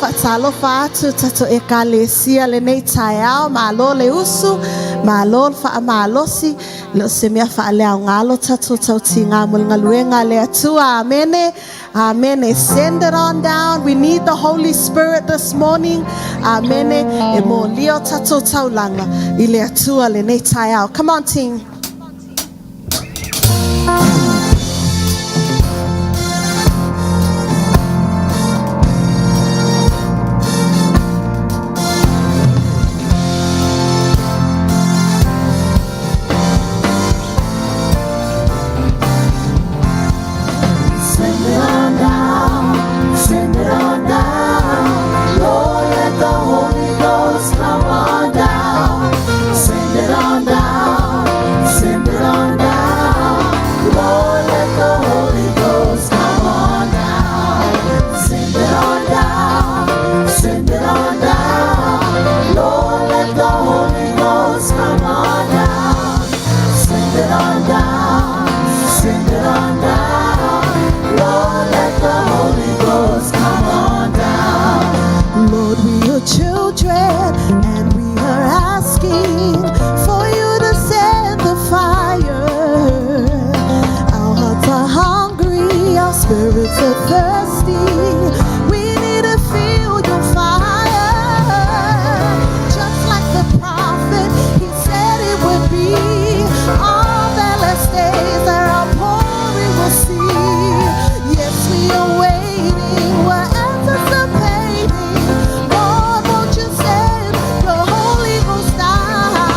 Faatalofa atu tatou ekalesia lenei taeao, malo le usu, malo le faamalosi, le o se mea faaleaogalo tatou tautiga mo le galuega a le Atua. Amene. Amene. Send it on down. We need the Holy Spirit this morning. Amene. E molia o tatou taulaga i le Atua lenei taeao. Come on, team. Send it on down, send it on down. Lord, let the Holy Ghost come on down. Send it on down, send it on down. Lord, let the Holy Ghost come on down. Send it on down, send it on down. Lord, let the Holy Ghost come on down. Send it on down, send it on down. Lord, let the Holy Ghost come on down. Lord, we are children and we are asking for you to send the fire. Our hearts are hungry, our spirits are thirsty. We need to feel your fire. Just like the prophet, he said it would be. On the last days, that outpouring we'll see. Yes, we are waiting, we're anticipating. Lord, won't you send your Holy Ghost down?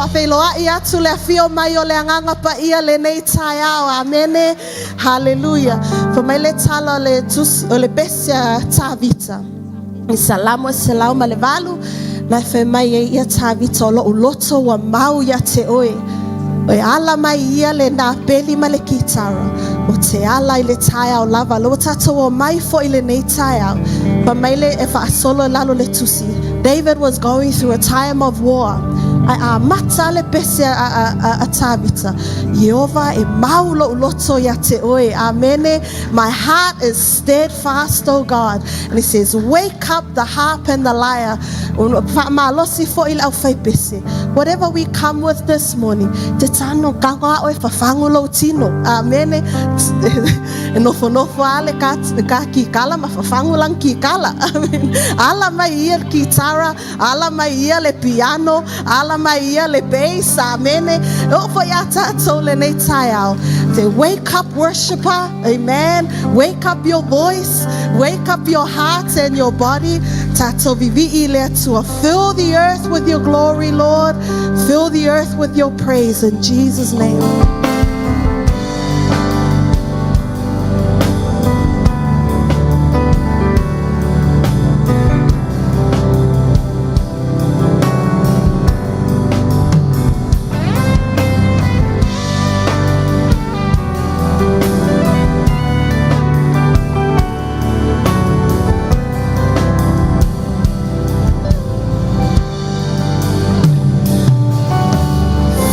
Faafeiloai atu le afio mai o le Agaga Paia lenei taeao. Amene. Haleluia. Fai mai le tala o le tusi o le pese a Tavita. I Salamo e 108, na e fai mai ai ia Tavita o lou loto ua mau ia te oe. E ala mai ia le napeli ma le kitara o te ala i le taeao lava. Lo tatou o mai foi lenei taeao. Fai mai le e faasolo i lalo le tusi. David was going through a time of war. Ae amata le pese a Tavita. Ieova e mau lou loto ia te oe. Amene. My heart is steadfast, O God. And he says, wake up the harp and the lyre. Faamalosi foi le aufaipese. Whatever we come with this morning, te tano kago a oe fafagu lou tino. Amene. E nofonofo a le ka, ka kikala ma fafagu lang kikala. Amen. Ala mai ia le kitara, ala mai ia le piano, ala mai ia le bass. Amene. O foi a tātou lenei taeao. Te wake up worshiper. Amen. Wake up your voice. Wake up your heart and your body. Tātou vivii le Atua. Fill the earth with your glory, Lord. Fill the earth with your praise in Jesus' name.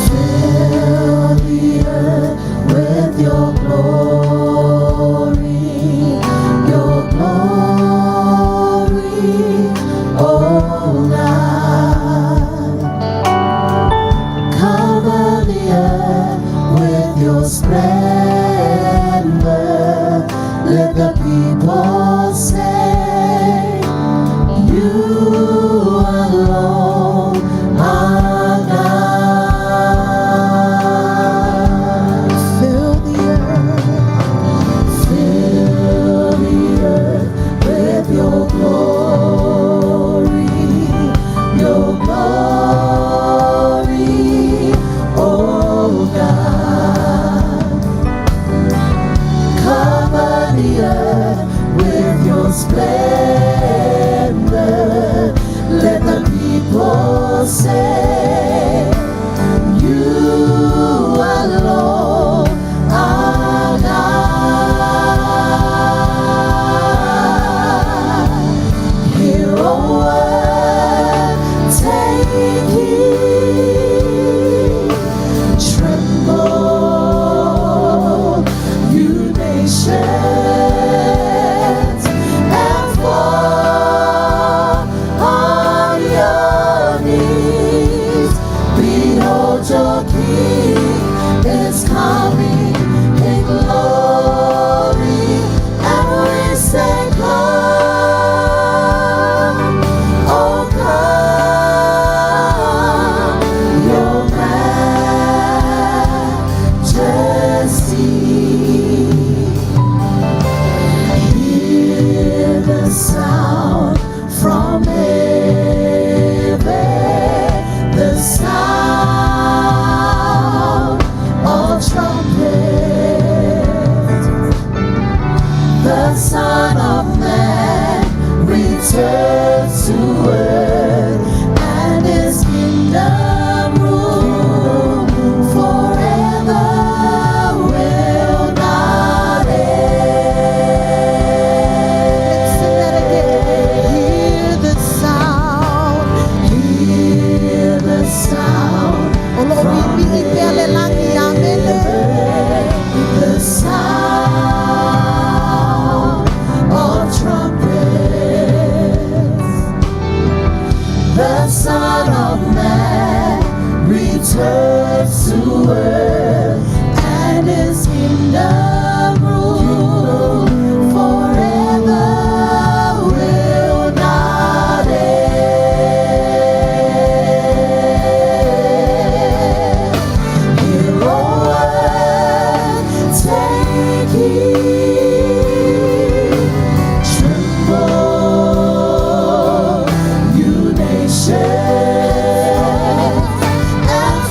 Fill the earth with your glory, your glory, oh God. Cover the earth with your splendor. Let the people say, You alone are God. Fill the earth. Fill the earth with your glory, your glory, oh God. Cover the earth with your splendor. Let the people say, You alone are God. Hear, O earth, take heed. Tremble, you nations, and fall on your knees. Behold, your King is coming in glory, and we say, Come, oh come, your majesty. Hear the sound from heaven, the sound of trumpets. The Son of Man returns to earth, and his kingdom rule forever will not Let's sing that again. end. Hear the sound. Hear the sound O lo from vivii pea le langi. Amene. heaven, the sound of trumpets. The Son of Man returns to earth, and his kingdom rule forever will not end. Hear, O earth, take heed. Tremble, you nations, and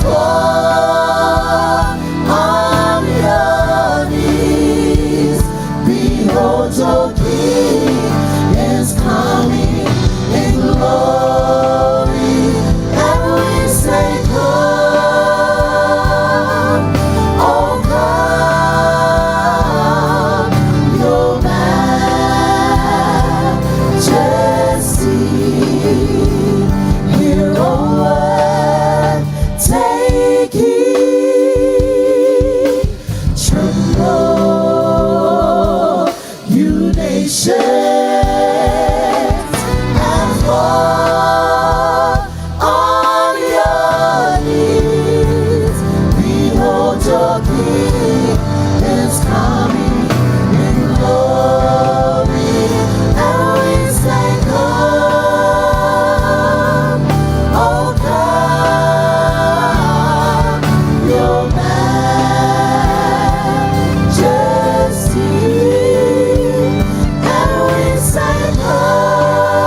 Take heed, tremble, you nations, and fall on your knees. Behold, your King is coming in glory, and we say, Come, oh come, Your Majesty, and we say, Come,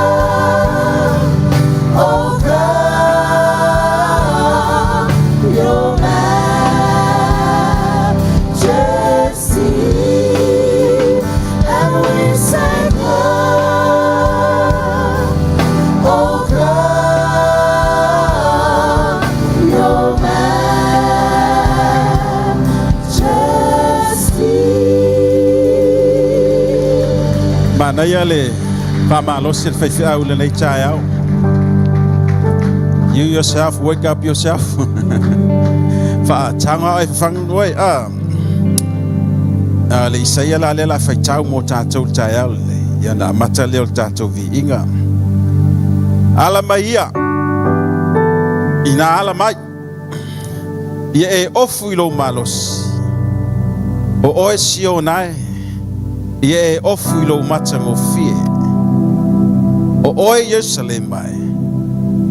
oh come, Your Majesty, and we say, Come, oh come, Your Majesty. Manaia le faamalosi le faifeau i lenei taeao. You yourself, wake up yourself. Faataga oe fafagu oe. Ah. Ah, le Isaia la lea la faitau mo tatou le taeao lenei. Ia na amata lea o le tatou viiga. Ala mai ia. Ina ala mai. Ia e ofu i lou malosi. O oe Siona e. Ia e ofu i lou matagofie. O oe Ierusalema e.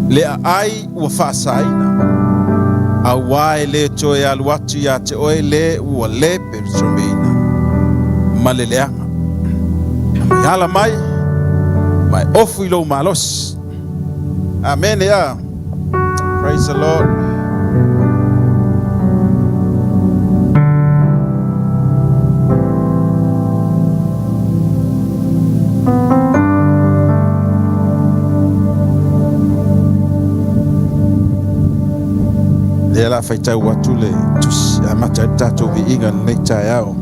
Le aai ua faasaina. Auā e le toe alu atu iā te oe le ua le peresomeina ma le leaga. Mai ala mai, ma e ofu i lou malosi. Amene a. Praise the Lord. Lea la faitau atu le tusi amata ai le tatou viiga i lenei taeao.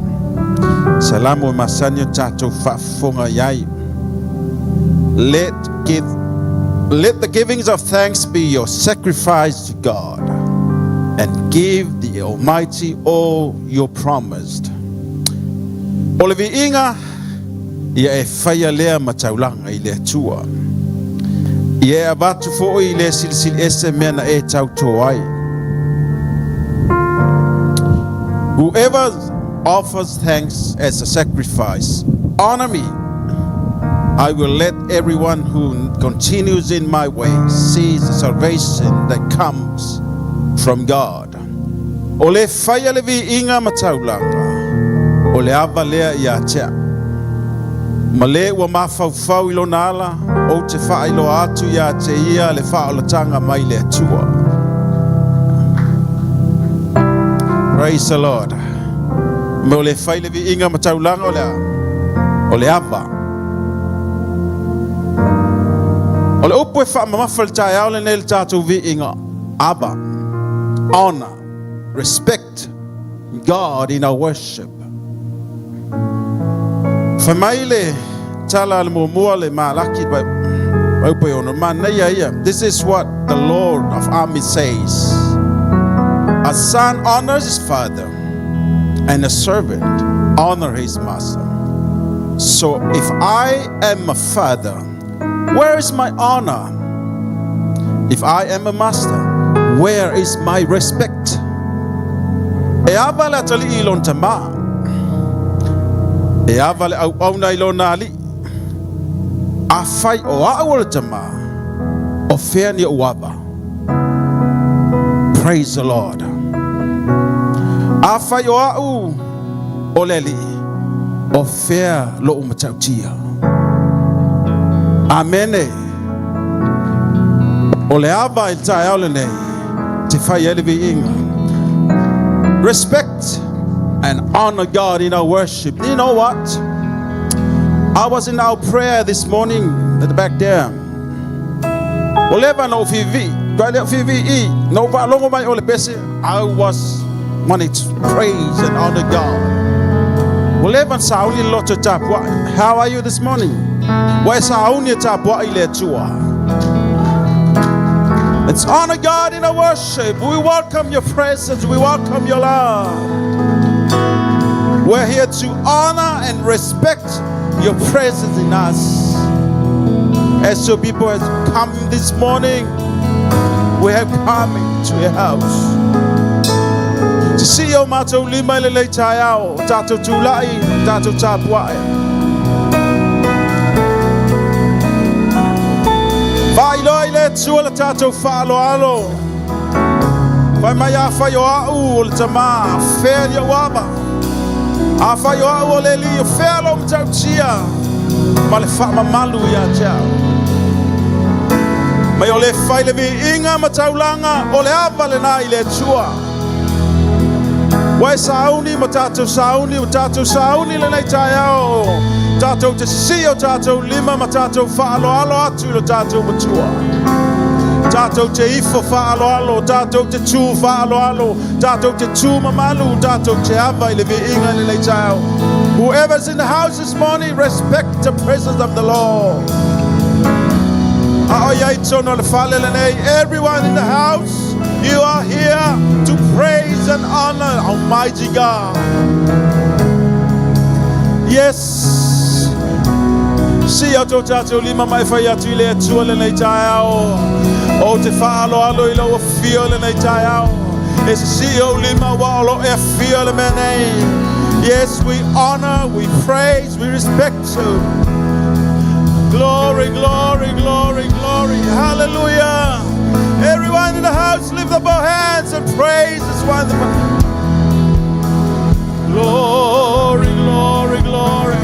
Salamo e masani ona tatou faafofoga i ai. Let the givings of thanks be your sacrifice to God, and give the Almighty all you promised. O le viiga ia e faia lea ma taulaga i le Atua. Ia e avatu foi i le Silisili Ese mea na e tautō ai. Whoever offers thanks as a sacrifice, honor me. I will let everyone who continues in my way see the salvation that comes from God. O le faia le viiga ma taulaga, o le ava lea ia te au. Ma le ua mafaufau i lona ala, ou te faailoa atu ia te ia le faaolataga mai le Atua. Praise the Lord. Ma o le fai le viiga ma taulaga o le a? O le ava. O le upu e faamamafa i le taeao lenei le tatou viiga, ava, honor, respect God in our worship. Fai mai le tala a le muamua le Malaki mai upu e ono, manaia ia. This is what the Lord of armies says. A son honors his father, and a servant honor his master. So if I am a father, where is my honor? If I am a master, where is my respect? E ava le atalii i lona tamā. E ava le auauna i lona alii. Afai o au o le tamā, o fea ni ou ava? Praise the Lord. Afai o au o le alii, o fea lou matautia? Amene. O le ava i le taeao lenei, te fai ai le viiga. Respect and honor God in our worship. You know what? I was in our prayer this morning at the back there. Ua leva ona ou fiivii, tuai lea fiivii i, na ou faalogo mai o le pese, I was wanting to praise and honor God. Ua leva ona sauni le loto e tapuai. How are you this morning? Ua e sauni e tapuai i le Atua. Let's honor God in our worship. We welcome your presence. We welcome your love. We're here to honor and respect your presence in us. As your people has come this morning, we have come into your house. Sisii o matou lima i lenei taeao, o tatou tulai, tatou tapuai. Faailoa i le Atua le tatou faaaloalo. Fai mai afai o au o le Tama, fea lou ava. Afai o au o le Alii, o fea lou matautia. Ma le faamamalu ia te au. Mai o le fai le viiga ma taulaga o le ava lena i le Atua. Ua e sauni ma tatou sauni, o tatou sauni lenei taeao. Tatou te sisii o tatou lima ma tatou faaaloalo atu i lo tatou Matua. Tatou te ifo faaaloalo, tatou te tū faaaloalo, tatou te tū mamalu, tatou te ava i le viiga i lenei taeao. Whoever's in the house this morning, respect the presence of the Lord. A o iai totonu o le fale lenei. Everyone in the house, you are here to praise and honor Almighty God. Yes. Sisii o tatou lima ma e fai atu i le Atua lenei taeao. Ou te faaaloalo i lou afio lenei taeao. E sisii ou lima ua o lo e afio le mea nei. Yes, we honor, we praise, we respect you. Glory, glory, glory, glory. Hallelujah. Everyone in the house, lift up our hands and praise this wonderful. Glory, glory, glory.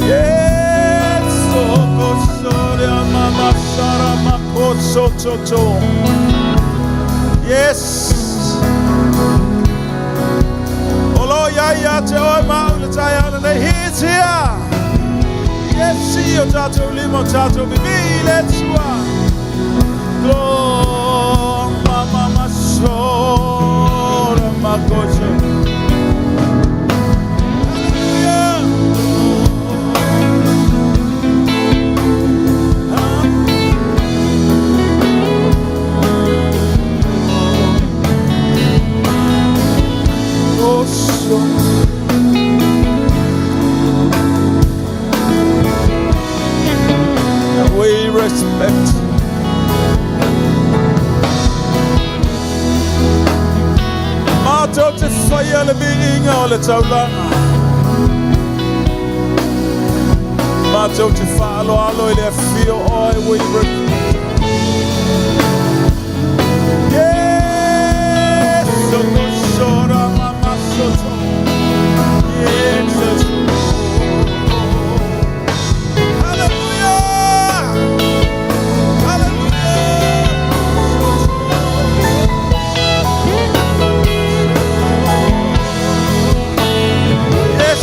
Yes. Oh, mama sara makoso toto. Yes. O lo ia ia te oe ma au le taeao lenei. He is here. Yes, sisii o tatou lima o tatou vivii i le Atua. Glory, mama masora makoso. Hallelujah. Oh, so. We respect. Matou te faia le viiga o le taulaga. Matou te faaaloalo i le afio oe we respect. Yes, sokosora mama soto. Yes, Hallelujah. Hallelujah. Yes.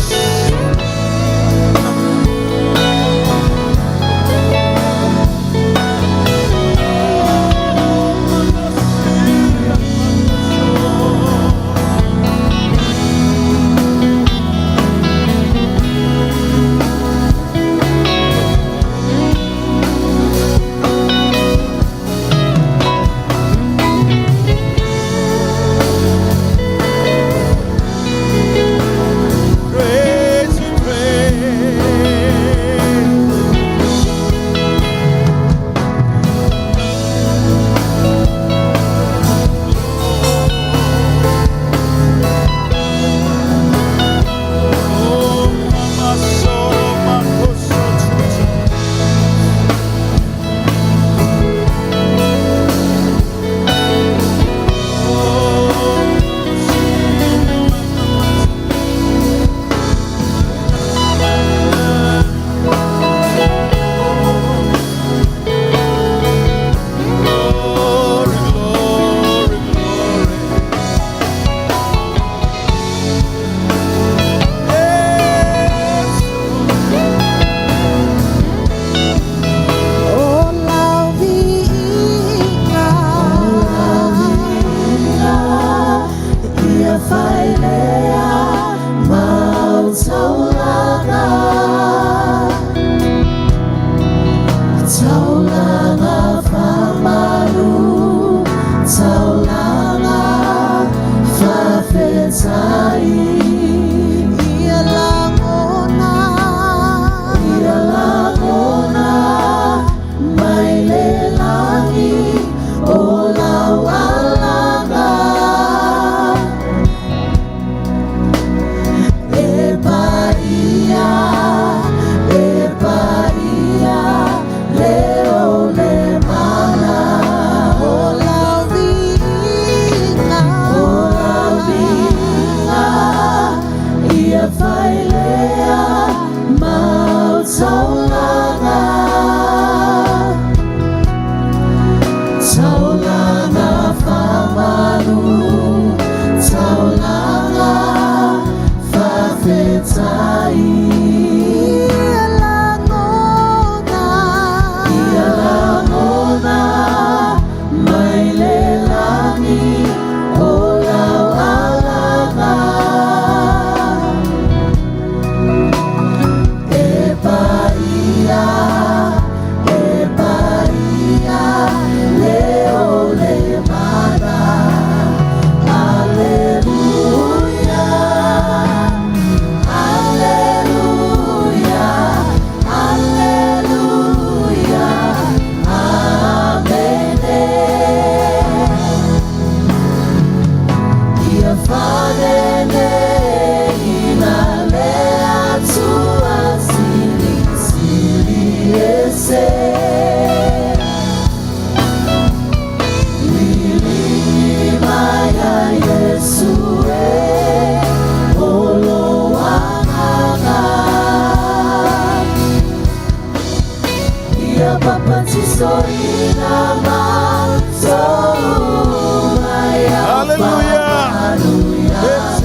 Hallelujah. Yes.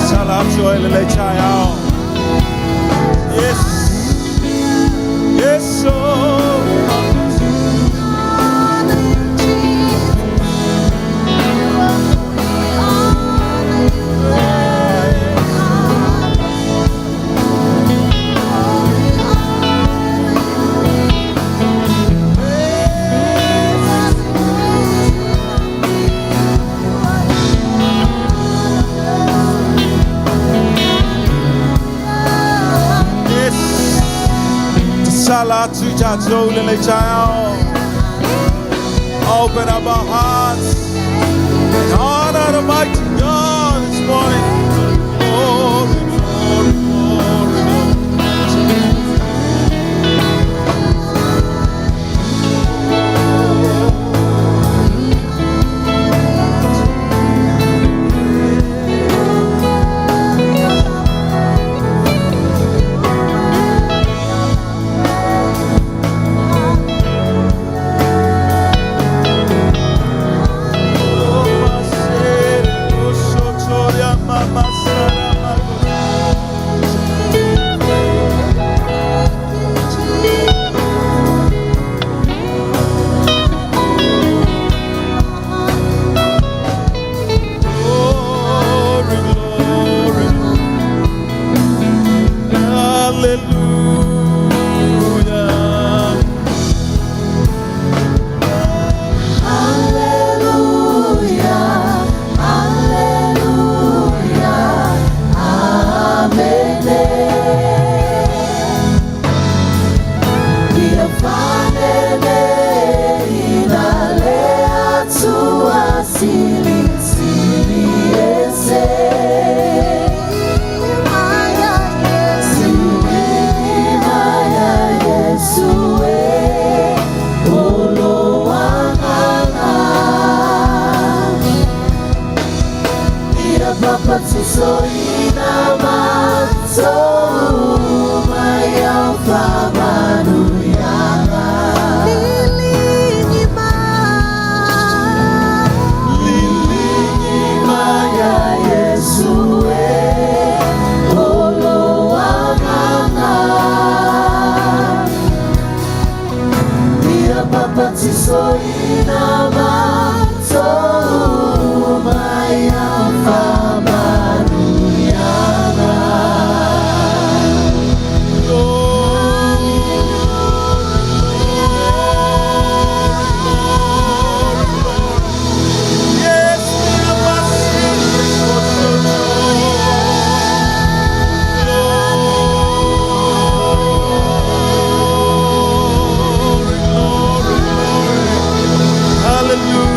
Salatu ile chayao. Yes. Yes. Oh. Yes. Salatu tatou ile chayao. Open up our hearts and honor the mighty God this morning. Glory, glory, glory, glory. Glory, glory. Hallelujah. Yes, glory, glory, glory. Hallelujah.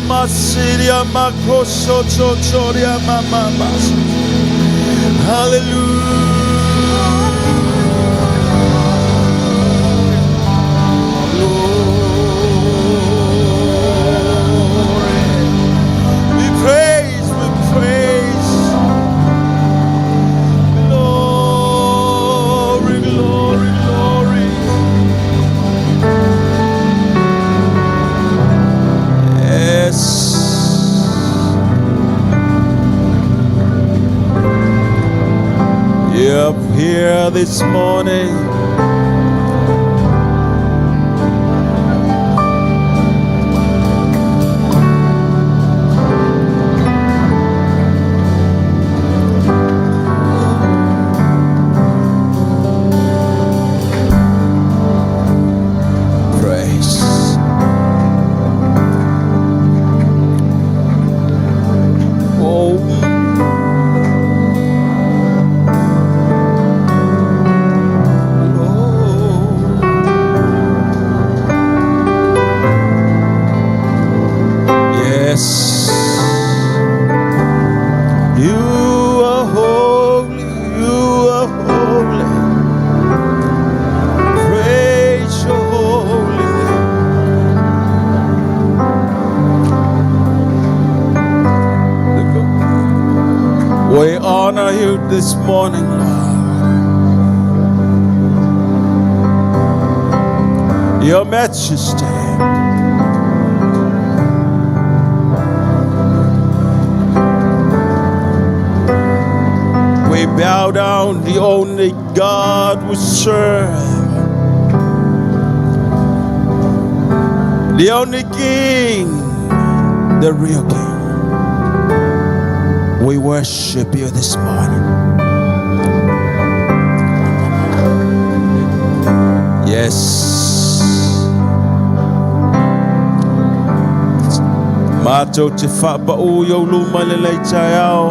Masiria Makosototoria Mama. Hallelujah. Glory. We praise, we praise. Glory, glory, glory. Yes. You're here this morning. Praise. Oh. Lord. Yes. You are holy, you are holy. Praise your holy name. We honor you this morning, Lord. Your Majesty. We bow down, the only God we serve. The only King, the real King. We worship you this morning. Yes. Matou te faapau i ou luma i lenei taeao.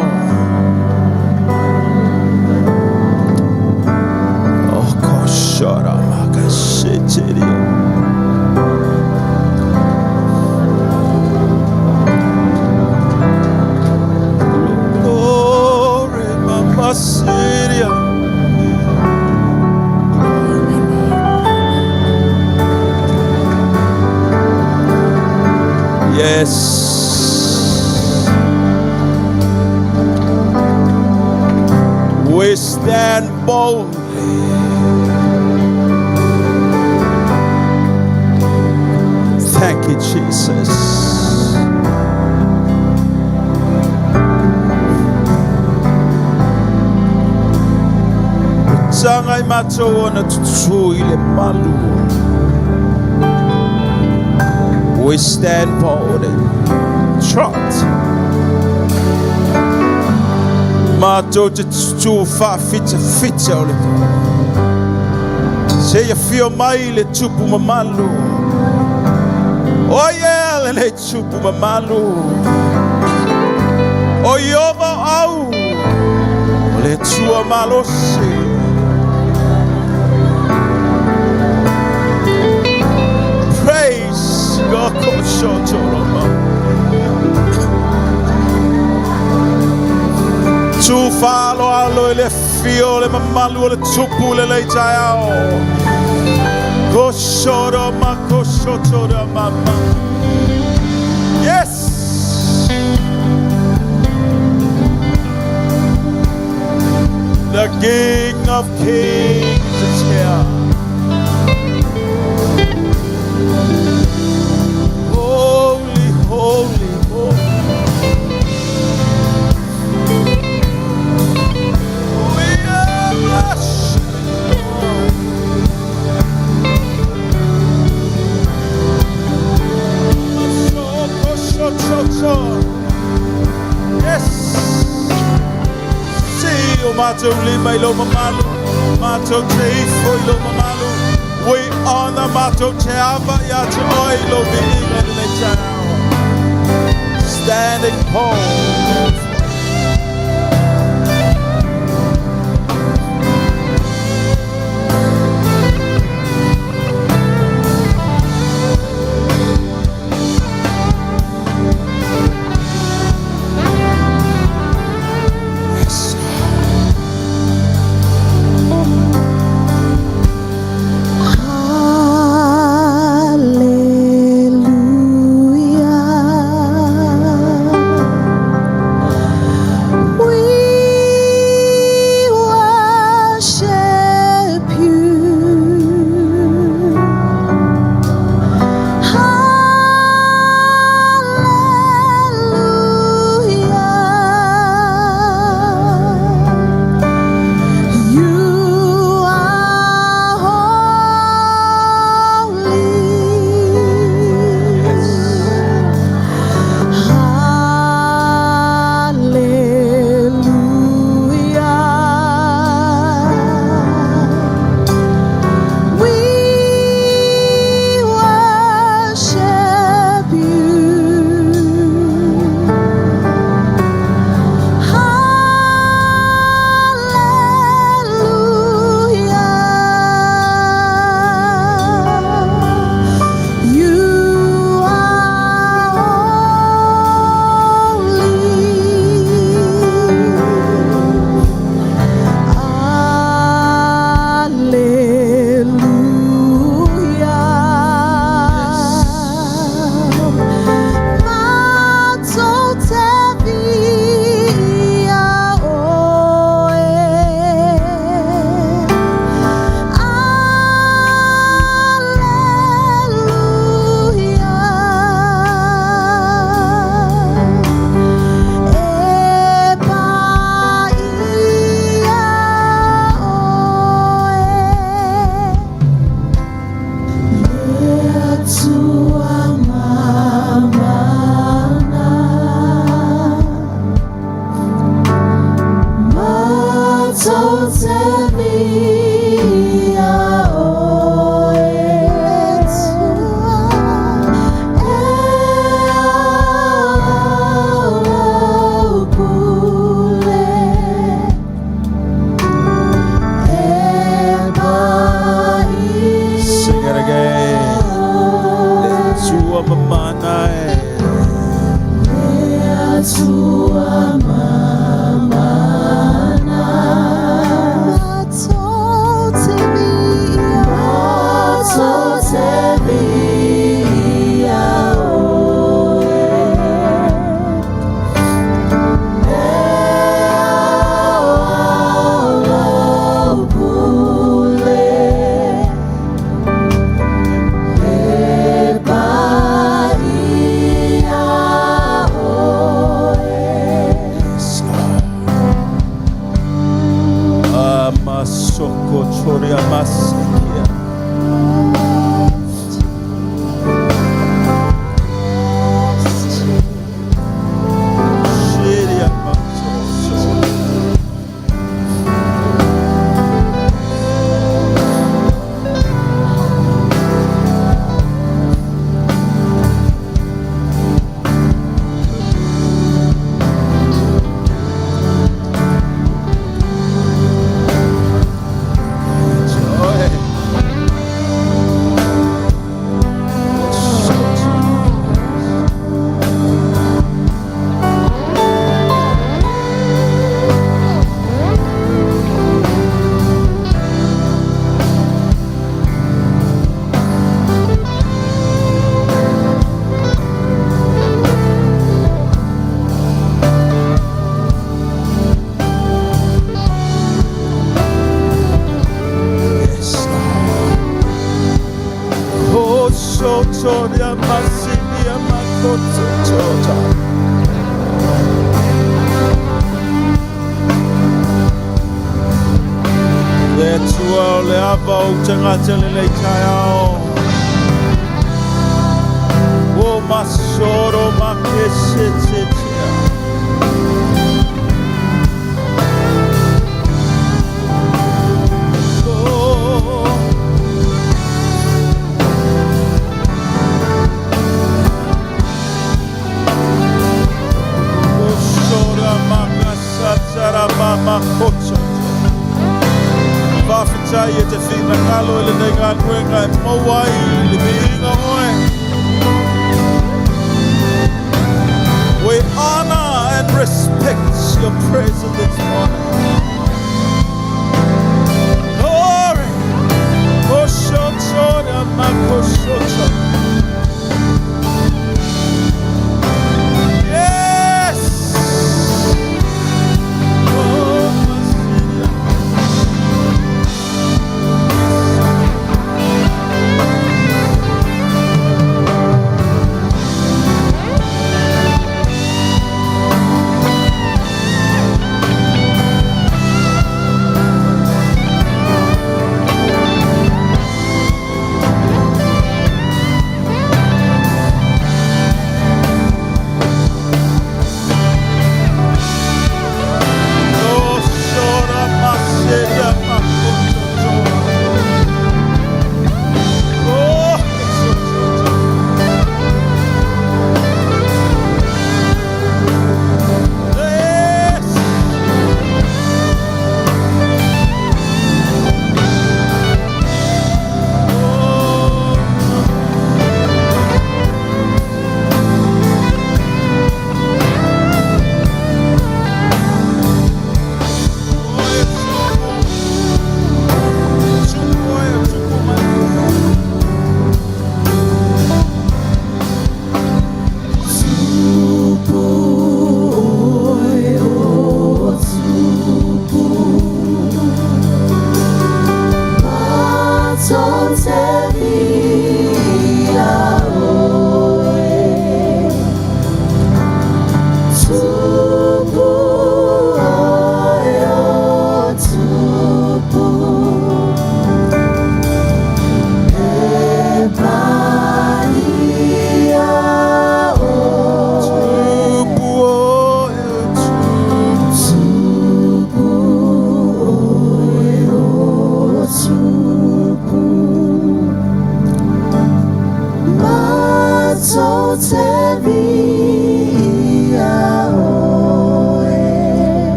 Oh, koshara makasheteria. Glory, Mama Syria. Yes. We stand boldly. Thank you, Jesus. Tagai matou ona tutu i le malu. We stand boldly. Trot. Matou te tutu faafitafita o le Se ia fio mai le tupu mamalu. O ia le tupu mamalu. O Ieova au. O le Atua malosi. Praise God. Koshotoroma. Tu whaalo alo i le fio le mamalu o le tupu le lei taeao. Koshoroma, koshotoroma. Yes! The King of Kings is here. Holy, holy, holy. We are worshiping you, Lord. Yes. Si o matou lima i lo mamalu, matou te ifo i lo mamalu. We honor matou te ava ia te oe i lo viiga i lenei taeao. Standing tall. Sing it again. Le Atua mamana e. Yes, Lord. Amasoko tori amasekia. Shiri amasoso. Joy. Yes, Lord. Oh, so tori amasini amakoto tota. Le Atua o le ava o tangata le lei taeao. O masoro makese te tea. Oh. Osora makasatara mama koto. Whawhitai e te whinakalo e le nei ngā kuenga e mauai le mihinga oe. We honor and respect your presence this morning. Glory. Oshotora makosoto. Yes. Oh, Masilia.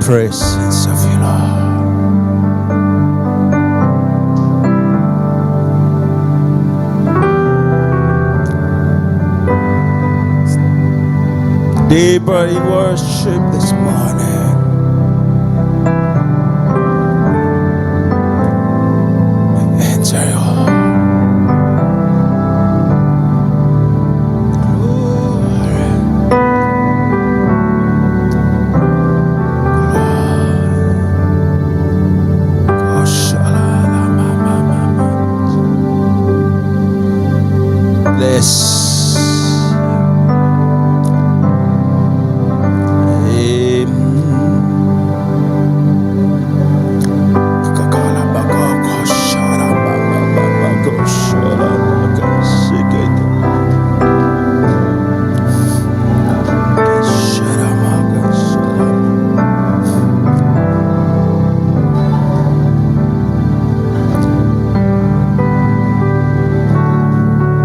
Presence of you, Lord. Deeper in worship this morning. Enter your glory. Bless.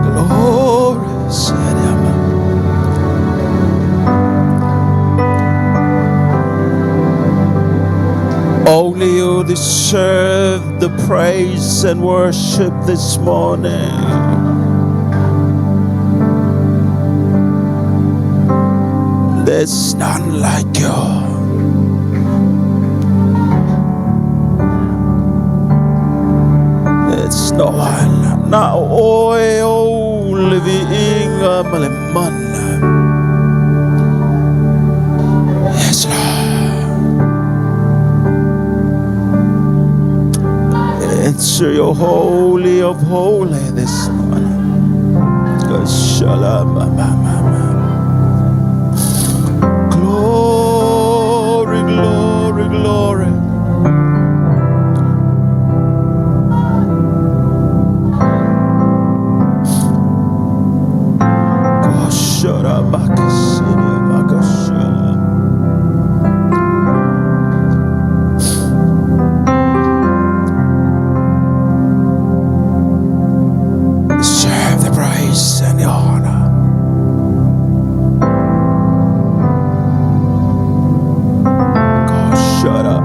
Glory. Only you deserve the praise and worship this morning. There's none like you. There's no one. Na oe o le viiga ma le mana. Yes, Lord. Enter your holy of holy this morning. Shalom. Glory, glory, glory. Deserve the praise and the honor. Shut up,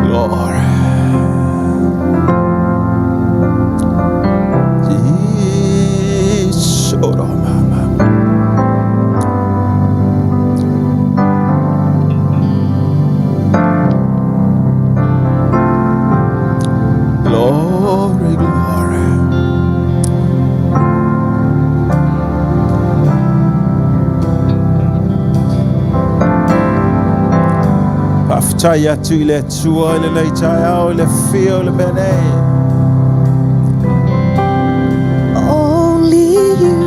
Glory. Jesus. Oh, mama. Glory, glory. Faafetai atu i le Atua i lenei taeao i le afio o le mea nei. Only you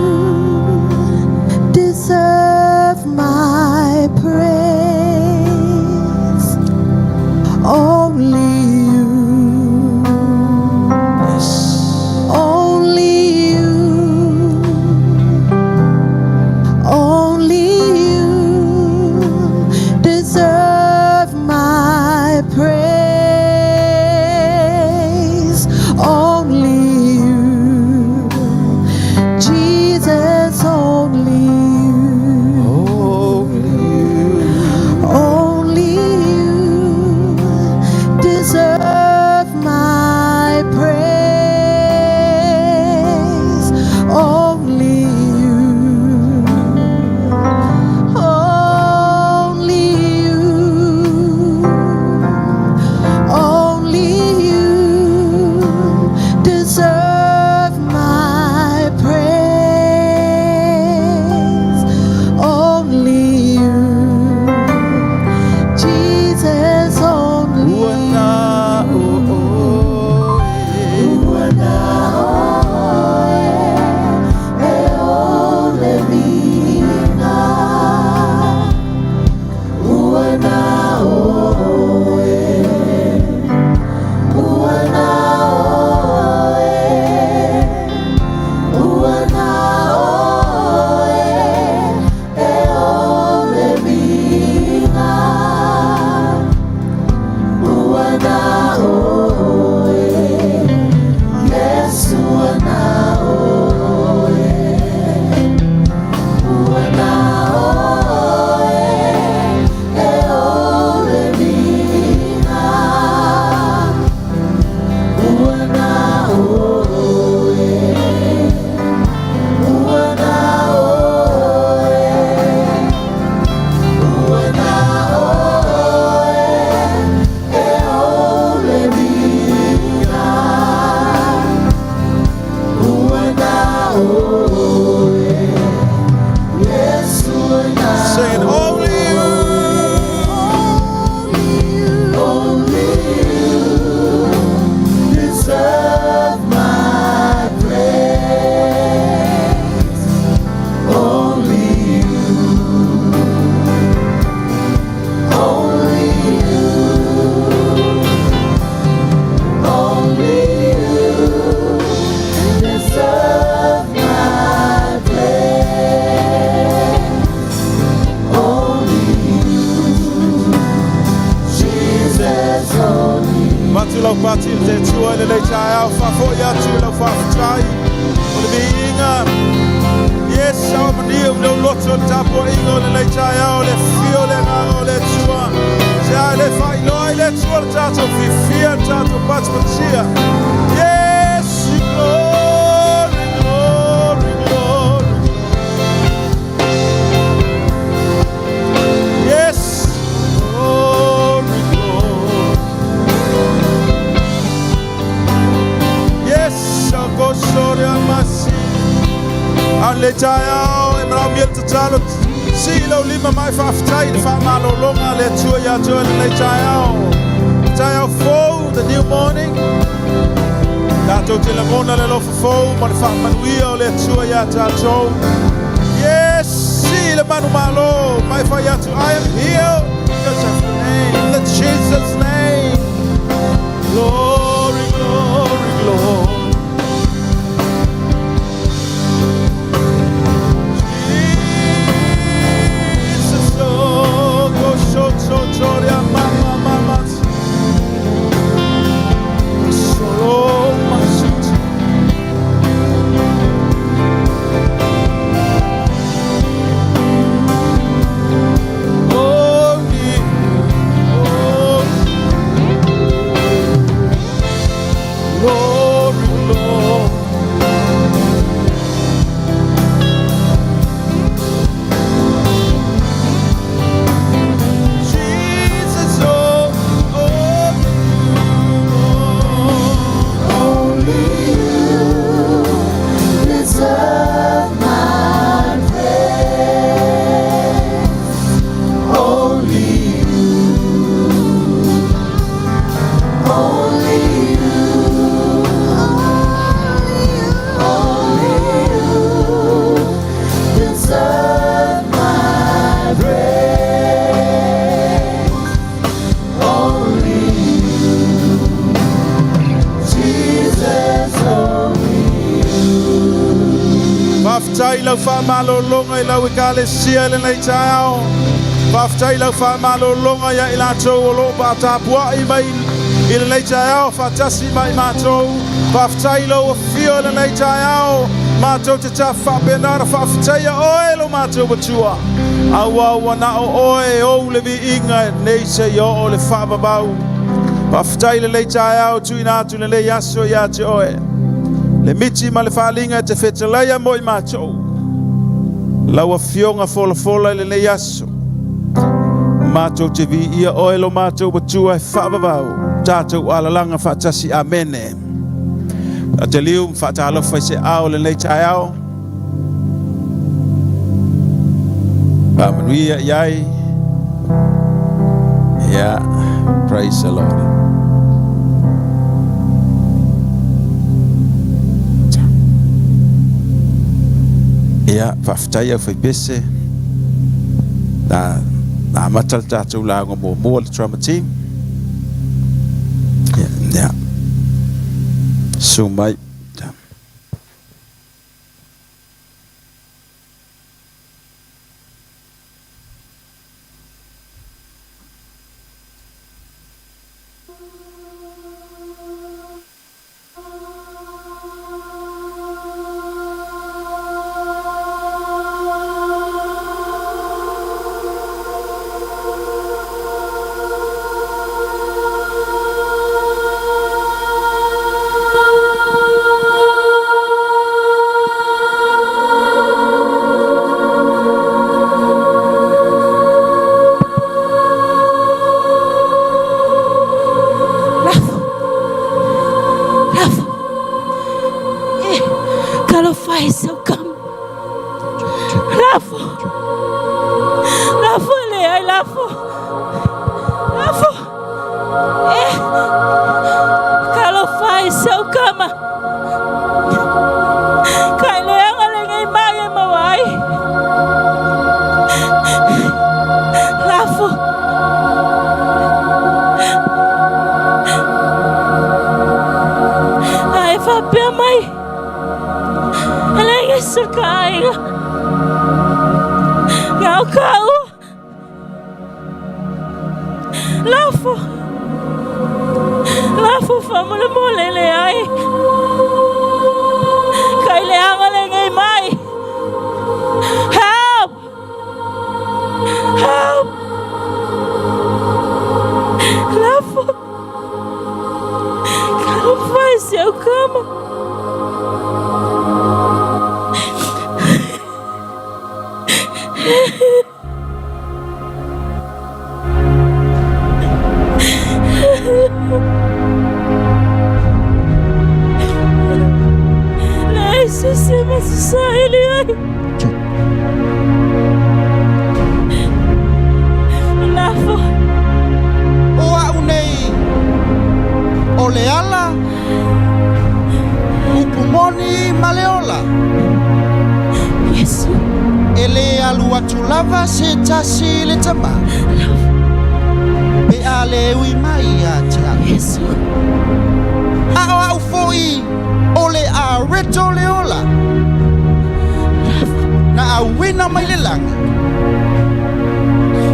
deserve my praise. Only you. Yes. Only you. Only you deserve my praise. oe, Iesu na Sing it, only you. Only you deserve my praise. Only you, only you, only you deserve my praise. Only you, Jesus, only. Matu lau pati le te tua le lei taeao, faafo'i atu i lau faafetai. O le viiga. Yes, ao mania o leu loto le tapua'iga o le lei taeao, le fio le agaga o le Atua. Se ai le faailoa i le Atua le tatou fiafia, le tatou patipatia. Yes, glory, glory, glory. Yes, glory, glory. Yes, Agosoria Masi. A le taeao e manaomia le tatalo. Si lau lima mai faafetai le faamalologa le Atua ia te oe lenei taeao. Taeao fou, the new morning. Tatou te lagona le alofa fou ma le faamanuia o le Atua ia tatou. Yes, si le manu malo mai fai atu, I am healed because of the name, the Jesus name. Glory, glory, glory. Jesus, oh, go so so so mama mama. So my. Only, oh, glory, glory. Jesus, oh, oh, Only you deserve my praise. Only you, only you, only you deserve my praise. Only you, Jesus, only. Faafetai lau faamalologa i lau ekalesia i lenei taeao. Faafetai lau faamalologa ia i latou o loo paatapua'i mai i lenei taeao faatasi ma i matou. Faafetai lau afio i lenei taeao. Matou te tafafaapena na faafetaia oe lo matou Atua. Auā ua na o oe ou le viiga nei seia oo le faavavau. Faafetai lenei taeao tuuina atu lenei aso ia te oe. Le miti ma le faaliga e te fetalaia mo i matou. Lau afioga folafola i lenei aso. Matou te viia oe lo matou Atua e faavavau. Tatou alalaga faatasi amene. A te liu faatalofa i se ao lenei taeao. Faamanuia i ai. Yeah, praise the Lord. Ia, faafetai au faipese. Na amata le tatou lauga muamua le drama team. Ia. Su mai. Talofa e sau kama. Lafo. Lafo e leai lafo. Lafo. E. Talofa e sau kama. Kai leaga lenei mai e maua ai. Lafo. A e faapea mai, e leai se aiga. Na o kāua. Lafo. Lafo faamolemole leai. Kai leaga lenei mai. Help! Help! Lafo. Talofa e si au kama. Leai se isi ma se saili ai. Lafo. O a'u nei o le ala, upu moni ma le ola. Iesu. E lē alu atu lava se tasi i le Tamā, pe a le ui mai ia te a'u. Iesu. A o a'u fo'i o le areto o le ola, na auina mai le lagi,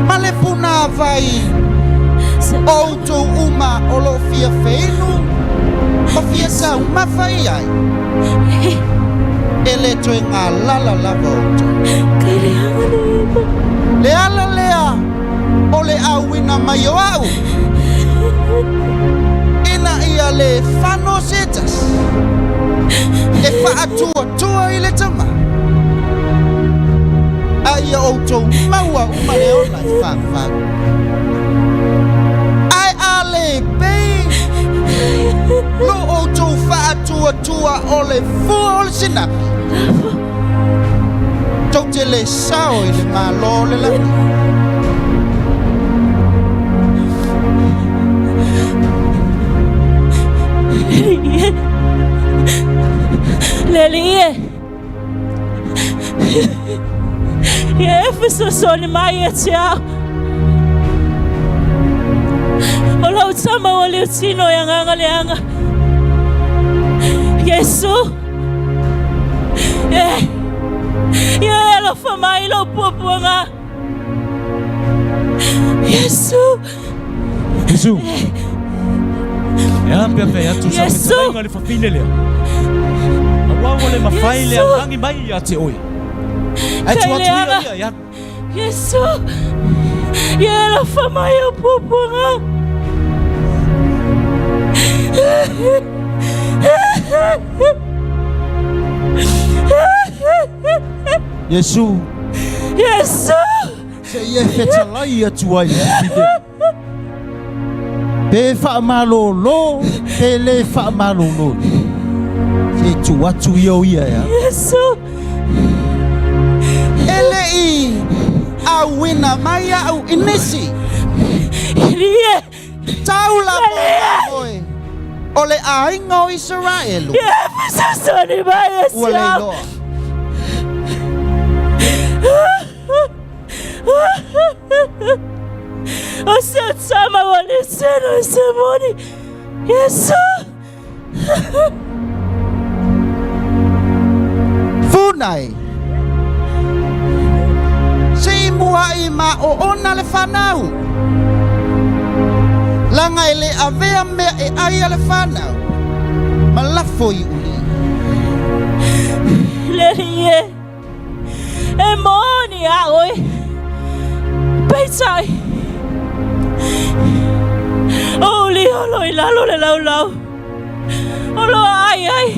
ma le punāvai o outou uma o lo o fia feinu ma fia taumafa i ai, e lē toe galala lava outou. Le ala lea o le auina mai o a'u, ina ia lē fano se tasi e faatuatua i le Tamā, a ia outou maua uma le ola e favavau. Ae a lē pei lo outou faatuatua o le fua o le sinapi, tou te lē sao i le Malo o le lagi. Le Alii e, Ia e fesoasoani mai ia te au. O lau tama ua liutino e agaga leaga. Iesu, e, ia e alofa mai i lou puapuaga. Iesu. Iesu. E a pea fai atu sa Iesu. fetalaiga le fafine lea. Aua ua le mafai le Iesu. aulagi mai ia te oe. Ae Kai tuu atu ia leaga. ia e alu. Iesu. Ia e alofa mai i lou puapuaga. Iesu. Iesu. Se i e fetalai atu ai i le fafine. Pe faamalolo, pe le faamalolo. Se tuu atu ia o ia e alu. Iesu. E le i auina mai a'u i nisi. Ilie. Tau lava o mamoe o le aiga o Isaraelu. Ia e fesoasoani mai e Ua le iloa. O si au tama ua lisino i se moni. Iesu. Funai. Se i muaʻi ma oona le fanau. Laga e lē avea mea e ʻai a le fanau, ma lafo i uli. Le Alii e, e moni a oe, peitai, o uli o lo i lalo le laulau, o lo aai ai.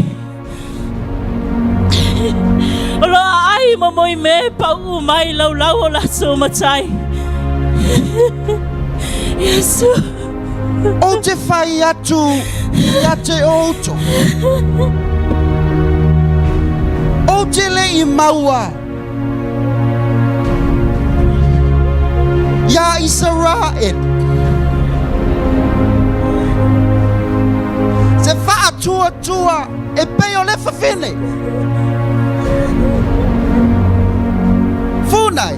O lo aai mo i me pauu mai laulau o latou matai. Iesu. Ou te fai atu ia te outou. te le i maua iā Isaraelu se faatuatua e pei o le fafine. Funai,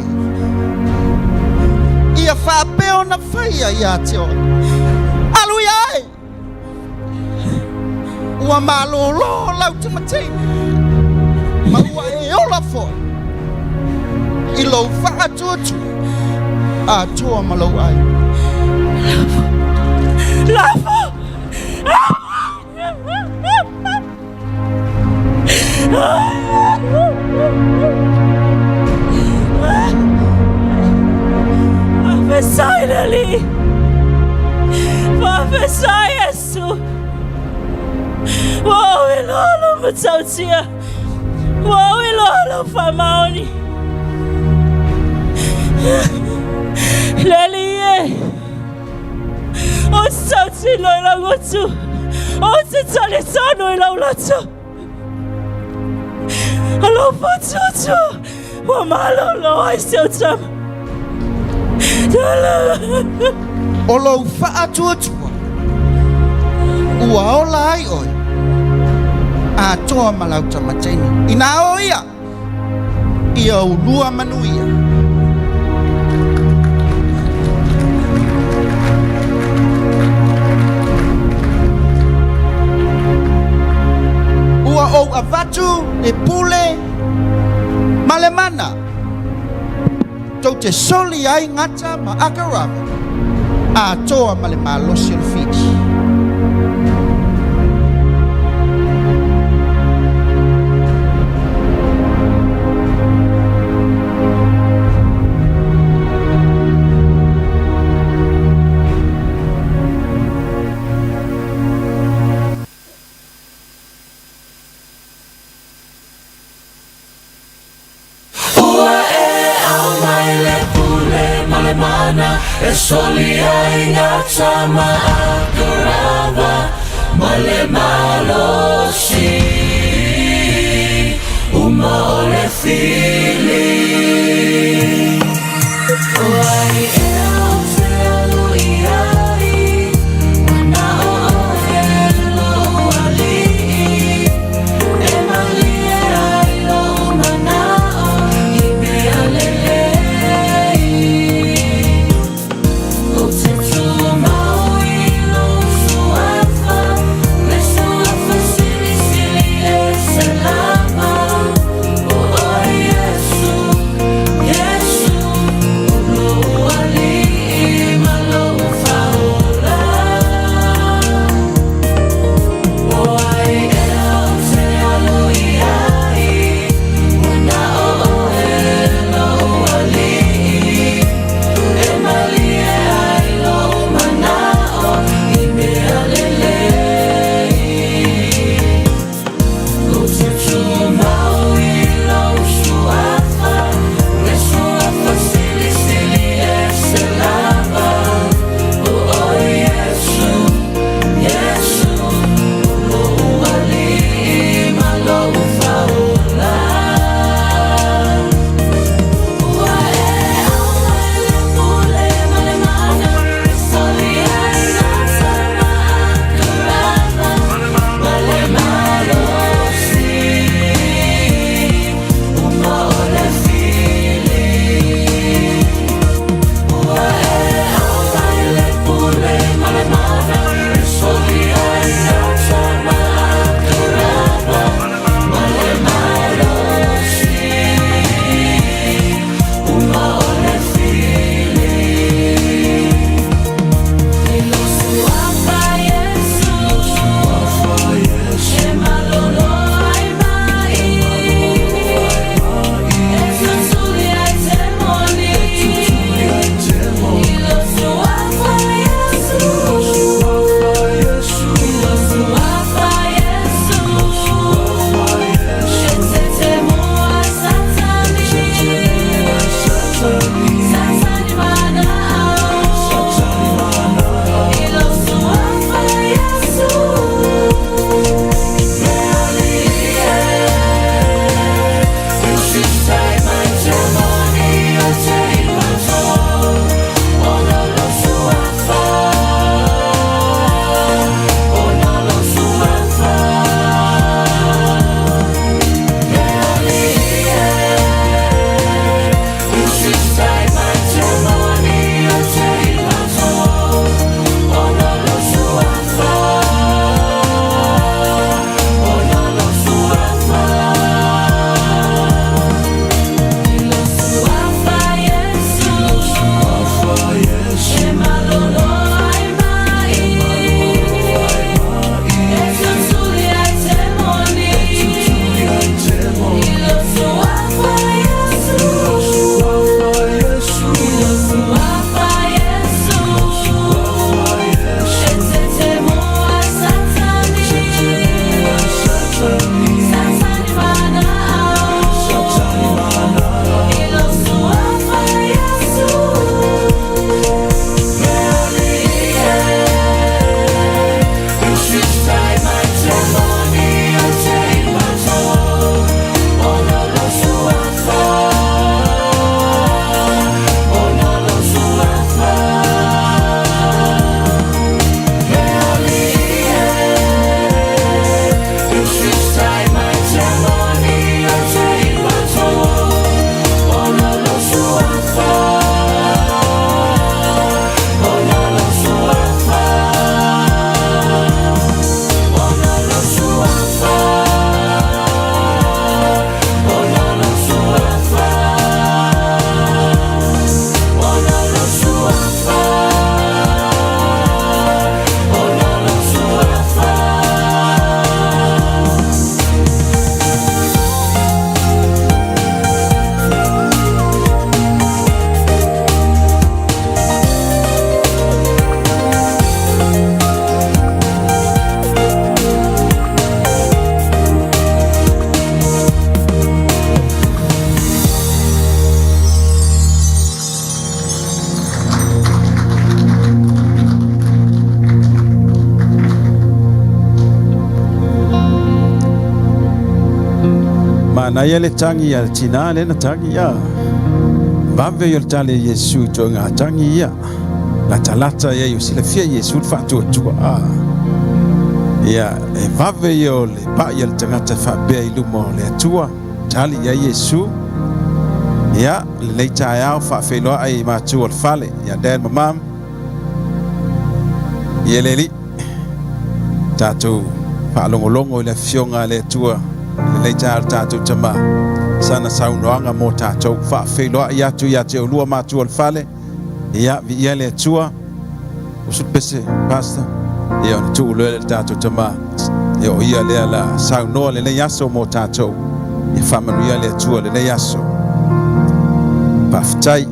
ia faapea ona faia ia te oe. Alu ia ai! Ua malōlō lau tamateine, ma ua e ola foi i lou faatuatua atoa ma lou aiga. Lafo! Faafesai le Alii! Faafesai Iesu! Ua ou iloa lou matautia! Ua ou iloa lou faamaoni! Le Alii e! Ou te tautino i lau gutu! Ou te talitonu i lau loto! O lou faatuatua ua malolo ai si ou tama. O lou faatuatua ua ola ai oe atoa ma lau tama teine. Inā o ia, ia ulua manuia. Ua ou avatu le pule ma le mana tou te soli ai gata ma agarava atoa ma le malosi o le fili. Ua e aumai le pule ma le mana e soli ai gata ma akarava ma le malosi uma o le fili. O ai ea ou te alu i ai, ua na o ʻoe loʻu aliʻi, e malie ai loʻu manaʻo i mea lelei. Ou te tumau i lou suafa, le suafa silisili ese lava, o ʻoe ia. Manaia le tagi a le tinā lea na tagi ia. Vave ia o le tali a Iesu i toega tagi ia. Latalata ia i o silafia Iesu le faatuatua. A. Ia, e vave ia o le pai a le tagata e faapea i luma o le Atua. Tali ia Iesu. Ia, lenei taeao faafeiloai i matua o le fale, ia Dad ma Mom. Ia le Alii, tatou faalogologo i le Afioga a le Atua i lenei taeao le tatou Tama, sana saunoaga mo tatou. Faafeiloai atu ia te oulua matua o le fale, ia, viia le Atua. Usu le pese, Pastor. Ia, ona tuu loa le tatou Tama. Ia, o ia lea la saunoa lenei aso mo tatou. Ia faamanuia le Atua lenei aso. Faafetai.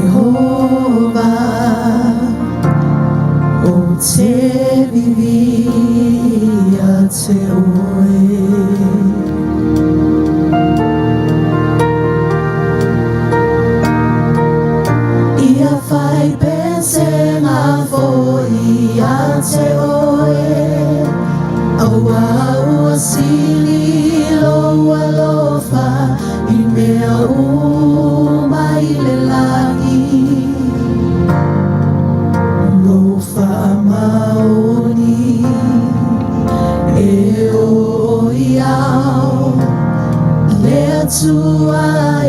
Ieova, ou te vivi ia te oe. Ia fai pesega foi ia te oe, Aua ua sili lou alofa i mea uma i le lagi. Lou faamaoni e o i au, le Atua e,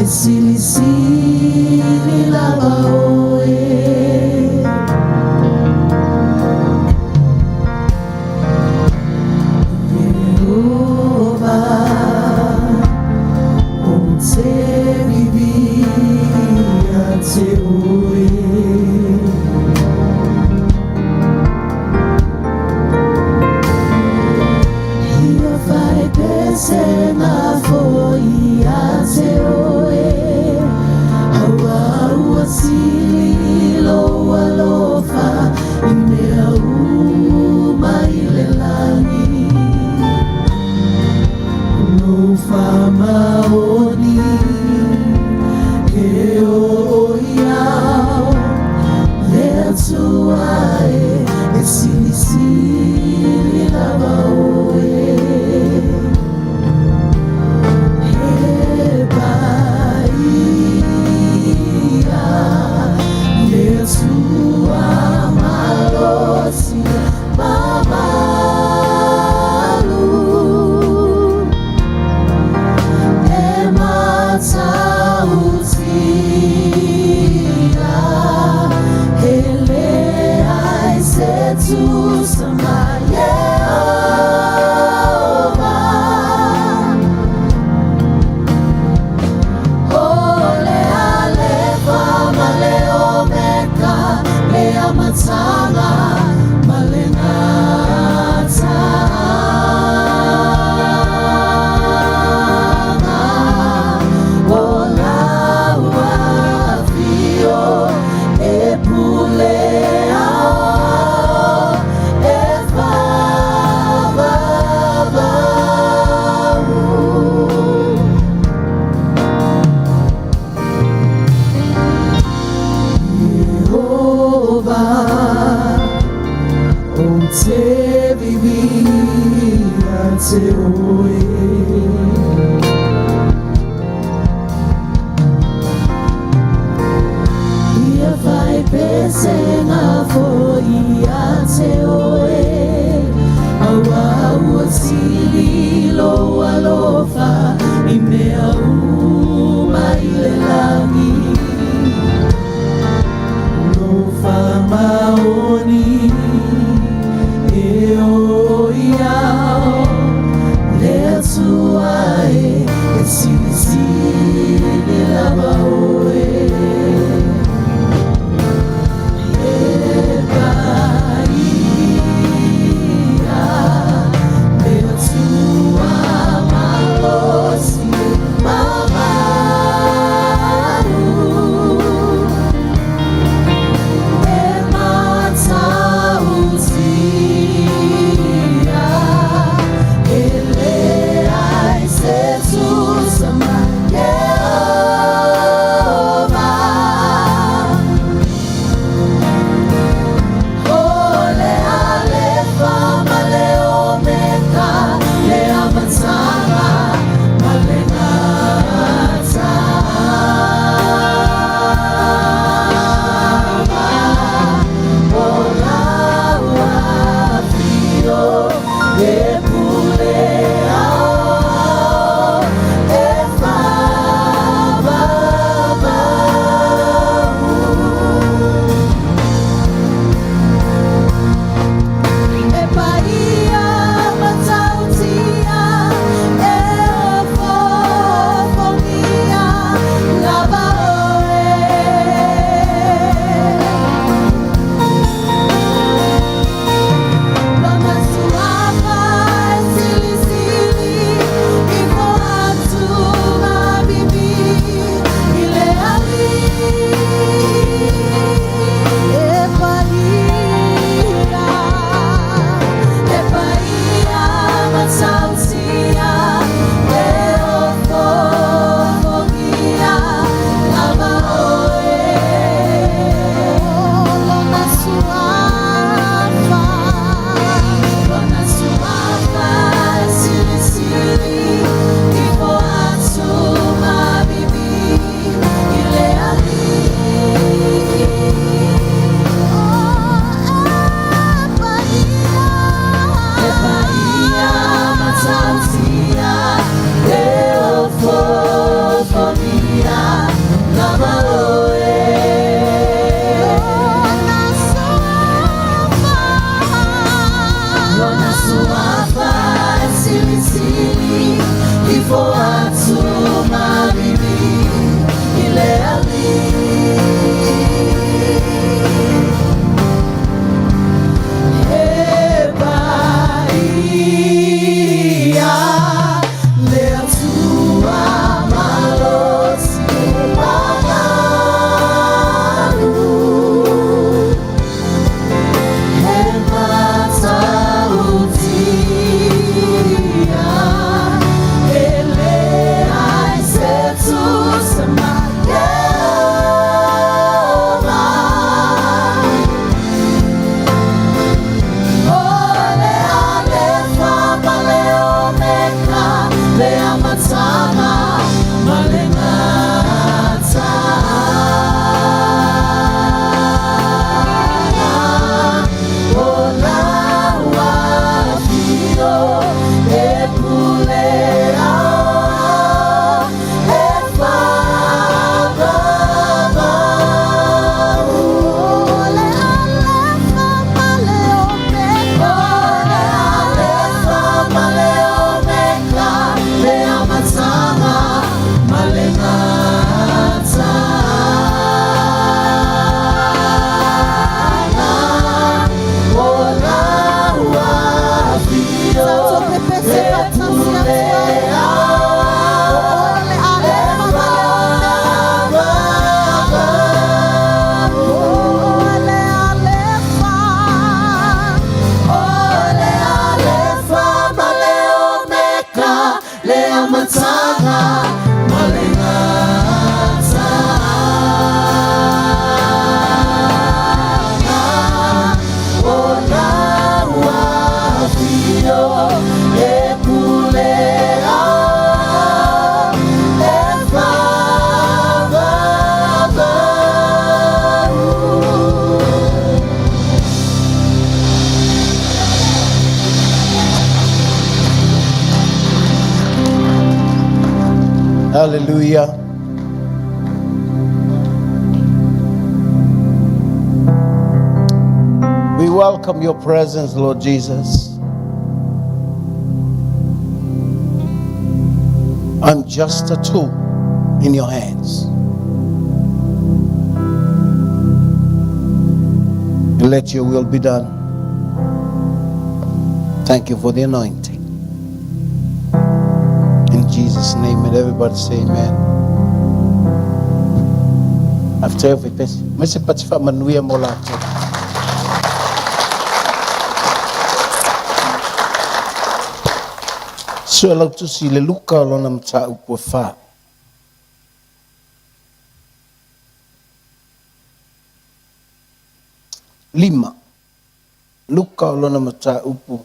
e silisili lava oe. Ieova, ou te vivi ia te oe. Ia fai pesega foi ia te oe, Aua ua sili lou alofa i mea uma i le lagi. Lou faamaoni e o i au, le Atua e, e silisili lava oe. He paia, le Atua malosi mamalu. E matautia, e leai se tusa ma Ieova. O le Alefa ma le Omeka, le amataga ma le gataaga. O lau afio e pule ao, e faavavau. Ieova, ou te vivi ia te oe. Ia fai pesega foi ia te oe, Aua ua sili lou alofa i mea uma i le lagi. Lou faamaoni e o i au, le Atua e, e silisili lava oe. E paia, le Atua. E pule ao e faavavau. E paia matautia, e ofoofogia lava oe. Lona suafa e silisili ifo atu mabibi i le alii. E paia, e paia matautia, e ofoofogia lava oe. Lona suafa, lona suafa e silisili ifo atu mabibi i le alii. E paia matautia, e ofoofogia lava oe. Lona suafa e silisili ifo atu mabibi i le alii. E paia le Atua malosi mamalu, e matautia, e leai se tusa ma Ieova. O le Alefa ma le Omeka, le Amataga ma le Gataga. O lau afio e pule ao e faavavau. O le Alefa ma le Omeka, o le Alefa ma le Omeka, le Amataga ma le Gataga. O lau afio e pule ao e faavavau. O le Alefa, o le Alefa ma le Omeka, le Amataga ma le Gataga. O lau afio e pule ao e faavavau. Hallelujah. We welcome your presence, Lord Jesus. I'm just a tool in your hands. Let your will be done. Thank you for the anointing. In Jesus' name, and everybody say amen. After every person, Mr. Patifa Manuia Molato. Sua lau tusi le Luka o lona mataupu e wha. Lima. Luka o lona mataupu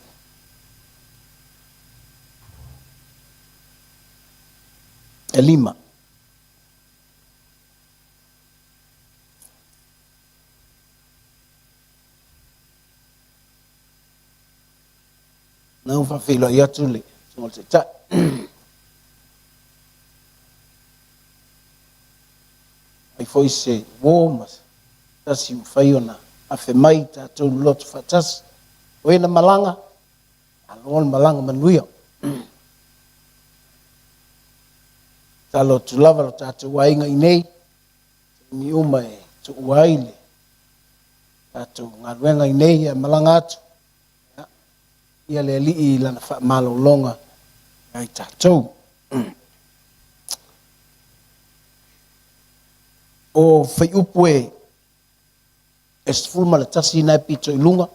e lima. Na ua faafeiloai atu le Susuga i le Taitai. Ai foi se uo ma se tasi ua mafai ona afe mai i tatou loto faatasi. O e na malaga, malo le malaga manuia. Tatalo atu lava lo tatou aiga i nei, taimi uma e tuua ai le tatou galuega i nei e malaga atu, ia le Alii i lana faamalologa ia i tatou. O fuaiupu e 11 na e pito i luga.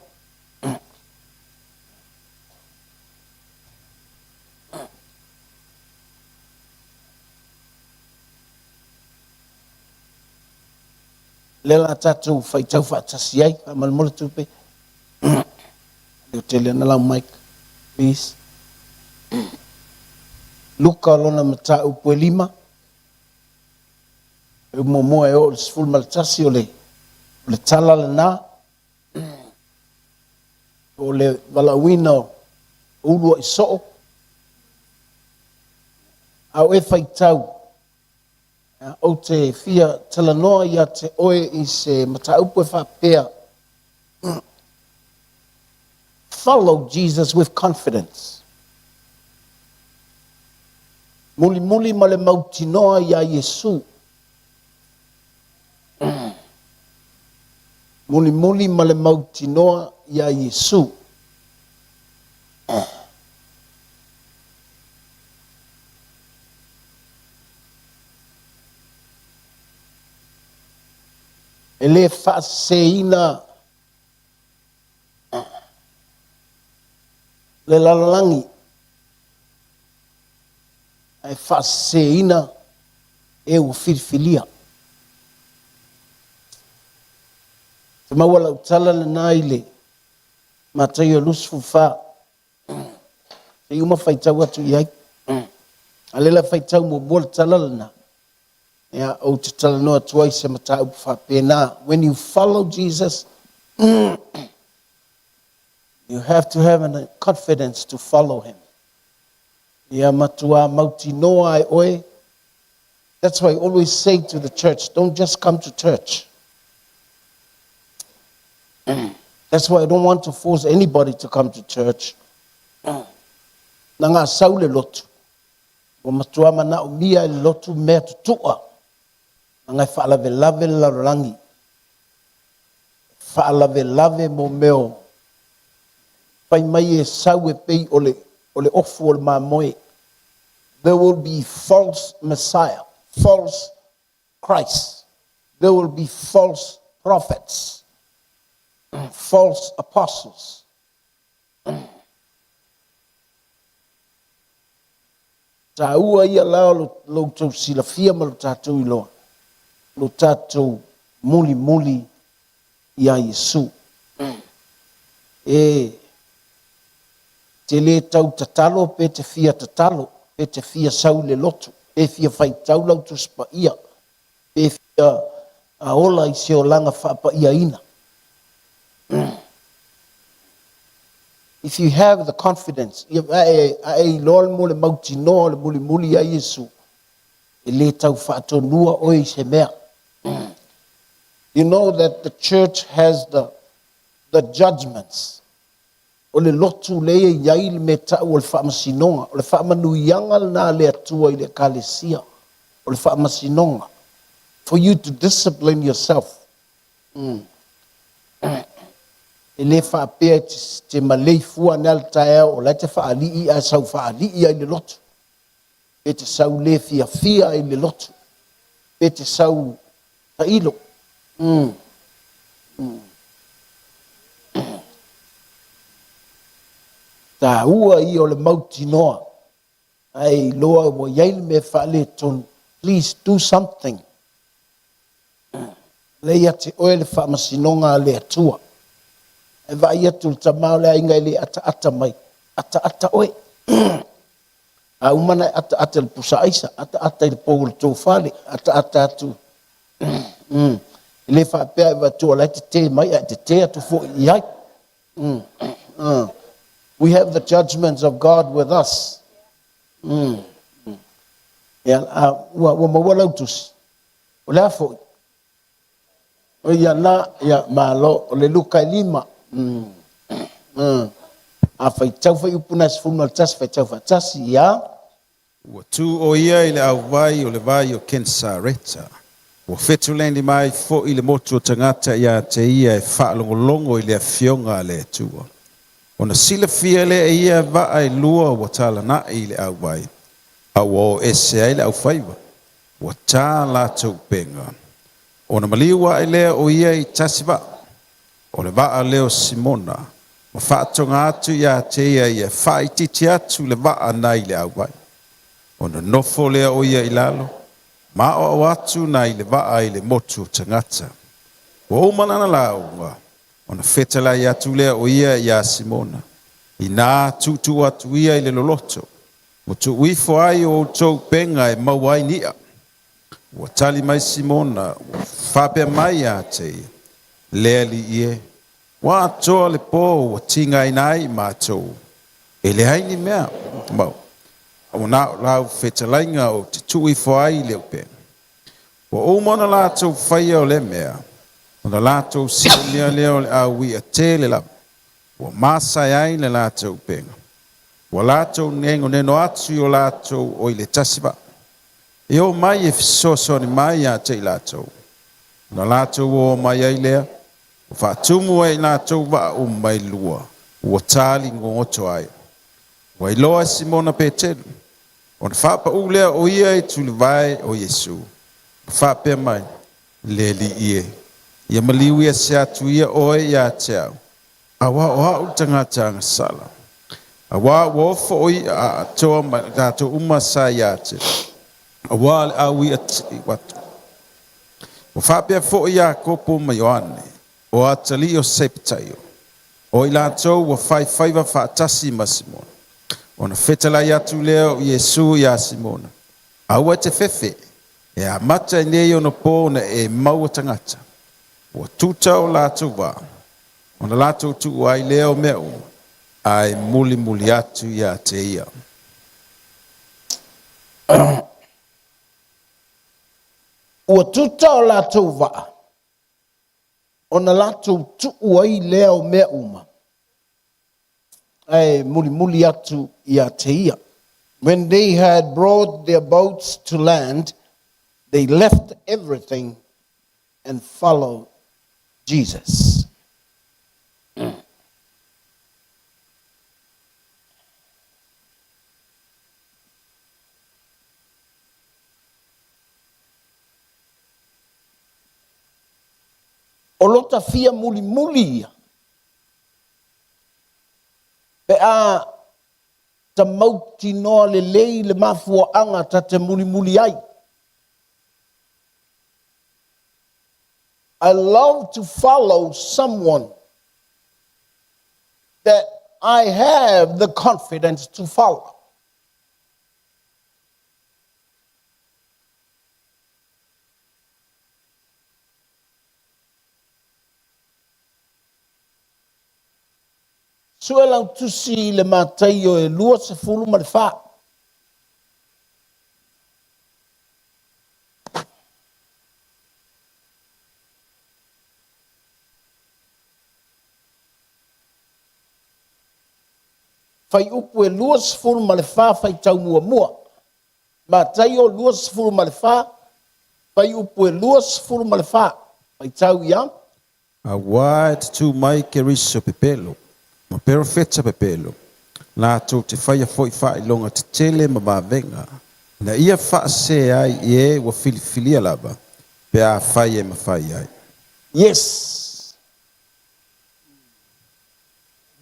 Lea la tatou faitau faatasi ai, faamolemole tupe. Leo tele ana lau mic, please. Luka lona mataupu e 5. E muamua e oo i le 11 o le, o le tala lena. O le valaauina o uluai soo. A o e faitau, ou te fia talanoa ia te oe i se mataupu e faapea, Follow Jesus with confidence. Mulimuli ma le mautinoa iā Iesu. Mulimuli ma le mautinoa iā Iesu. E le faaseseina le lalolagi, ae faaseseina e ua filifilia. Te maua lau tala lena i le Mataio 24. Se i uma faitau atu i ai. A lea la faitau muamua le tala lena, ia, ou te talanoa atu ai se mataupu faapena. When you follow Jesus, you have to have a confidence to follow him. Ia matua mautinoa ai oe. That's why I always say to the church, don't just come to church. That's why I don't want to force anybody to come to church. Na ngā sau le lotu. Ua matua manaomia e le lotu mea tutu'a. Na ngai faalavelave le lalolagi. Faalavelave mo mea o fai mai e sau e pei o le, o le ofu o le mamoe. There will be false messiah, false Christ. There will be false prophets, false apostles. Taua ia la o lo outou silafia ma lo tatou iloa, lo tatou mulimuli iā Iesu. E te le tau tatalo pe te fia tatalo, pe te fia sau i le lotu, pe fia faitau lau Tusi Paia, pe fia ola i se olaga faapaiaina. If you have the confidence, ia, a e, a e iloa le mo le mautinoa o le mulimuli iā Iesu, e le tau faatonua oe i se mea. You know that the church has the, the judgments. O le lotu lea e i ai le mea tau o le faamasinoga. O le faamanuiaga lena a le Atua i le Ekalesia, o le faamasinoga. For you to discipline yourself. Mm. E le faapea e te malei fua ane a le taeao o la e te faalii ae sau faalii ai le lotu. Pe te sau le fiafia ai le lotu. Pe te sau tailo. Mm. Mm. Taua ia o le mautinoa. Ae iloa ua i ai le mea faaletonu. Please do something. Lea ia te oe le faamasinoga a le Atua. E vaai atu le tama o le aiga e le ataata mai. Ataata oe. A uma ona e ataata i le pusa aisa, ataata i le pou o le tofale, ataata atu. Mm. E le faapea e vaai atu o la e tetē mai, ae tetē atu foi i ai. Mm. Mm. We have the judgments of God with us. Mm. Ia, a, ua, ua maua lau tusi. O le a foi? O ia na, ia, malo, o le Luka e lima. Mm. Mm. A faitau fuaiupu na e 11, faitau faatasi, ia. Ua tu ʻo ia i le ʻauwai o le vai o Kenesareta. Ua fetuleni mai foi le motu o tagata iā te ia e faalogologo i le Afioga a le Atua. Ona silafia lea e ia vaa e lua ua talanaʻi i le ʻauwai, a ua o ese ai le ʻaufaiva, ua tā latou upega. Ona maliu aʻe lea o ia i tasi vaa, o le vaa lea o Simona, ma faatoga atu iā te ia ia faaitiiti atu le vaa nai le ʻauwai. Ona nofo lea o ia i lalo, ma aʻoaʻo atu nai le vaa i le motu o tagata. Ua uma lana lauga, ona fetalai atu lea o ia iā Simona, Inā tuutuu atu ia i le loloto, ma tuu ifo ai o outou upega e maua ai ni iʻa. Ua tali mai Simona, ua faapea mai iā te ia, Le Alii e, ua atoa le pō ua tigaina ai i matou, e leai ni mea mau, a ua na o lau fetalaiga ou te tuu ifo ai i le upega. Ua uma ona latou faia o lea mea, ona latou siomia lea o le au iʻa tele lava, ua masae ai le latou upega. Ua latou nenoneno atu i o latou o i le tasi vaa, E ō mai e fesoasoani mai iā te i latou. Ona latou ō mai ai lea, ua faatumu ai i latou vaa uma e lua, ua tali gogoto ai. Ua iloa e Simona Petelu, ona faapaū lea o ia i tulivae o Iesu, ma faapea mai, Le Alii e, ia maliu ese atu ia oe iā te au, Auā o a'u le tagata agasala. Auā ua ofo o i'a a atoa ma tatou uma sa iā te, auā le au i'a ti'i atu. Ua faapea fo'i Iakopo ma Ioane, o atalii o Sepetaio, o i latou ua fai faiva faatasi ma Simona. Ona fetalai atu lea o Iesu iā Simona, Aua e te fefe, e amata i nei ona pō ona e maua tagata. Ua tuta o latou vaa, ona latou tuu ai lea o mea uma, ae mulimuli atu iā te ia. Ua tuta o latou vaa, ona latou tuu ai lea o mea uma, ae mulimuli atu iā te ia. When they had brought their boats to land, they left everything and followed Jesus. O lota fia mulimuli ia, pe a ta mautinoa lelei le mafuaaga ta te mulimuli ai. I love to follow someone that I have the confidence to follow. Sue lau tusi i le Mataio e 24. Fuaiupu e 24 faitau muamua. Mataio 24, fuaiupu e 24, faitau ia. Aua e tutū mai Keriso pepelo, ma perofeta pepelo, latou te faia foi faailoga tetele ma vavega, ina ia faasē ai i e ua filifilia lava, pe afai e mafai ai. Yes.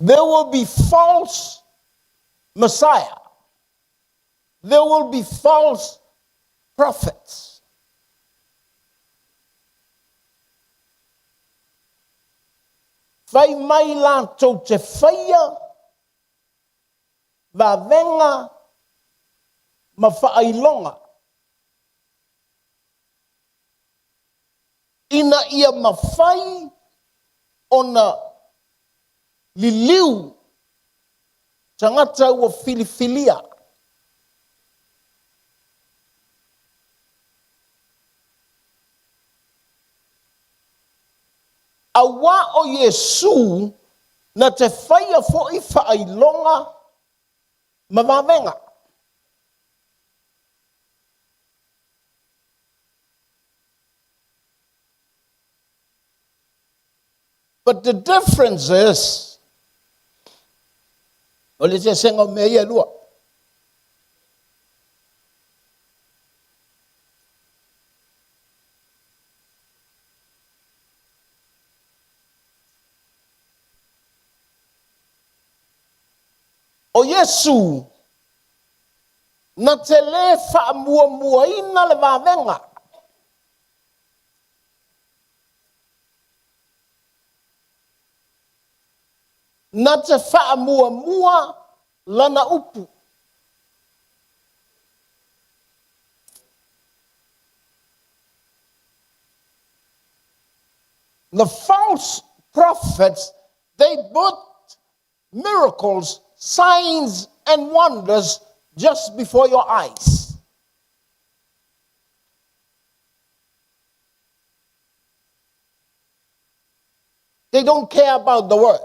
There will be false Messiah. There will be false prophets. Fai mai latou te faia vavenga ma faailoga ina ia mafai ona liliu. Tagata ua filifilia. Auā o Iesu na te faia foʻi faailoga ma vavega. But the difference is, o le eseesega o mea ia e lua. O Iesu na te lē faamuamuaina le vavega. Na te faamuamua lana upu. The false prophets, they put miracles, signs and wonders just before your eyes. They don't care about the word.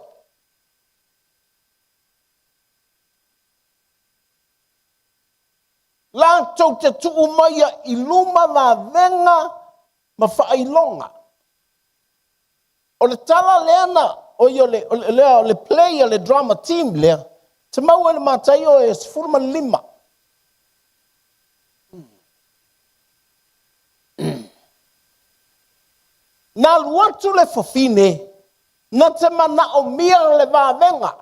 Latou te tuu maia i luma vavega ma faailoga. O le tala lea na, oi o le, o le, lea, o le play a le drama team lea, te maua i le Mataio e 15. Na alu atu le fafine, na te manaomia le vavega.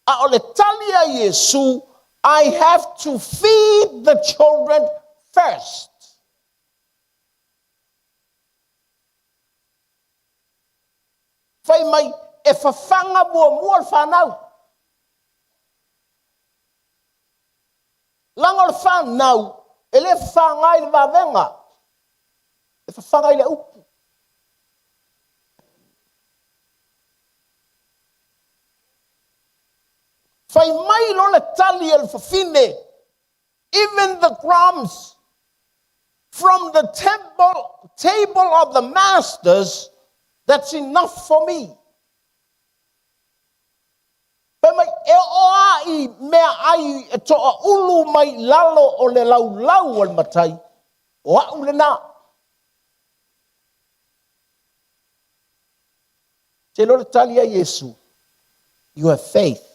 A o le tali a Iesu, I have to feed the children first. Fai mai, e fafaga muamua le fanau. Leaga o le fanau, e le fafaga i le vavega, e fafaga i le upu. Fai mai loa le tali a le fafine, even the crumbs from the temple, table of the masters, that's enough for me. Fai mai, e oo lava i meaai e toaulu mai lalo o le laulau a le matai, o au lena. Te iloa le tali a Iesu, you have faith.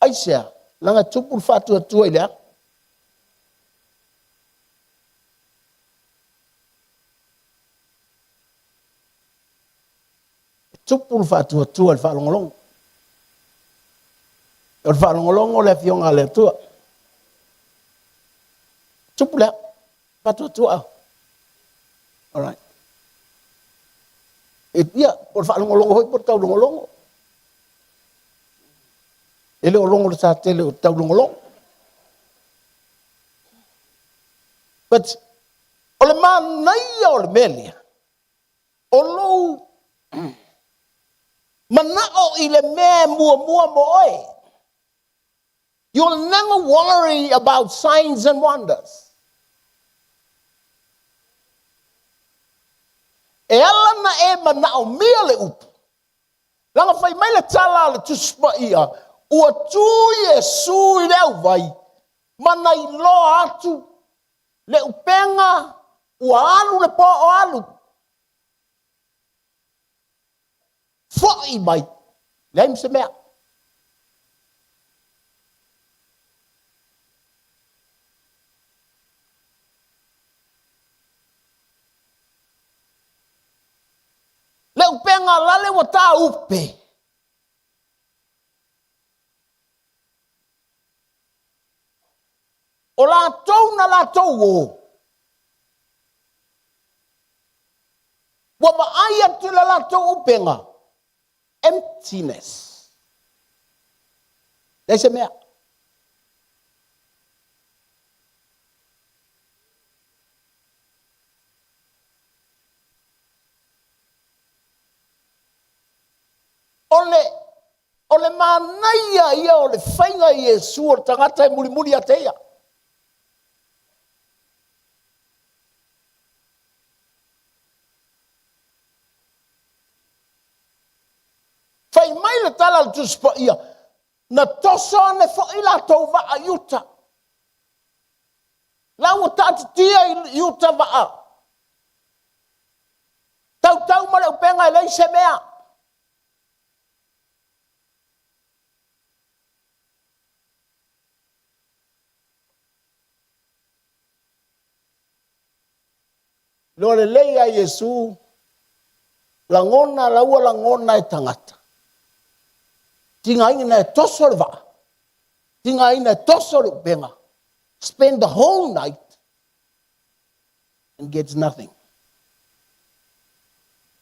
Aisea? Leaga e tupu le faatuatua i le a? E tupu le faatuatua i le faalogologo. O le faalogologo le Afioga a le Atua. Tupu le a? Faatuatua. All right. E, ia, o le faalogologo foi po o le taulogologo. E le o logo le satele o taulogologo. But, o le manaia o le mea lea, o lou manao i le mea e muamua mo oe. You'll never worry about signs and wonders. E ala na e manaomia le upu. Leaga fai mai le tala a le Tusi Paia, ua tu Iesu i le auvai ma na iloa atu le upega ua alu le po o alu. Foi mai, leai ma se mea. Le upega lale ua tāupe. O latou na latou o. Ua vaai atu i le latou upega, emptiness. Leai se mea. O le, o le manaia ia o le faiga i Iesu o le tagata e mulimuli ia te ia. Fai mai le tala a le Tusi Paia, na toso ane foi latou vaa i uta. La ua taatitia i uta vaa. Tautau ma le upega e leai se mea. Iloa lelei a Iesu lagona la ua lagona e tagata. Tigaina e toso le vaa, tigaina e toso le upega. Spend the whole night and gets nothing.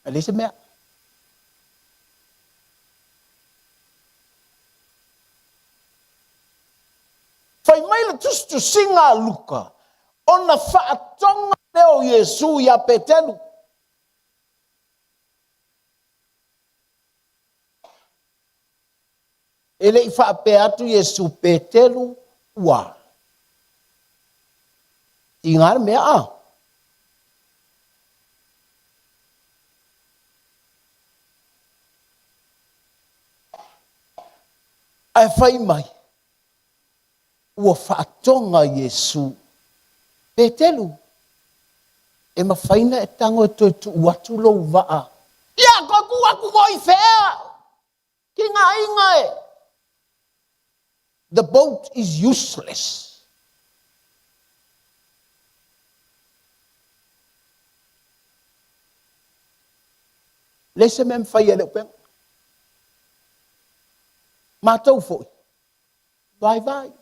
E leai se mea. Fai mai le tusitusiga a Luka, ona faatoga lea o Iesu iā Petelu. E le i faapea atu Iesu, Petelu, ua tiga le mea a. Ae fai mai, ua faatoga Iesu. Petelu, e mafai na e tago e toe tuu atu lou vaa. Ia, toe tuu atu foi i fea? Tigaina e. The boat is useless. Leai se mea e mafai e le upega. Matou foi, vaivai.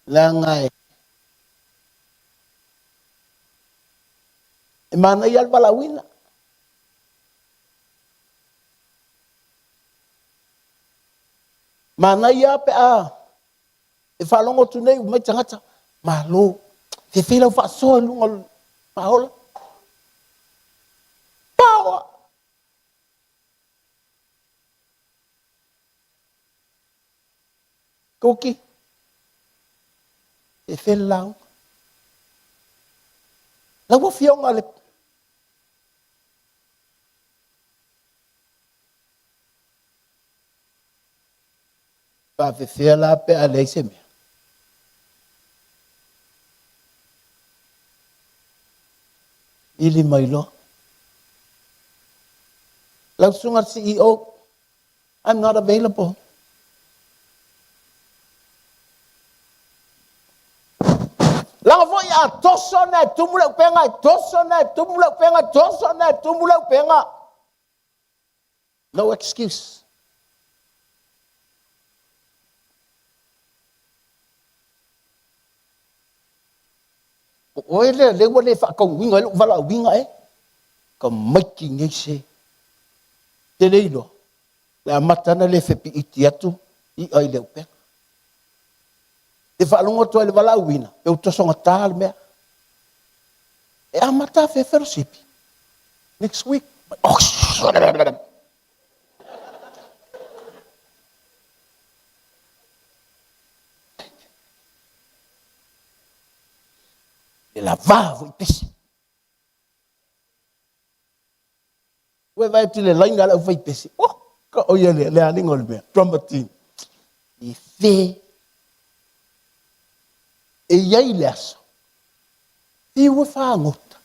Leaga e e manaia le valaauina. Manaia pe a e faalogo atu nei mai tagata, malo, fefe lau faasoa i luga o le paola. Paoa! Kuki, fefe le lauga. Lau Afioga le Faafefea la pe a leai se mea? Vili mai loa. Lau susuga i le CEO, I'm not available. Leaga foi a toso na e tumu le upega, e toso na e tumu le upega, toso na e tumu le upega. No excuse. O oe lea, lea ua le faataunuina ai lou valaauina e. Tamaiti nei se. Te le iloa. Le amata ana le fepiiti atu i'a i le upega. Te faalogo atu ai le valaauina, pe ua tosogata le mea. E amata afea fellowship? Next week. Oh, Le lava foi pese. Ua vaai atu i le laina a le aufaipese. Oh, ka o ia le, le aliga o le mea. Drama team. I fe. E i ai le aso. Fiu e fagota.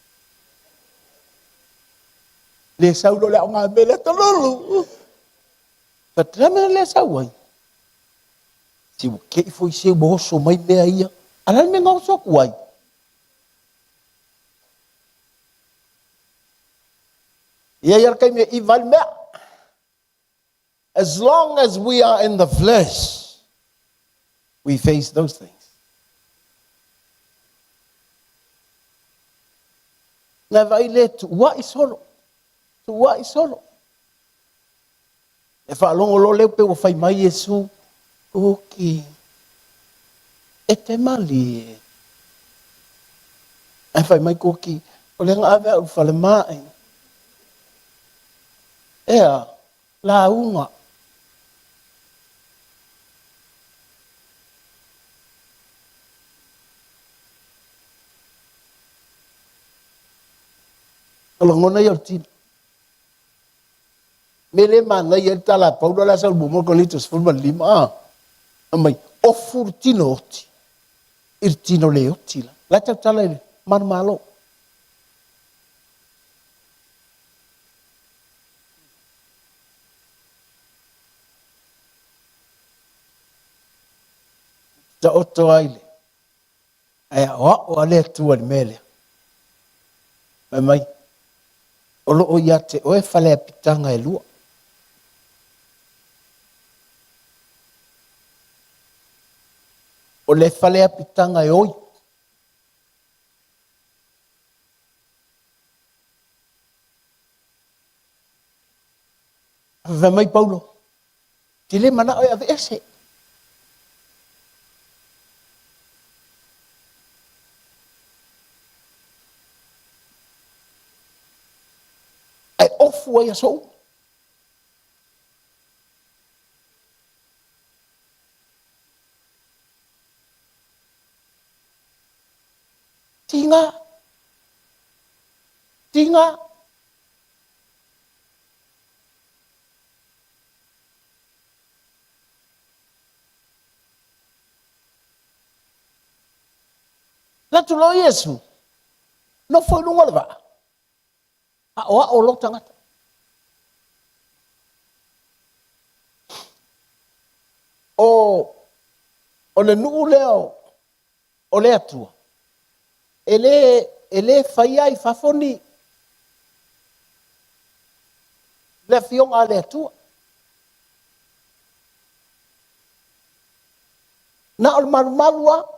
Le sau loa le aoga mele a talulu. Fatreme le sau ai. Si ua kei foi se ua oso mai mea ia. A le a le mea na oso atu ai? E i ai lava le taimi e iva ai le mea. As long as we are in the flesh, we face those things. Na vaai le tuuai solo, tuuai solo. E faalogo loa lea pe ua fai mai Iesu, Kuki, e te malie. Ae fai mai Koki, O lea na ave au i le falemai. Ea, lauga. O lagona ia o le tino. Mea lea e manaia ai le tala a Paulo la e sau i le muamua o Korinito 15, a, fai mai, ofu le tino oti i le tino le oti la. La e tautala i le manumalo. Taoto ai le ae aoao a le Atua i le mea lea. Fai mai, o lo o ia te oe faleapitaga e lua. O le faleapitaga e oi. Fai mai Paulo, te le manao e aveese. Ae ofu ai aso uma. Tiga. Tiga. Alu atu loa Iesu, nofo i luga o le vaa, aoao loa tagata. O, o le nuu lea o, o le Atua, e le, e le faia i fafo ni, le afioga a le Atua. Na o le malumalu lava,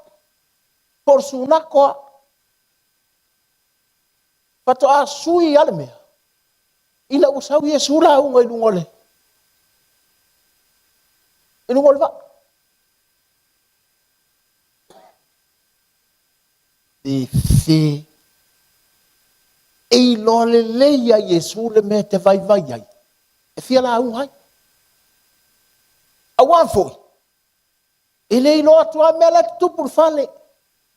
po o le sunako lava. Faatoa sui lava le mea, ina ua sau Iesu lauga i luga o le, i luga o le vaa. Fefe. E iloa lelei e Iesu le mea e te vaivai ai, e fia lauga ai. Aua foi, e le iloa atu lava mea la e tutupu i le fale.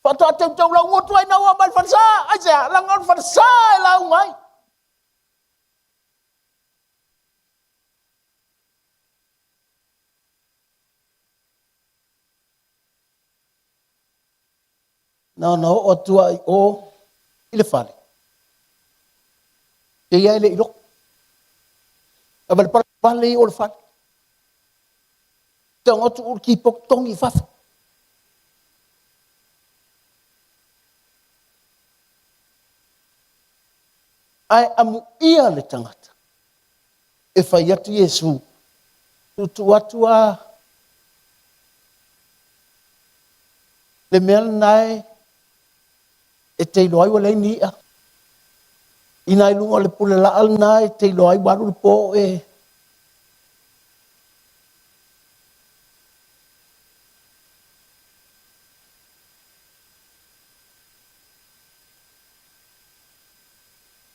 Faatoa teuteu laugutu ai ina ua mai le falesa. Aisea? Leaga o le falesa e lauga ai. Na ona oo atu lava i o i le fale, e i ai le i loko. Ae le palepale i o le fale. Tago atu ulu kipok togi i fafo. Ae amuia le tagata e fai atu Iesu, tuutuu atu a le mea lena e te iloa ai ua leai ni i'a. Ina i luga o le pulelaa lena e te iloa ai ua alu le po e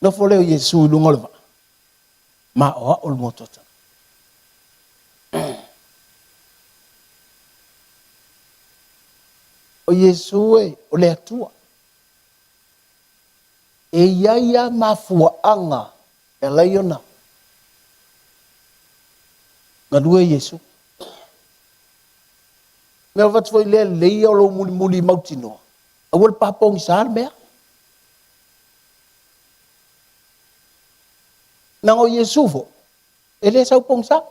Nofo lea o Iesu i luga o le vaa, maoao le motuata. O Iesu e, o le Atua. E i ai lava mafuaaga e ala ai ona galue Iesu. Mea avatu foi lea lelei ia o lou mulimuli mautinoa, aua le papogisa le mea. Leaga o Iesu foi, e le sau pogisa.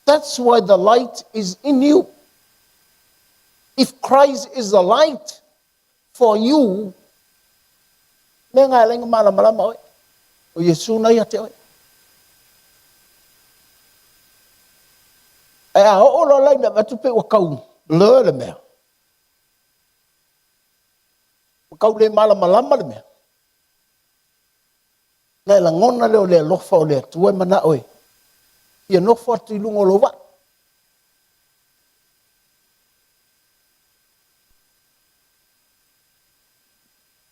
That's why the light is in you. If Christ is the light for you, mea nga e ala ai ona malamalama oe. O Iesu na ia te oe. Ae a oo loa la ina avatu pe ua tau blur le mea. Ua tau le malamalama le mea. Na e lagona lea o le alofa o le Atua e manao e fia nofo atu i luga o lou vaa.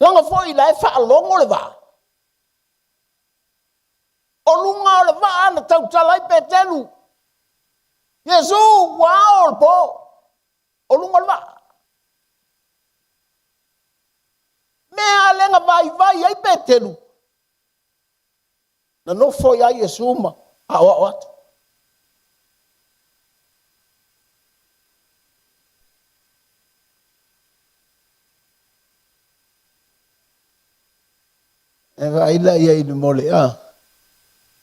Leaga foi la e faalogo le vaa. O luga o le vaa na tautala ai Petelu. Iesu, ua ao le po. O luga o le vaa. Mea lea na vaivai ai Petelu. Na nofo ia Iesu ma aoao atu. E vaai la i ai i le mole, a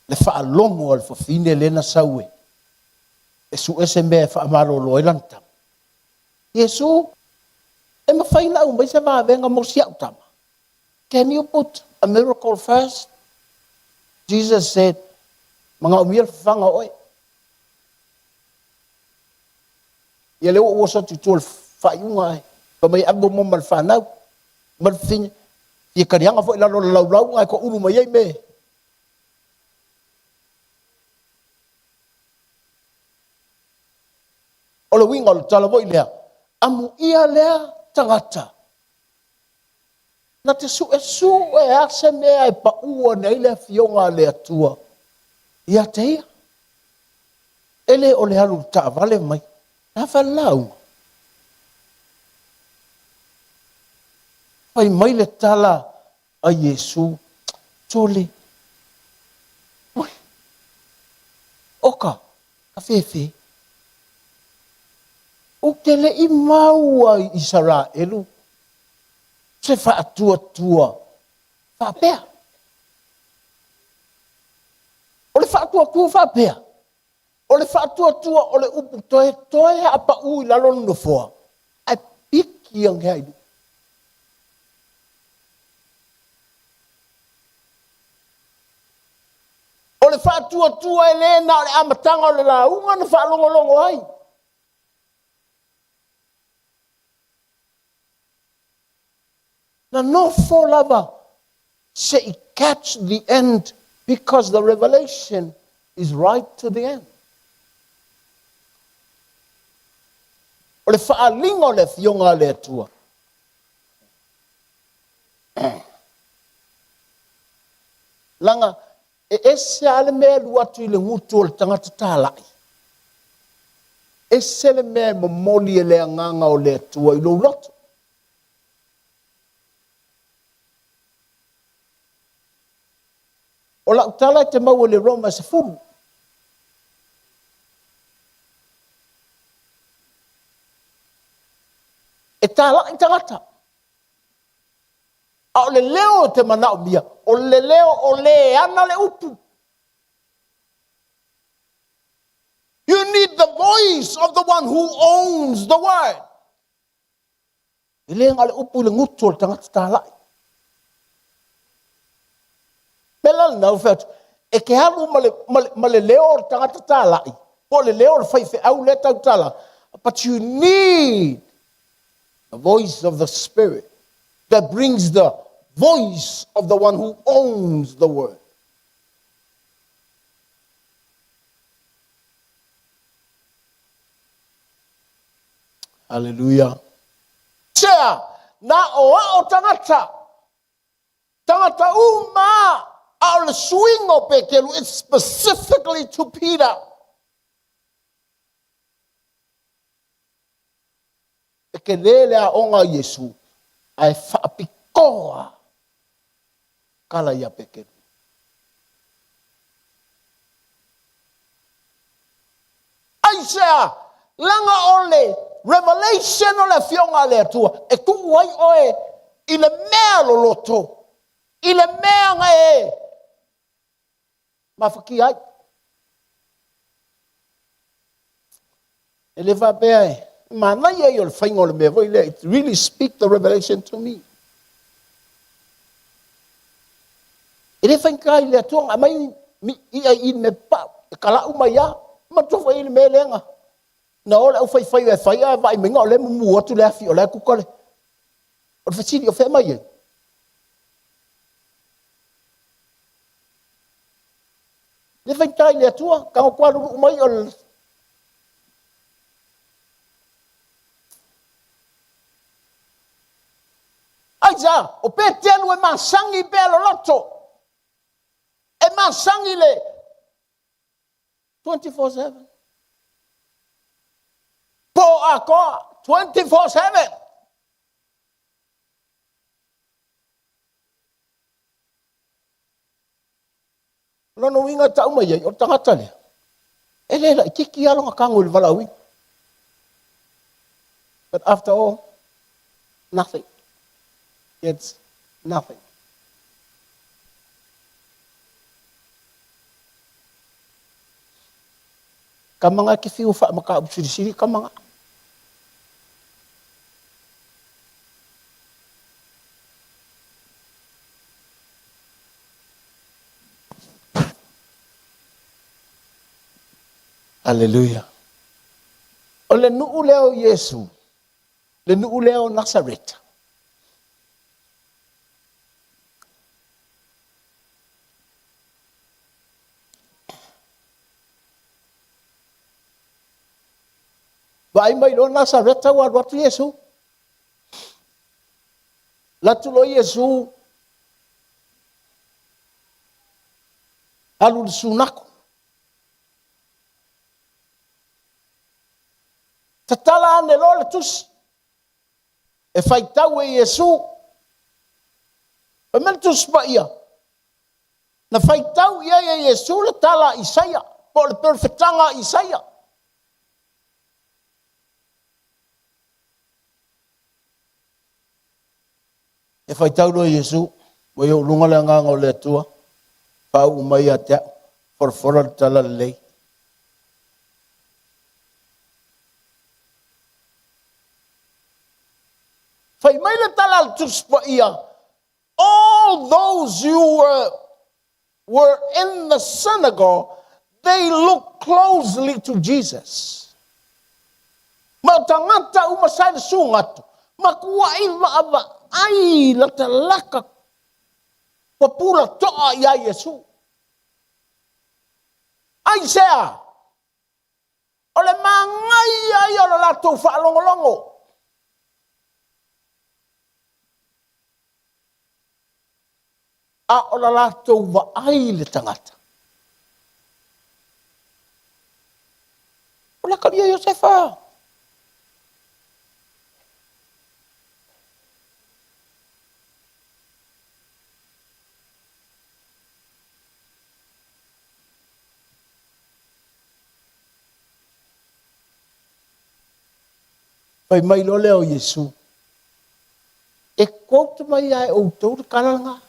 le faalogo a le fafine lea na sau e sue se mea e faamalolo ai lana tama. Iesu, e mafai ona aumai se vavega mo si au tama? Can you put a miracle first? Jesus said, manaomia le fafaga o oe. Ia lea ua ou oso atu i tua o le faaiuga ae fai mai ave muamua ma le fanau ma le fafine. Ia kaliaga foi i lalo o le laulau ae toulu mai ai me. O le uiga o le tala foi lea, amuia lea tagata na te suesue a se mea e pau ane ai le Afioga a le Atua ia te ia. E le o le alu i le taavale mai, le a fai le lauga? Fai mai le tala a Iesu, Sole, oi, oka, ka fefe. Ou te le i maua i Isaraelu se faatuatua faapea. O le faatuatua faapea, o le faatuatua o le upu toetoe a pau i lalo le nofoa, ae piki ane ai. O le faatuatua e le na o le amataga o le lauga na faalogologo ai. Na nofo lava se i catch the end because the revelation is right to the end. O le faaaliga o le Afioga a le Atua. Leaga e ese lava le mea e alu atu i le gutu o le tagata talai, ese le mea e momoli e le Agaga o le Atua i lou loto. O lau tala e te maua i le Roma 10. E talai tagata. A o le leo e te manaomia, o le leo o le ana le upu. You need the voice of the one who owns the word. E le na o le upu i le gutu o le tagata talai. Mea la lena ua fai atu, e te alu ma le, ma le, ma le leo o le tagata talai, po o le leo o le faifeau lea tautala, but you need the voice of the Spirit that brings the voice of the one who owns the word. Hallelujah. Sea, na o ao tagata, tagata uma, a o le suiga o Petelu, it's specifically to Peter. E tele le aoga a Iesu, ae faapitoa tala ia Petelu. Aisea? Leaga o le revelation o le Afioga a le Atua e tuu ai oe i le mea loloto, i le mea na e mafatia ai. E le faapea e manaia ia o le faiga o le mea foi lea, it really speak the revelation to me. E le faigata i le Atua ona aumai i'a i le mea pau, e kala'u mai lava. Manatua foi le mea lea na na o le aufaifaiva e fai ae vaai mai na o lea e mumu atu le afi o la e kuka le. O le fesili, o fea e aumai ai? Le faigata i le Atua, tago atu lulu'u mai o le. Aisea? Aisea? O Peteru e masagi pea loloto. E masagi le 24/7. Po atoa 24/7. O lona uiga e tau mai ai, o le tagata lea, e le laitiiti lava lona tago i le valaauina. But after all, nothing gets nothing. Kamaga e te fiu faamataupu silisili kamaga. Aleluia. O le nuu lea o Iesu, le nuu lea o Nasareta. Vaai mai loa Nasareta ua alu atu Iesu. Alu atu loa Iesu alu i le sunaku. Tatala ane loa le tusi e faitau e Iesu. Fai mai le Tusi Paia, na faitau i ai e Iesu le tala a Isaia, po o le perofetaga a Isaia. E faitau loa Iesu, ua i ou luga le agaga o le Atua, faauu mai ia te au, folafola le tala lelei. Fai mai le tala a le Tusi Paia, All those you were, were in the synagogue, they looked closely to Jesus. Ma o tagata uma sa i le sugato, matuai vaavaai latalata ua pula toa iā Iesu. Aisea? O le manaia ia o le latou faalogologo. A o la latou vaai i le tagata. O le atalii a Iosefa. Fai mai loa lea o Iesu, E quote mai lava e outou le tala lena.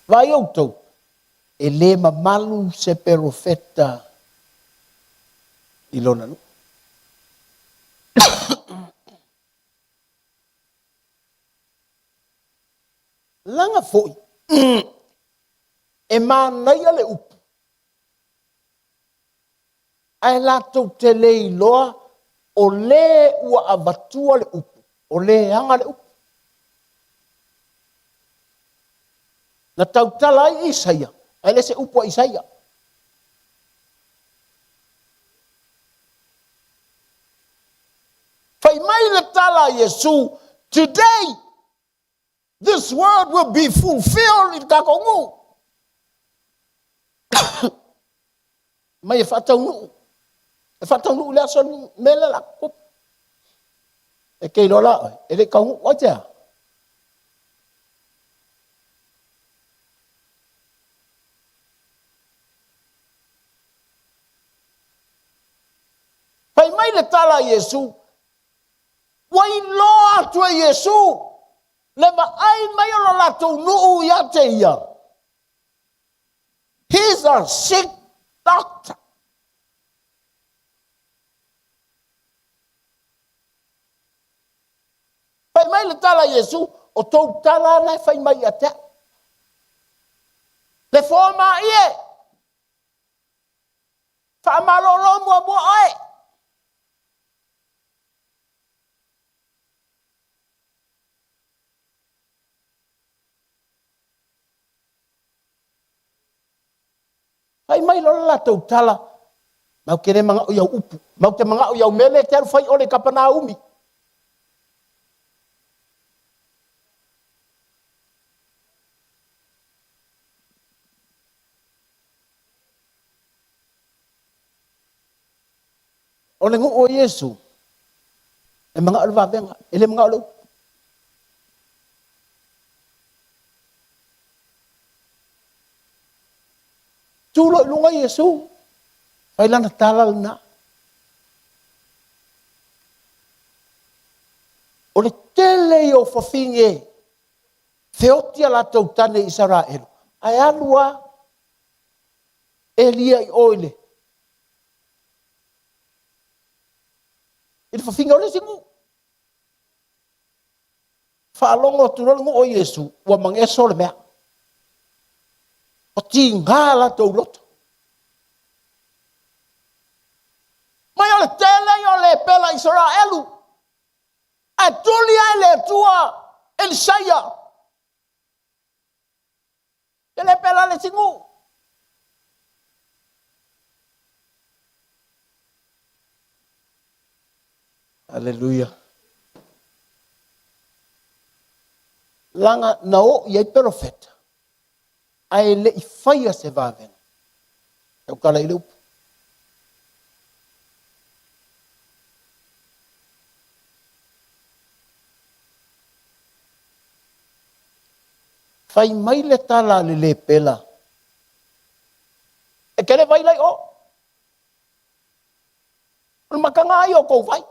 Vaai outou, e le mamalu se perofeta i lona nuu. Leaga foi e manaia le upu, ae latou te le iloa o le ua avatua le upu, o le ana le upu. Na tautala ai Isaia, ae le se upu a Isaia. Fai mai le tala a Iesu, Today, This word will be fulfilled i le tatou nuu. Mai e faataunuu. E faataunuu i le aso mea lea la tupu. E te iloa la oe, e le i taunuu ai tea. Fai mai le tala a Iesu, Ua iloa atu e Iesu le vaai mai o lo latou nuu ia te ia. He's a sick doctor. Fai mai le tala a Iesu, o tou tala na e fai mai ia te au. Le fomaie, faamalolo muamua oe. Fai mai loa le latou tala, Matou te le manao i au upu, matou te manao i au mea lea e te alu fai ʻole i Kapanaumi. O le nuu o Iesu, e manao le vavega, e le manao le upu. Tu loa i luga Iesu, fai lana tala lena. O le tele ia o fafine feoti a latou tane i Isaraelu, ae alu lava Elia i o i le i le fafine o le isi nuu. Faalogo atu loa le nuu o Iesu, ua mageso le mea. Ua tiga latou loto. Mai o le tele ia o lepela Isaraelu, ae tuli lava e le Atua Elisaia. E le pela le isi nuu. Aleluia. Laga na oo i ai perofeta, ae le i faia se vavega. Tautala i le upu. Fai mai le tala a le lepela, E tele vai la i o. O le mataga lava ia o tou vai.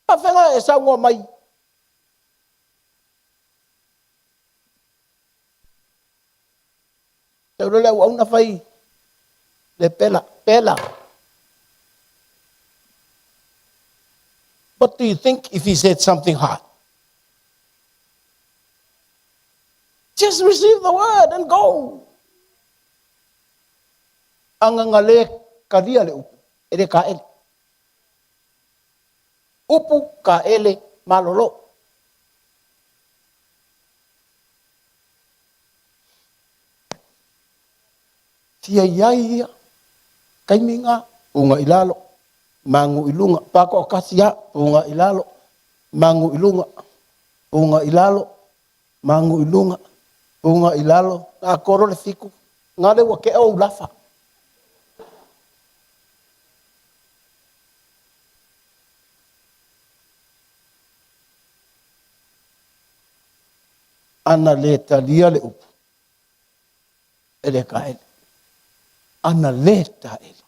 Faafefea ona e saunoa mai? Sau loa le auauna fai lepela, pela. What do you think if he said something hard? Just receive the word and go. Agaga le talia le upu, e le taele. Upu, taele, malolo. Fia i ai ia, taimi na, puga i lalo, magu i luga, patoatasi lava, puga i lalo, magu i luga, puga i lalo, magu i luga, puga i lalo, na atoa loa le fitu, na lea ua tea ou lafa. Ana le talia le upu, e le taele. Ana le taele,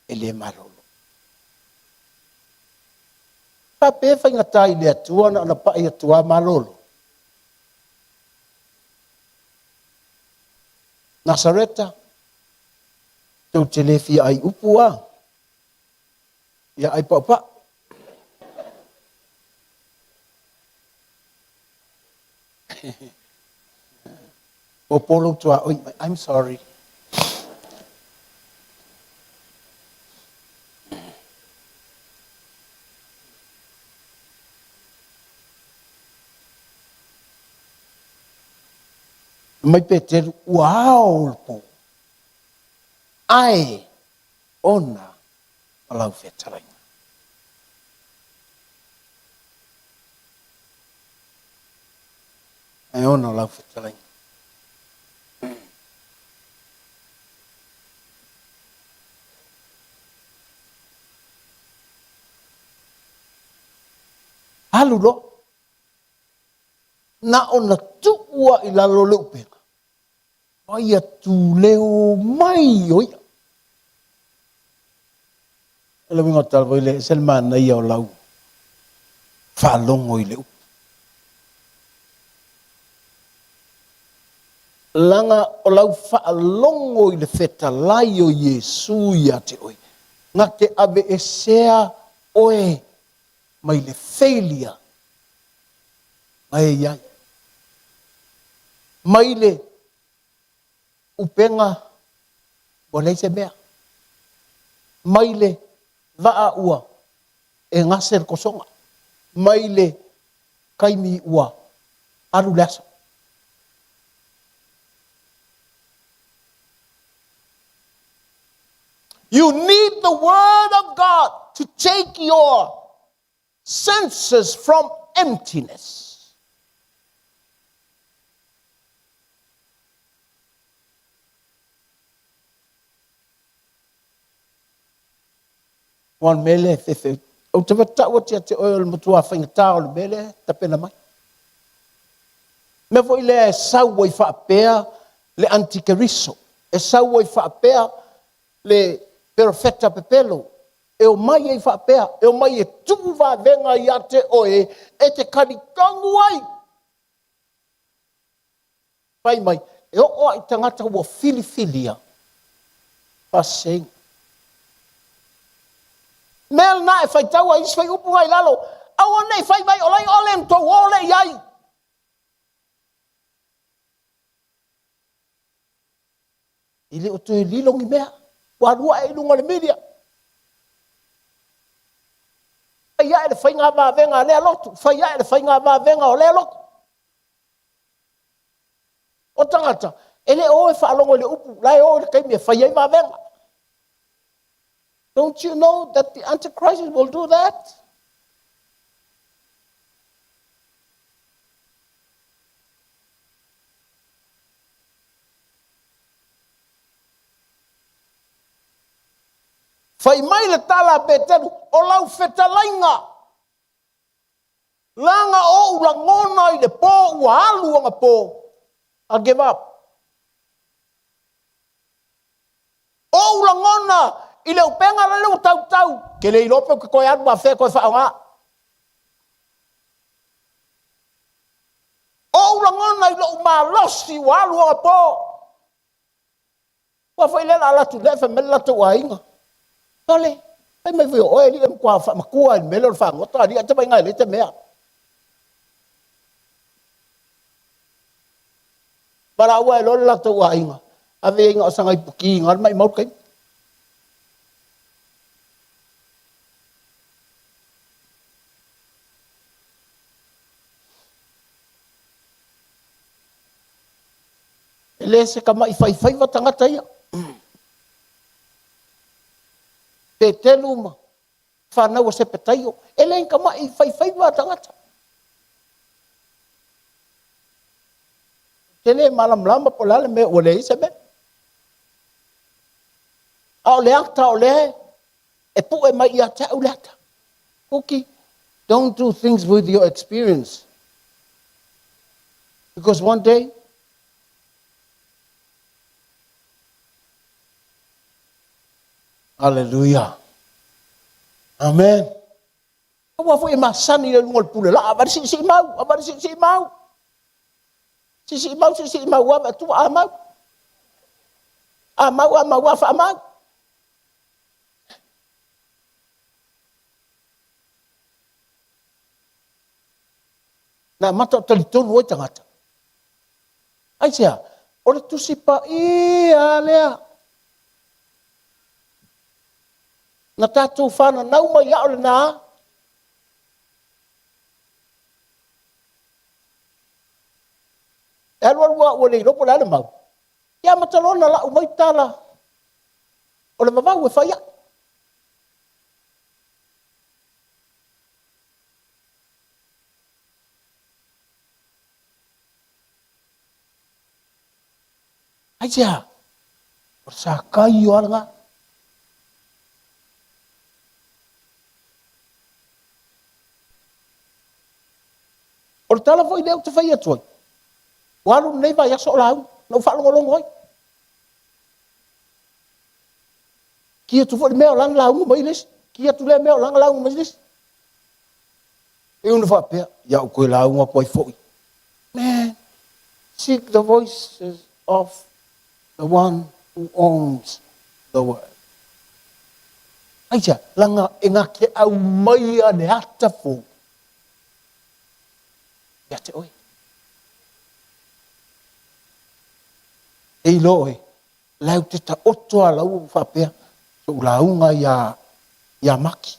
e le malolo. Faapea e faigata i le Atua na ona pai atu lava malolo. Nasareta, tou te le fia ai upu a? Ia ai paupau. Popo lou tuaoi mai. I'm sorry. Mai Peteru, ua ao le po, ae ona o lau fetalaiga. Ae ona o lau fetalaiga. Alu loa. Na ona tuu lava i lalo le upega, ma ia tuleo mai o ia. O le uiga o le tala foi lea, e ese le manaia o lau faalogo i le upu. Leaga o lau faalogo i le fetalai o Iesu ia te oe, na te aveesea oe mai le failure na e i ai, mai le upega ua leai se mea, mai le vaa ua e gase le tosoga, mai le taimi ua alu le aso. You need the word of God to take your senses from emptiness. Aua o le mea lea e fefe. Ou te tau atu ia te oe o le matua faigata o le mea lea e tapena mai. Mea foi lea e sau ai faapea le antikeriso, e sau ai faapea le perofeta pepelo, e omai ai faapea, e omai e tuu vavega ia te oe e te talitonu ai. Fai mai, e oo lava i tagata ua filifilia, faaseseina. Mea lena e faitau ai isi fuaiupu na i lalo, aua ne i fai mai o lai ole na tou o lea i ai. E le o toe lilo ni mea, ua alu ae i luga o le media. Fai ae le faiga vavega a lea lotu, fai ae le faiga vavega o lea lotu. O tagata, e le o e faalogo i le upu, la e o i le taimi e fai ai vavega. Don't you know that the Antichrist will do that? Fai mai le tala a Peteru, o lau fetalaiga, leaga ou lagona i le po ua alu anapo, I'll give up. Ou lagona i le upega lale ua tautau, ke le iloa pe ou te toe alu ma fea e toe faaaoga. Ou lagona i lou malosi ua alu anapo. Aua foi lea o le a alu atu nei fai mai le latou aiga, Sole, fai mai foi o oe alii e matua faamatua i le mea lea o le fagota, alii ae te vaai e leai se mea. Valaau ae loa le latou aiga, ave ai na o sana iputi na le maimau le taimi. E le se tama'i faifaiva tagata ia. Petelu ma fanau a Sepetaio, e le ni tama'i faifaiva tagata. Ou te le malamalama po o le a le mea ua leai se mea. A o le ata o lea e pue mai ia te au le ata. Cookie, don't do things with your experience. Because one day, Hallelujah. Amen. Aua foi e masani le luga o le pule laa, avane siisii mau, avane siisii mau. Siisii mau, siisii mau, ave atua a mau. A mau, a mau, a faamau. Na amata o talitonu ai tagata. Aisea? O le Tusi Paia lea. Na tatou fananau mai ao lena. E alu alu lava ua le iloa po o le a le mau. Ia amata loa ona lau mai tala o le vavau e fai ai. Aisea? O le Sakaio lava lena. O le tala foi lea ou te fai atu ai, ua alu lenei vaiaso o lauga, na ou faalogologo ai. Ki atu foi le mea o lana lauga mai le isi, ki atu lea mea o lana lauga mai le isi. E una faapea, ia ou toe lauga atu ai foi. Man, seek the voices of the one who owns the word. Aisea? Leaga e na te aumaia le ata fou ia te oe. E iloa oe, lau te taoto a lau faapea, sou lauga ia, ia Maki.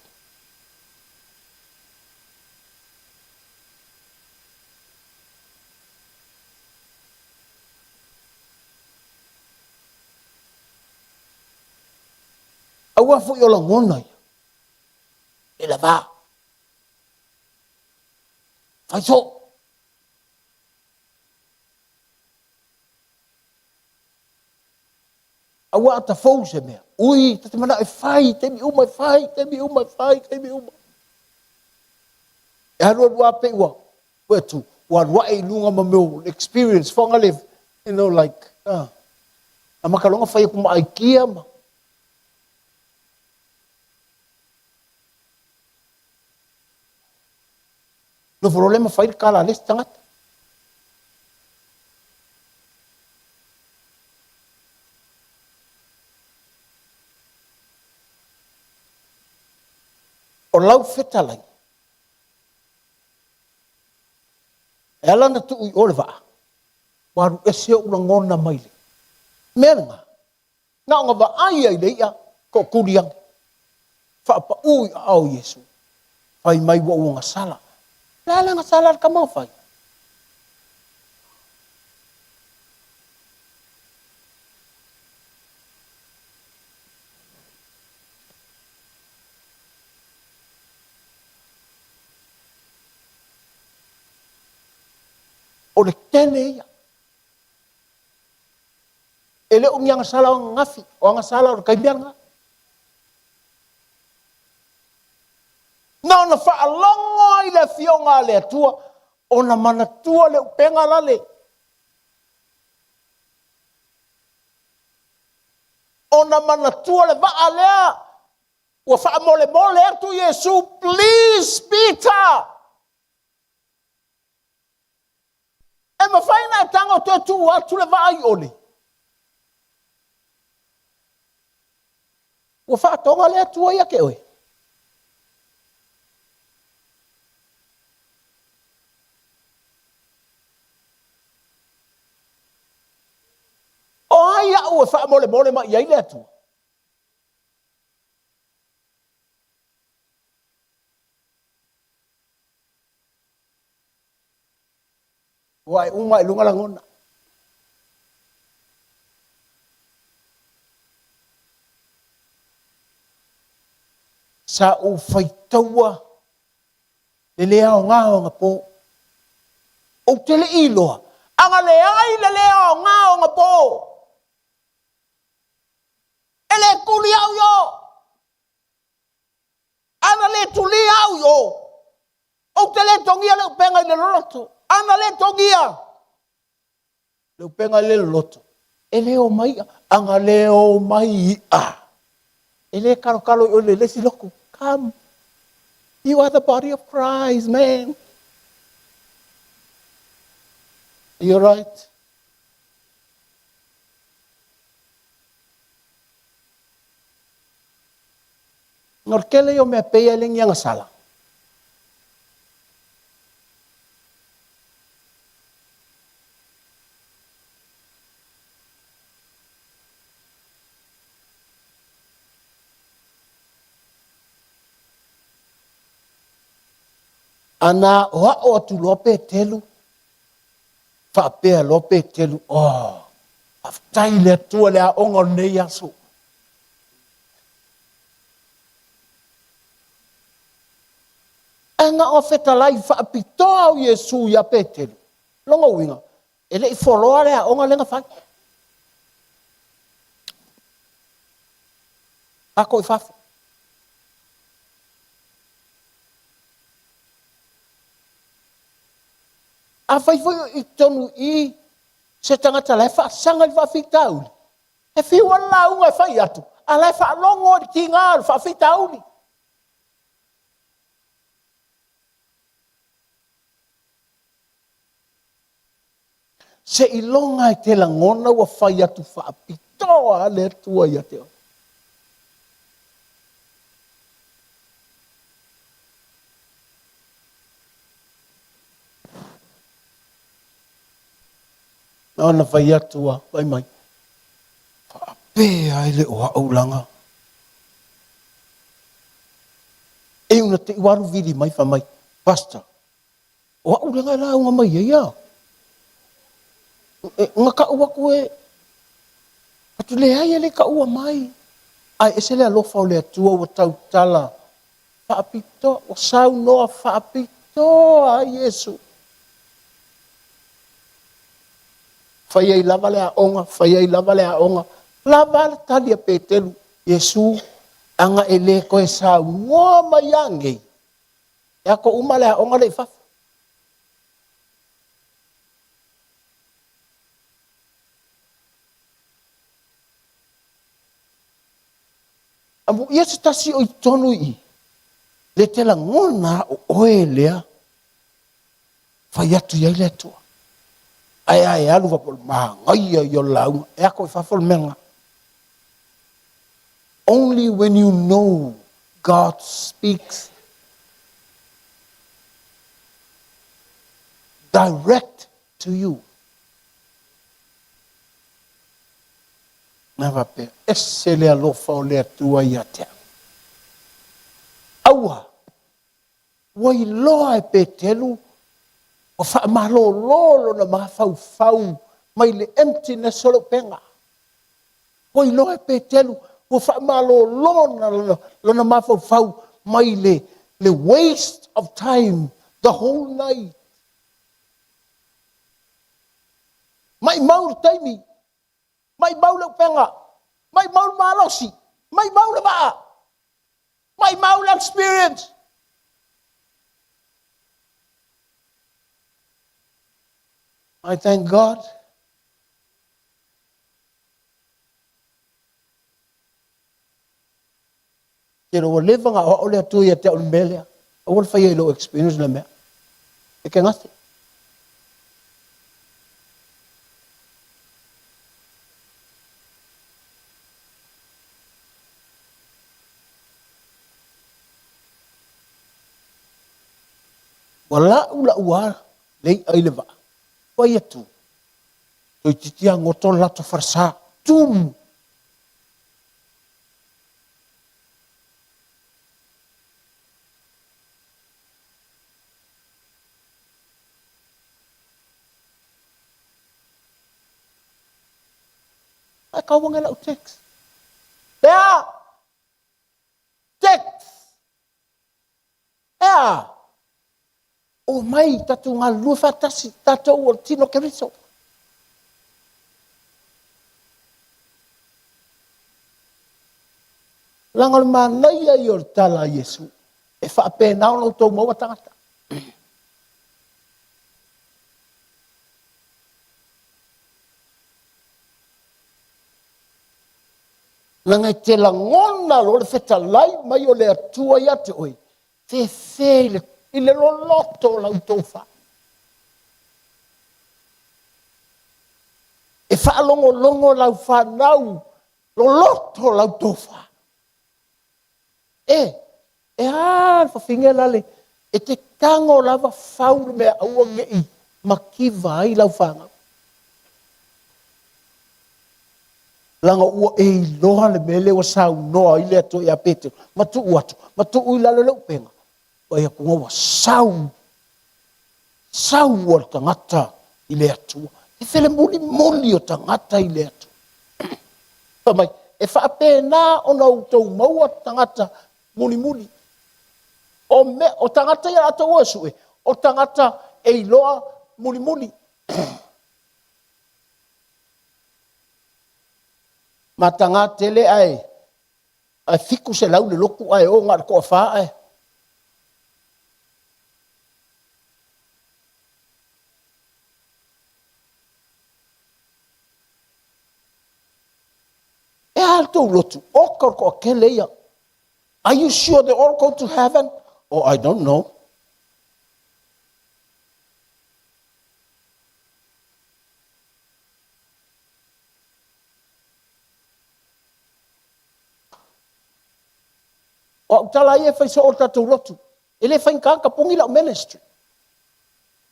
Aua foi o lagona ia, e lava. Fai soo. Aua a ta fou se mea, ui, ta te manao e fai, taimi uma e fai, taimi uma e fai, taimi uma. E alualu lava pei ua, ua atu, ua alu ae i luga ma mea o experience foga le, you know, like, ah. A makaloga fai aku ma aikia ma. Nofo loa lea ma fai le kala a le isi tagata. O lau fetalai, e ala ona tuu i o le vaa, ua alu ese ou lagona mai le mea lena. Na ona vaai ai i le i'a tootuli ane, faapaū i aao o Iesu, fai mai ua ou agasala. O le a le agasala a le tama na fai? O le tele ia. E le o ni agasala o ananafi, o agasala o le taimi lava lena. Na ona faalogo ai le Afioga a le Atua, ona manatua le upega lale. Ona manatua le vaa lea ua faamolemole atu Iesu, please Peter, E mafai ona e tago toe tuu atu le vaa i ole? Ua faatoga le Atua ia te oe. O ai au e faamolemole mai i ai le Atua? Ua ae uma i luga lagona. Sa ou faitaua le le aoga o agapo. Ou te le i iloa, aga leai le le aoga o agapo. E le tuli au i o. Ana le tulia au i o, ou te le togia le upega i le loloto. Ana le togia le upega i le loloto, e le o mai i'a. Ana le o mai i'a, e le kalokalo i oe le isi lotu. Come. You are the body of Christ, man. You're right. O le tele ia o mea pei e le ni agasala. A na aoao atu loa Petelu, faapea loa Petelu, Oh, faafetai i le Atua i le aoga o lenei aso. Ae na o fetalai faapitoa o Iesu ia Petelu. Lona uiga, e le i foloa le aoga lea na fai. Tatou i fafo. Afai foi o i totonu i i se tagata la e faasaga i le faafitauli, e fiu lava le lauga e fai atu, a la e faalogo i le tiga o le faafitauli. Seiloga e te lagona ua fai atu faapitoa le Atua ia te oe. Na ona fai atu a, fai mai, faapea e le o au laga. E una te i ua alu vili mai, fai mai, Pastor, o au laga e lauga mai ai a. E, na tau atu e, atu leai e le taua mai. Ae ese le alofa o le Atua ua tautala faapitoa, ua saunoa faapitoa ai Iesu. Fai ai lava le aoga, fai ai lava le aoga. Lava le tali a Petelu, Iesu, aga e le toe saunoa mai a nei, e ato uma le aoga lea i fafo. Amuia se tasi o i totonu i i, le te lagona o oe lea fai atu i ai le Atua. Ae a e alu faapea o le manaia ia o le lauga, e ato i fafo le mea lena. Only when you know God speaks direct to you. Na faapea, ese le alofa o le Atua ia te au. Aua, ua iloa e Petelu ua faamalolo lona mafaufau mai le emptiness o le upega. Ua iloa e Petelu ua faamalolo lona mafaufau mai le, le waste of time the whole night. Maimau le taimi, maimau le upega, maimau le malosi, maimau le vaa, maimau le experience. I thank God. Tele ua leva na aoao le Atua ia te au i le mea lea. Aua le faia i lou experience le mea. E te gase. Ua lau lau a le i'a i le vaa. Fai atu, toeitiiti a goto le latou falesa, tumu. Ae kaua lau text. Lea! Text! Ea! Omai tatou galulue faatasi, tatou o le tino o Keriso. Leaga o le manaia ia o le tala a Iesu, e faapena ona outou maua tagata. Leaga e te lagona loa le fetalai mai o le Atua ia te oe, fefe i le, i le loloto o lau tofa. E faalogologo lau fanau, loloto lau tofa. E, e a le fafine la le, e te tago lava fau le mea aua ne i mativa ai lau fanau. Leaga ua e iloa le mea lea ua saunoa ai le Atua ia Petero, ma tuu atu, ma tuu i lalo le upega. Vaai atu ua sau, sau o le tagata i le Atua. E fele mulimuli o tagata i le Atua. Fai mai, e faapena ona outou maua tagata mulimuli. O, mea, o tagata ia latou o e sue, o tagata e iloa mulimuli. Mataga tele ae ae 700 le lotu ae o na o le toafa ae E a le tou lotu? Oka o le toatele ia. Are you sure they all go to heaven? Oh, I don't know. O au tala ia e fai soo o le tatou lotu. E le faigata tapuni lau ministry.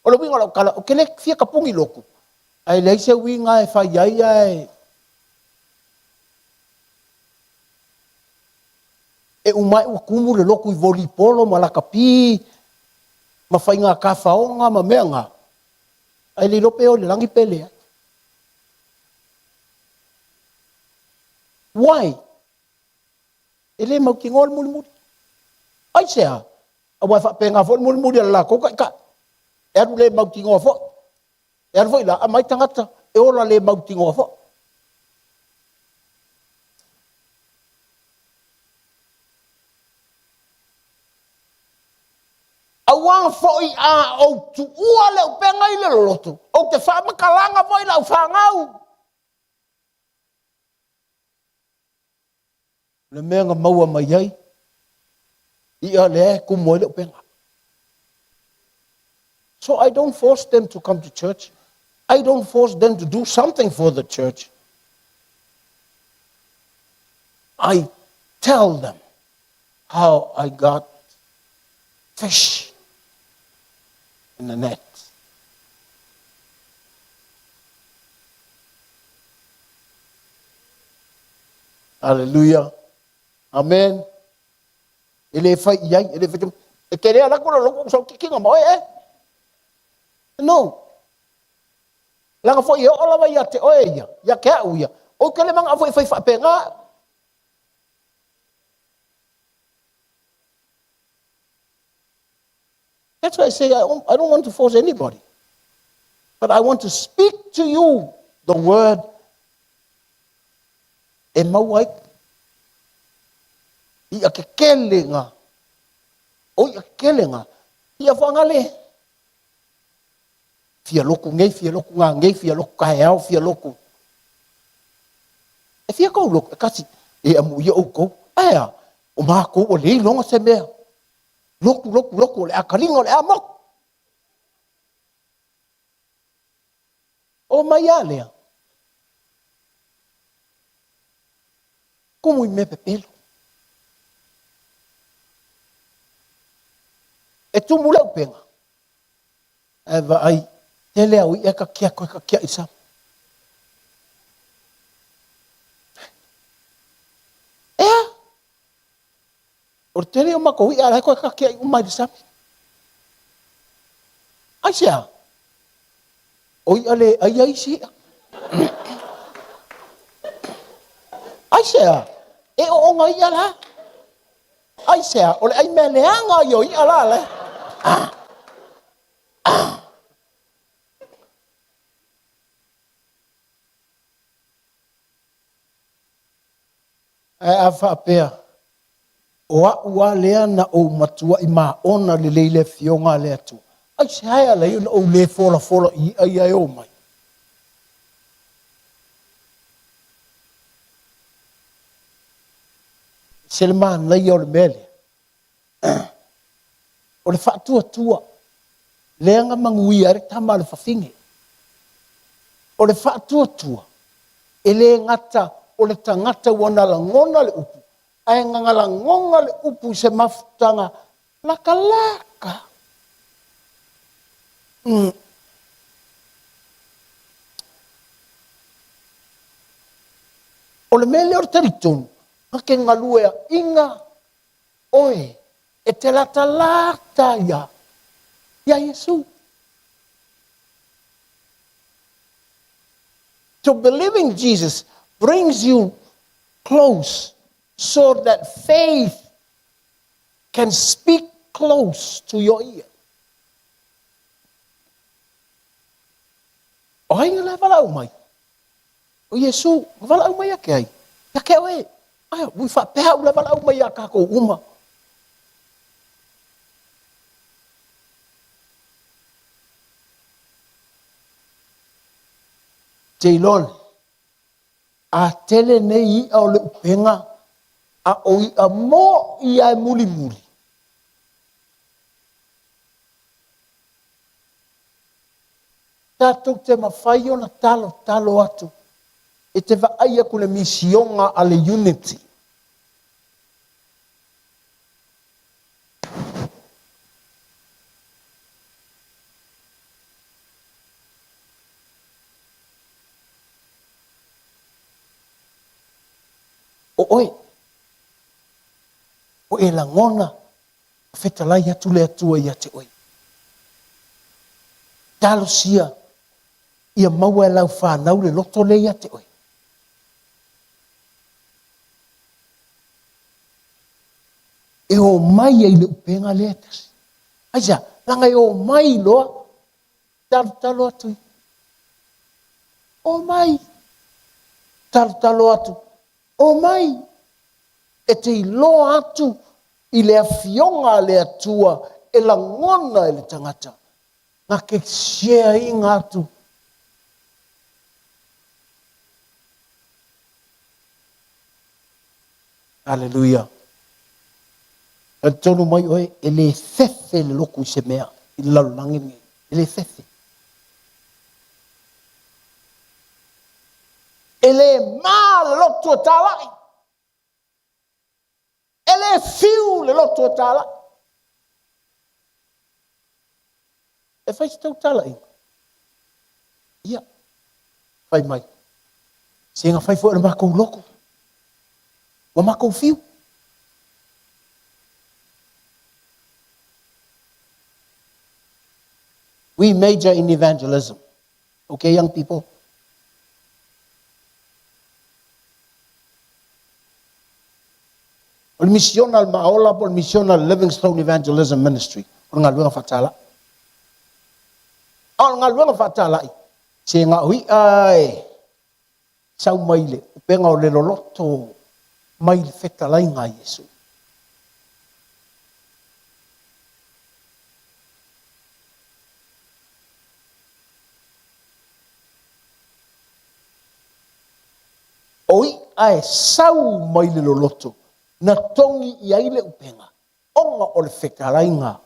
O le uiga o lau tala, ou te le fia tapuni lotu, ae leai se uiga e fai ai ae e uma ae ua tumu le lotu i volipolo ma lakapi ma faiga tafaoga ma mea na, ae le iloa pe o i le lagi pe leai. Why? E le mautinoa le mulimuli. Aisea? Aua e faapena foi le mulimuli a le latou taitai. E alu le mautinoa foi. E alu foi la, aumai tagata e ola le mautinoa foi. Aua foi a ou tuua le upega i le loloto, ou te faamatalaga foi lau fanau. Le mea na maua mai ai, i'a lea e tumu ai le upega. So I don't force them to come to church. I don't force them to do something for the church. I tell them how I got fish in the net. Hallelujah. Amen. E le fai i ai, e le fai e te lea lako lo loko sau kikinga mo e. No. Leaga foi e oo lava ia te oe ia, ia te au ia. Ou te le manao foi e fai faapena. That's why I say I don't want to force anybody. But I want to speak to you the word e maua ai i'a kekelega, o i'a kekelega, i'a faagale. Fia loku nei, fia loku ngā nei, fia loku kaeao, fia loku. E fia kou loku, e kasi, e amu ia oukou. Aea, o mākou ua le iloga se mea. Loku, loku, loku, o le a kaliga, o le a moku. O mai a lea. Kumu i mea pepelo. E tumu le upega. Ae vaai, tele au i'a e kakiako e kakia'i i le sami. Ea? O le tele o makou i'a la e koe kakia'i uma i le sami. Aisea? O i'a le aia isi i'a. Aisea? E oonga i'a la. Aisea? O le ai mea leaga ia o i'a la le. Ah. Ah. Ae a faapea, o a'u a lea na ou matua'i maona lelei le Afioga a le Atua, aisea e ala ai ona ou le folafola i i'a ia e o mai? Se le manaia o le mea lea, o le faatuatua lea na manuia ai le tama a le fafine. O le faatuatua, e le gata o le tagata ua na lagona le upu, ae na lagona le upu i se mafutaga latalata. O le mea lea o le talitonu, na te galueaina oe e te latalata ia ia Iesu. To believe in Jesus brings you close so that faith can speak close to your ear. O ai na le valaau mai? O Iesu, na valaau mai ia ke ai? Ia ke oe. Ai, ui faapea au le valaau mai ia kākou uma. Te iloa le, a tele nei i'a o le upega, a o i'a mo'i a e mulimuli. Tatou te mafai ona talotalo atu e te vaai atu le misioga a le Unity. O oe, o e lagona fetalai atu le Atua ia te oe. Talosia ia maua e lau fanau le loto lea ia te oe. E o mai ai le upega lea e tasi. Aisea, leaga e o mai loa, talotalo atu i. O mai, talotalo atu, o mai. E te iloa atu i le Afioga a le Atua e lagona e le tagata na ke share-ina atu. Aleluia. Talitonu mai oe, e le fefe le loku i se mea i le lalolagi lenei. E le fefe. E le ma le lotu e talai. E le fiu le lotu e talai. E fai se tautalaiga. Ia, fai mai. Se na fai foi o le makou lotu. Ua makou fiu. We major in evangelism. Okay, young people? O le misiona a le Maaola po o le misiona a le Livingstone Evangelism Ministry, o le galuega faatalai. A o le galuega faatalai, se na o i'a e sau mai le upega o le loloto mai le fetalaiga a Iesu. O i'a e sau mai le loloto na togi i ai le upega ona o le fetalaiga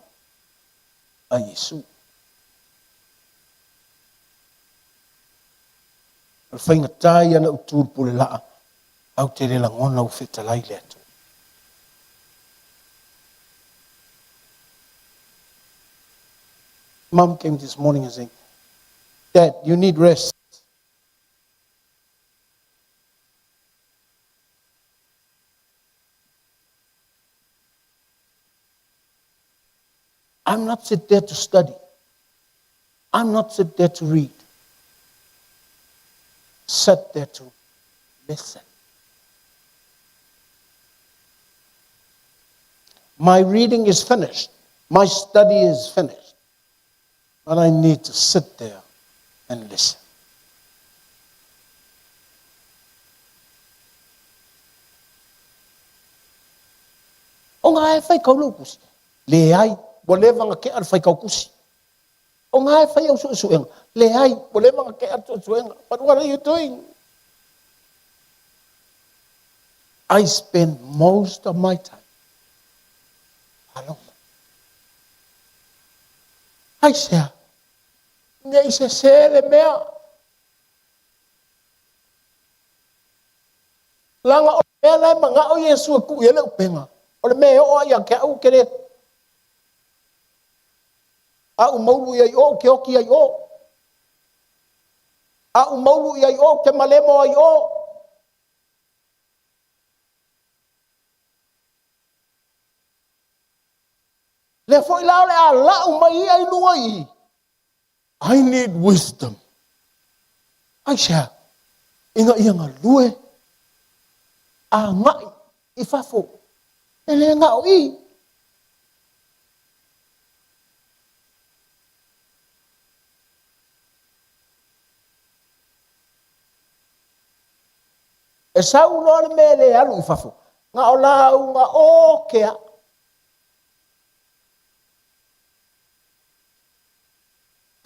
a Iesu. O le faigata ia na ou tu i le pule laa, ae ou te le lagona ua fetalai le Atua. Mom came this morning and saying, Dad, you need rest. I'm not sit there to study. I'm not sit there to read. Sit there to listen. My reading is finished. My study is finished. But I need to sit there and listen. O ngā e whai kau lau kusi. Leai, ua leva na kea le whai kau kusi. O ngā e whai au suesuega. Leai, ua leva na kea le suesuega. But what are you doing? I spend most of my time alone. Aisea? Ne i sesē le mea. Leaga o le mea la e manao Iesu e tuu i ai le upega, o le mea e oo ai ia te au ou te le A ou maulu i ai o, ou te oti ai o. A ou maulu i ai o, ou te malemo ai o. Lea foi la o le a lau mai ia i luga i i. I need wisdom. Aisea? Ina ia galue agai i fafo. E le na o i. E sau loa le mea e le alu i fafo, na o lauga o ke a.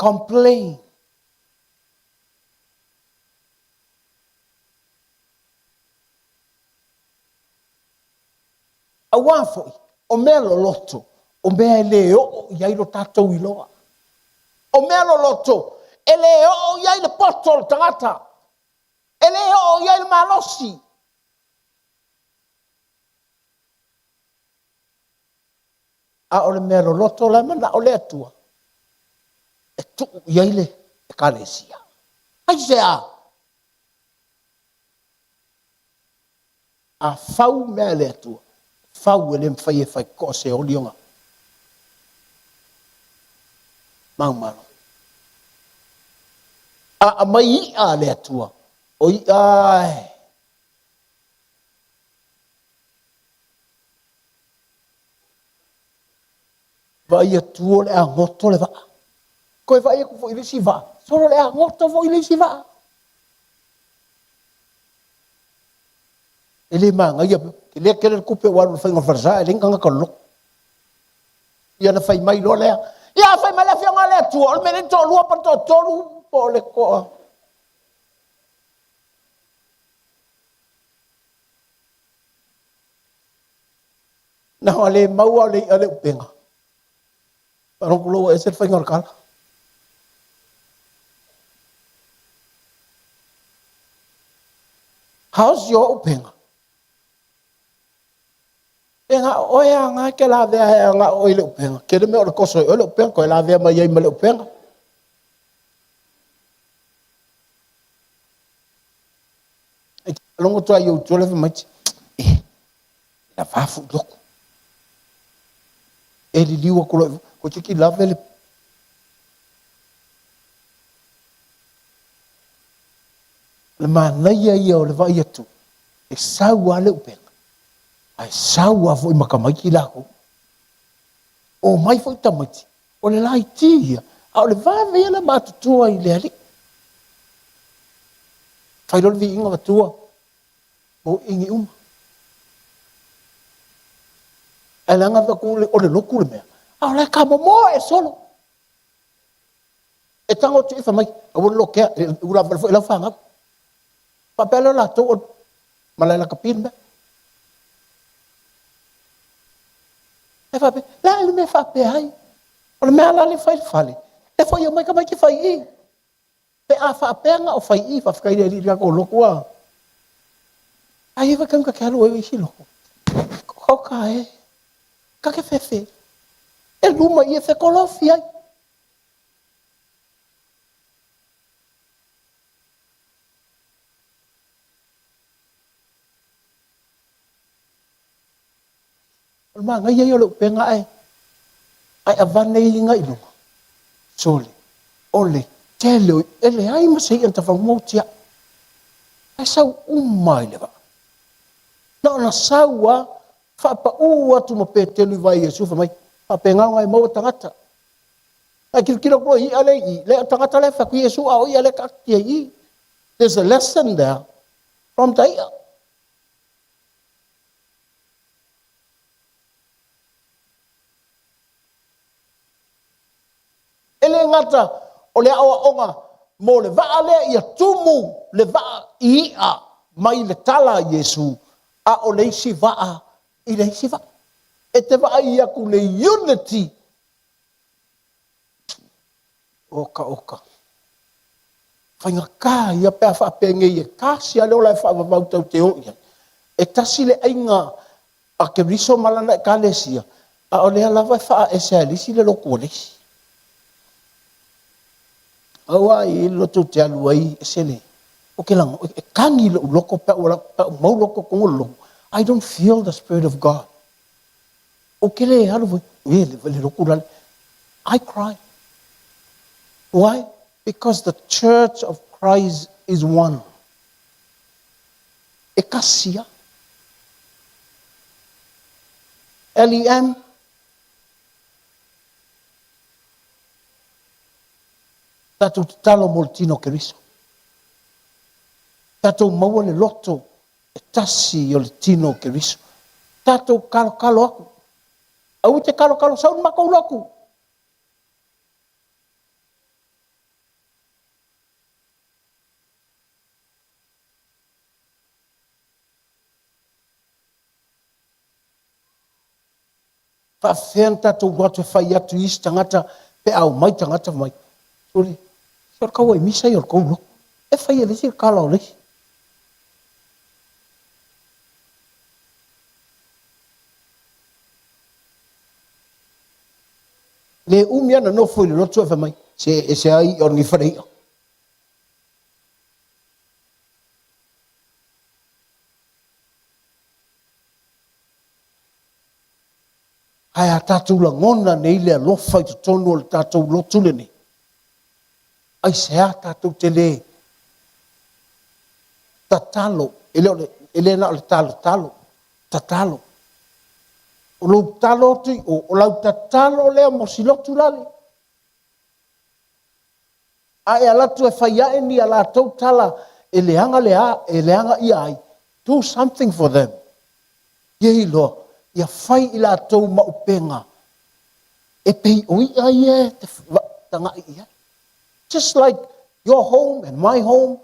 Complain. Auā foi, o mea loloto, o mea e le oo i ai lo tatou iloa. O mea loloto, e le oo i ai le poto o le tagata. E le oo i ai le malosi. A o le mea loloto la e manao le Atua e tuu i ai le Ekalesia. Aisea? A fau mea e le Atua, fau e le mafai e fai toa se oli ona maumalo. A aumai i'a a le Atua, o i'a e Vaai atu o le a goto le vaa. Toe vaai atu foi i le isi vaa, solo o le a goto foi le isi vaa. E le manaia, tele tele le tupe ua alu i le faiga o le falesa, e leai ni tagata o le lotu. Ia ona fai mai loa lea, ia a fai mai le Afioga a le Atua, o le mea lea toalua po o le toatolu po o le toa... Na ona le maua o le i'a i le upega. Faalogo loa ua ese le faiga o le tala. How's your upega? E na o oe a na e te lavea ai a na o oe i le upega. Tele mea o le toso e oe le upega, toe lavea mai ai ma le upega. E te faalogo atu lava i ou tua le fai mai, e, la vafu i loku. E liliu atu loa, toeitiiti lave le Le manaia ia o le vaai atu, e sau lava le upega, ae sau lava foi ma tamaiti latou. Omai foi tamaiti, o le laiti ia, a o le vave ia le matutua i le Alii. Fai loa le viiga matua, mauiigi uma. Ae leaga vaai atu o le lotu le mea, a o la e tamomoe e solo. E tago atu i fai mai, aua le lotea, e ula foi lau fanau. Faapea lea o latou o malae lakapi le mea. E faapea, le a le mea e faapea ai? O le mea la le fai i le fale, e foi omai tamaiti fai i i. Pe a faapea na o fai i, faafetai i le Alii i le tatou lotu a. Ai e taimi ta te alu ai i isi lotu. Oka e, ta te fefe. E luma i e fekolofi ai. O le manaia ia o le upega ae ae avane iga i luga. Sole, o le tele o e leai ma se i'a na tafamouti ae. Ae sau uma i le vaa. Na ona sau lava, faapaū atu ma Petelu i vai i Iesu fai mai, faapena ona e maua tagata. Ae tilotilo atu loa i i'a lea i i, leai o tagata la e fai atu, Iesu a o i'a lea e taatitia i i. There's a lesson there from the i'a. E le gata o le aoaoga mo le vaa lea ia tumu le vaa i i'a mai le tala a Iesu, a o le isi vaa i le isi vaa. E te vaai atu le unity. Oka oka. Faigata ia pe a faapenei e tasi lava le ola e faavavau tatou te o i ai. E tasi le aiga a Keriso ma lana Ekalesia, a o lea lava e faaese lava e le isi le lotu a le isi. Aua e i ai le lotu ou te alu ai e ese le, ou te lago, e kagi lou loto pe a ou mau loa totonu o le lotu, I don't feel the spirit of God. Ou te le alu foi, e le lotu lale. I cry. Why? Because the church of Christ is one. E kasi a. LEM, tatou tatalo mo le tino o Keriso. Tatou maua le loto e tasi o le tino o Keriso. Tatou kalokalo aku. Aua te kalokalo sau le matou lotu. Faafefea ona tatou alu atu e fai atu i isi tagata pe a omai tagata fai mai, Sole, se o le tauai misa ia o le tou lotu. E fai e le isi le tala o le isi. Le umi lava na nofo i le lotu ae fai mai, se e ese lava i'a o lenei fale i'a. Ae a tatou lagona nei le alofa i totonu o le tatou lotu lenei, aisea tatou te le tatalo, e le o le, e le na o le talotalo, tatalo. O lou talo atu i o, o lau tatalo lea mo si lotu lale. A e alu atu e fai ae ni a latou tala e leaga le a, e leaga ia ai, do something for them. Ia iloa, ia fai i latou ma upega. E pei o i'a ia e te tagai i ai. Just like your home and my home.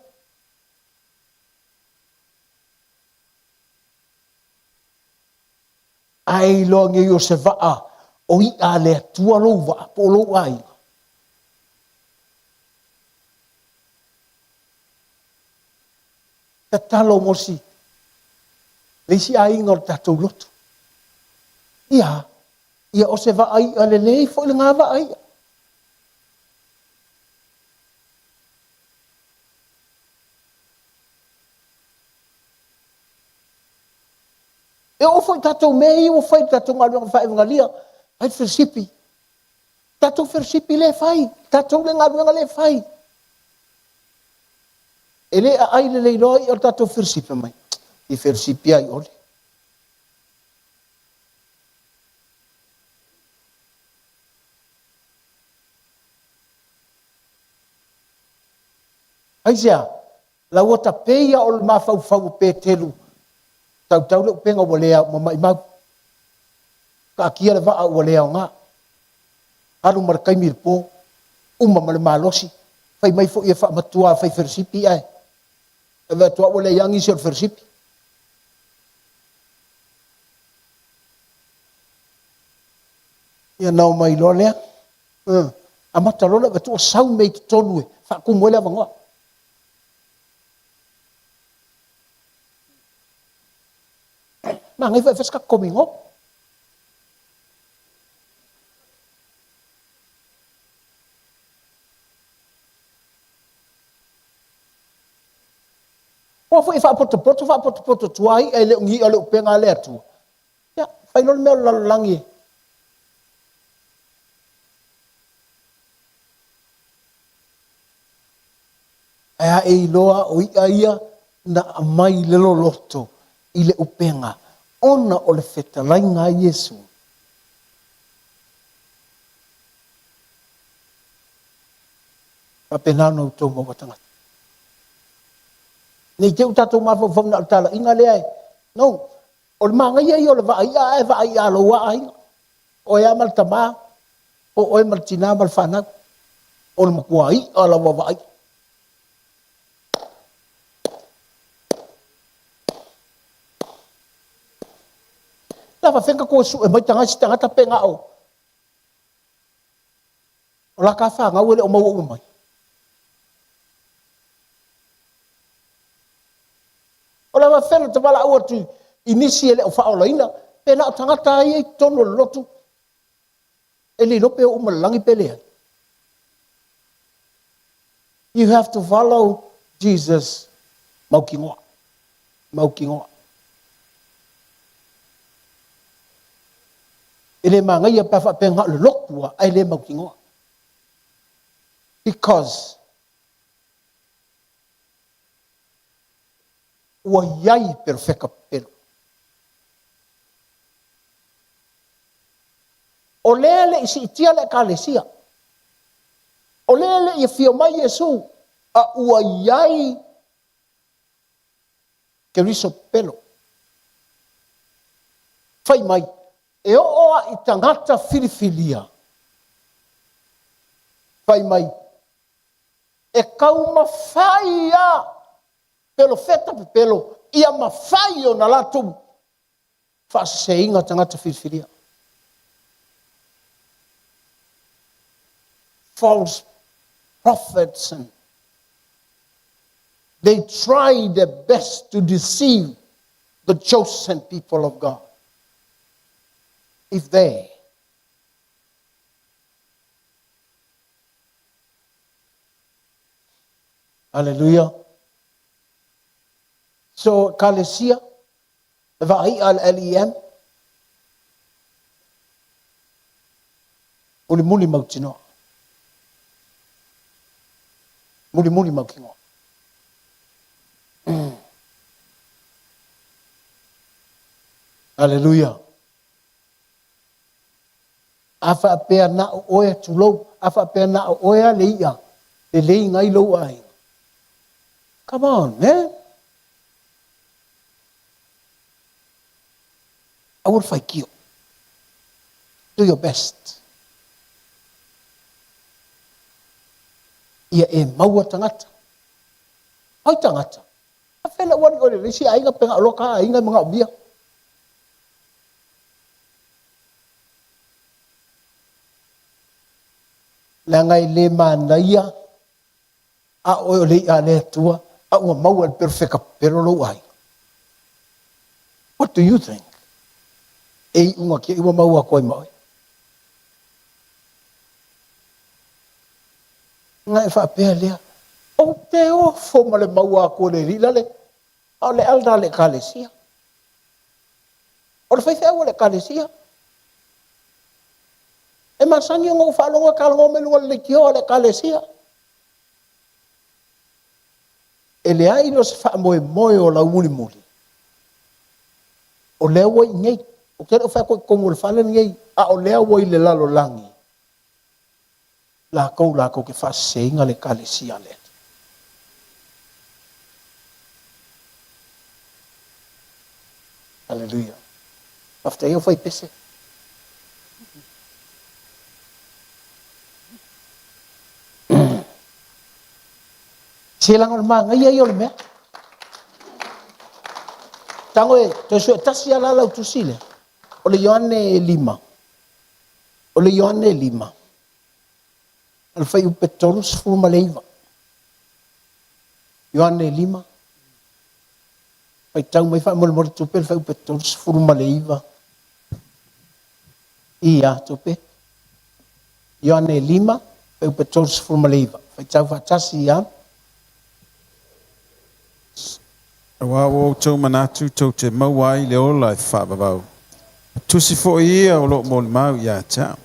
A e iloa nei o se vaa o i'a a le Atua lou vaa po o lou aiga. Tatalo mo si le isi aiga o le tatou lotu. Ia, ia o se vaa i'a lelei foi lena vaa i'a. E oo foi i tatou mea ia ua fai i le tatou galuega faevagalia, fai le felosipi. Tatou felosipi lea e fai, tatou le galuega lea e fai. E le aai lelei loa ia o le tatou felosipi mai. I felosipi ai ole. Aisea? La ua tapei ia o le mafaufau o Petelu, tautau le upega ua le ua maimau. Taatia le vaa ua le aoga. Alu ma le taimi i le po, uma ma le malosi, fai mai foi e faamatua fai felosipi ae ave atu ua leai lava nisi o le felosipi. Ia na omai loa lea. Amata loa le avatu ua sau mea i totonu e faatumu ai le avanoa. Manaia foi e fai se tatou komingo. Ua foi e faapotopoto faapotopoto atu ai e le o ni i'a o le upega a le Atua. Ia, fai loa le mea o le lalolagi e Ae a e iloa o i'a ia na aumai i le loloto i le upega ona o le fetalaiga a Iesu. Faapena ona outou maua tagata. Ne i te i ua tatou mafaufau na o le talaiga lea e, no, o le manaia ia o le vaa i'a ae vaa i'a a lou aiga. Oe lava ma le tama, po o oe ma le tina ma le fanau. O le matua i'a lava vaai. La faafefea ona tatou o e sue mai tagata isi tagata pe na o o la ta fanau e le o maua uma mai. O le a faafefea ona ta valaau atu i nisi e le o faaolaina pe na o tagata ia i totonu o le lotu e le iloa pe oo uma i le lagi pe leai. You have to follow Jesus mautinoa. Mautinoa. E le manaia pe a faapea na o le lotu lava ae le mautinoa. Because ua i ai perofeta pepelo. O lea e le i siitia le Ekalesia. O lea e le i afio mai Iesu, a ua i ai Keriso pepelo. Fai mai, e oo lava i tagata filifilia. Fai mai, e taumafai lava pelofeta pepelo ia mafai ona latou faaseseina tagata filifilia. False prophets and they try their best to deceive the chosen people of God. If they Hallelujah. So, Ekalesia, le vaai'a a le LEM, mulimuli mautinoa. Mulimuli mautinoa. Hallelujah. A faapea na o oe, tulou, a faapea na o oe a le i'a lelei ngai lou aiga. Come on, man. Aua le faitio. Do your best. Ia e maua tagata. Ai tagata? A fea le auali oe le isi aiga pe na o loa ka aiga e manaomia. Leaga e le manaia a oe o le i'a a le Atua a ua maua e le perofeta pepelo lou aiga. What do you think? E iuga te i ua maua atu ai ma oe. Ona e faapea lea, ou te ofo ma le maua atu e le alii la le, a o le elder a le Ekalesia. O le faifeau a le Ekalesia. E masani ona ou faalogo e talanoa mai luga o le leitio a le Ekalesia. E leai lea o se faamoemoe o lau mulimuli. O lea ua i inei. Ou te le o fai atu i totonu o le fale lenei, a o lea ua i le lalolagi. Lakou latou te faaseseina le Ekalesia a le Atua. Aleluia. Faafetai au fai pese. Se leaga o le manaia ia o le mea. Tago e toe sue tasi lava la lau tusi lea. O le Ioane e 5. O le Ioane 5, o le fuaiupe 39. Ioane 5, faitau mai faamolemole tupe le fuaiupe 39. Ia, tupe. Ioane 5, fuaiupe 39. Faitau faatasi ia. Aua ua outou manatu tou te maua ai le ola e faavavau. O tusi foi ia o lo o molimau ia te au.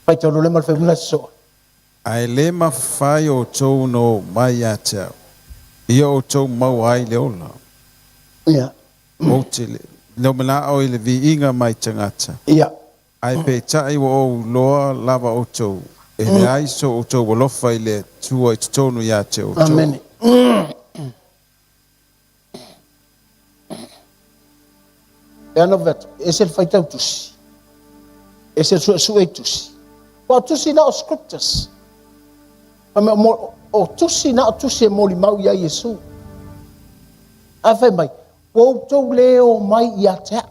Faitau loa le ma le faimuna soa. Ae le mafai outou ona oo mai ia te au, ia outou maua ai le ola. Ia. Ou te le o manao i le viiga mai tagata. Ia. Ae peitai ua ou iloa lava outou, e leai so outou alofa i le Atua i totonu ia te outou. Amene. E ana fai atu, ese le faitau tusi, ese le suesue i tusi. Aua o tusi na o scriptures. Fai mai, o tusi na o tusi e molimau ia Iesu. Ae fai mai, Ua outou le o mai ia te au.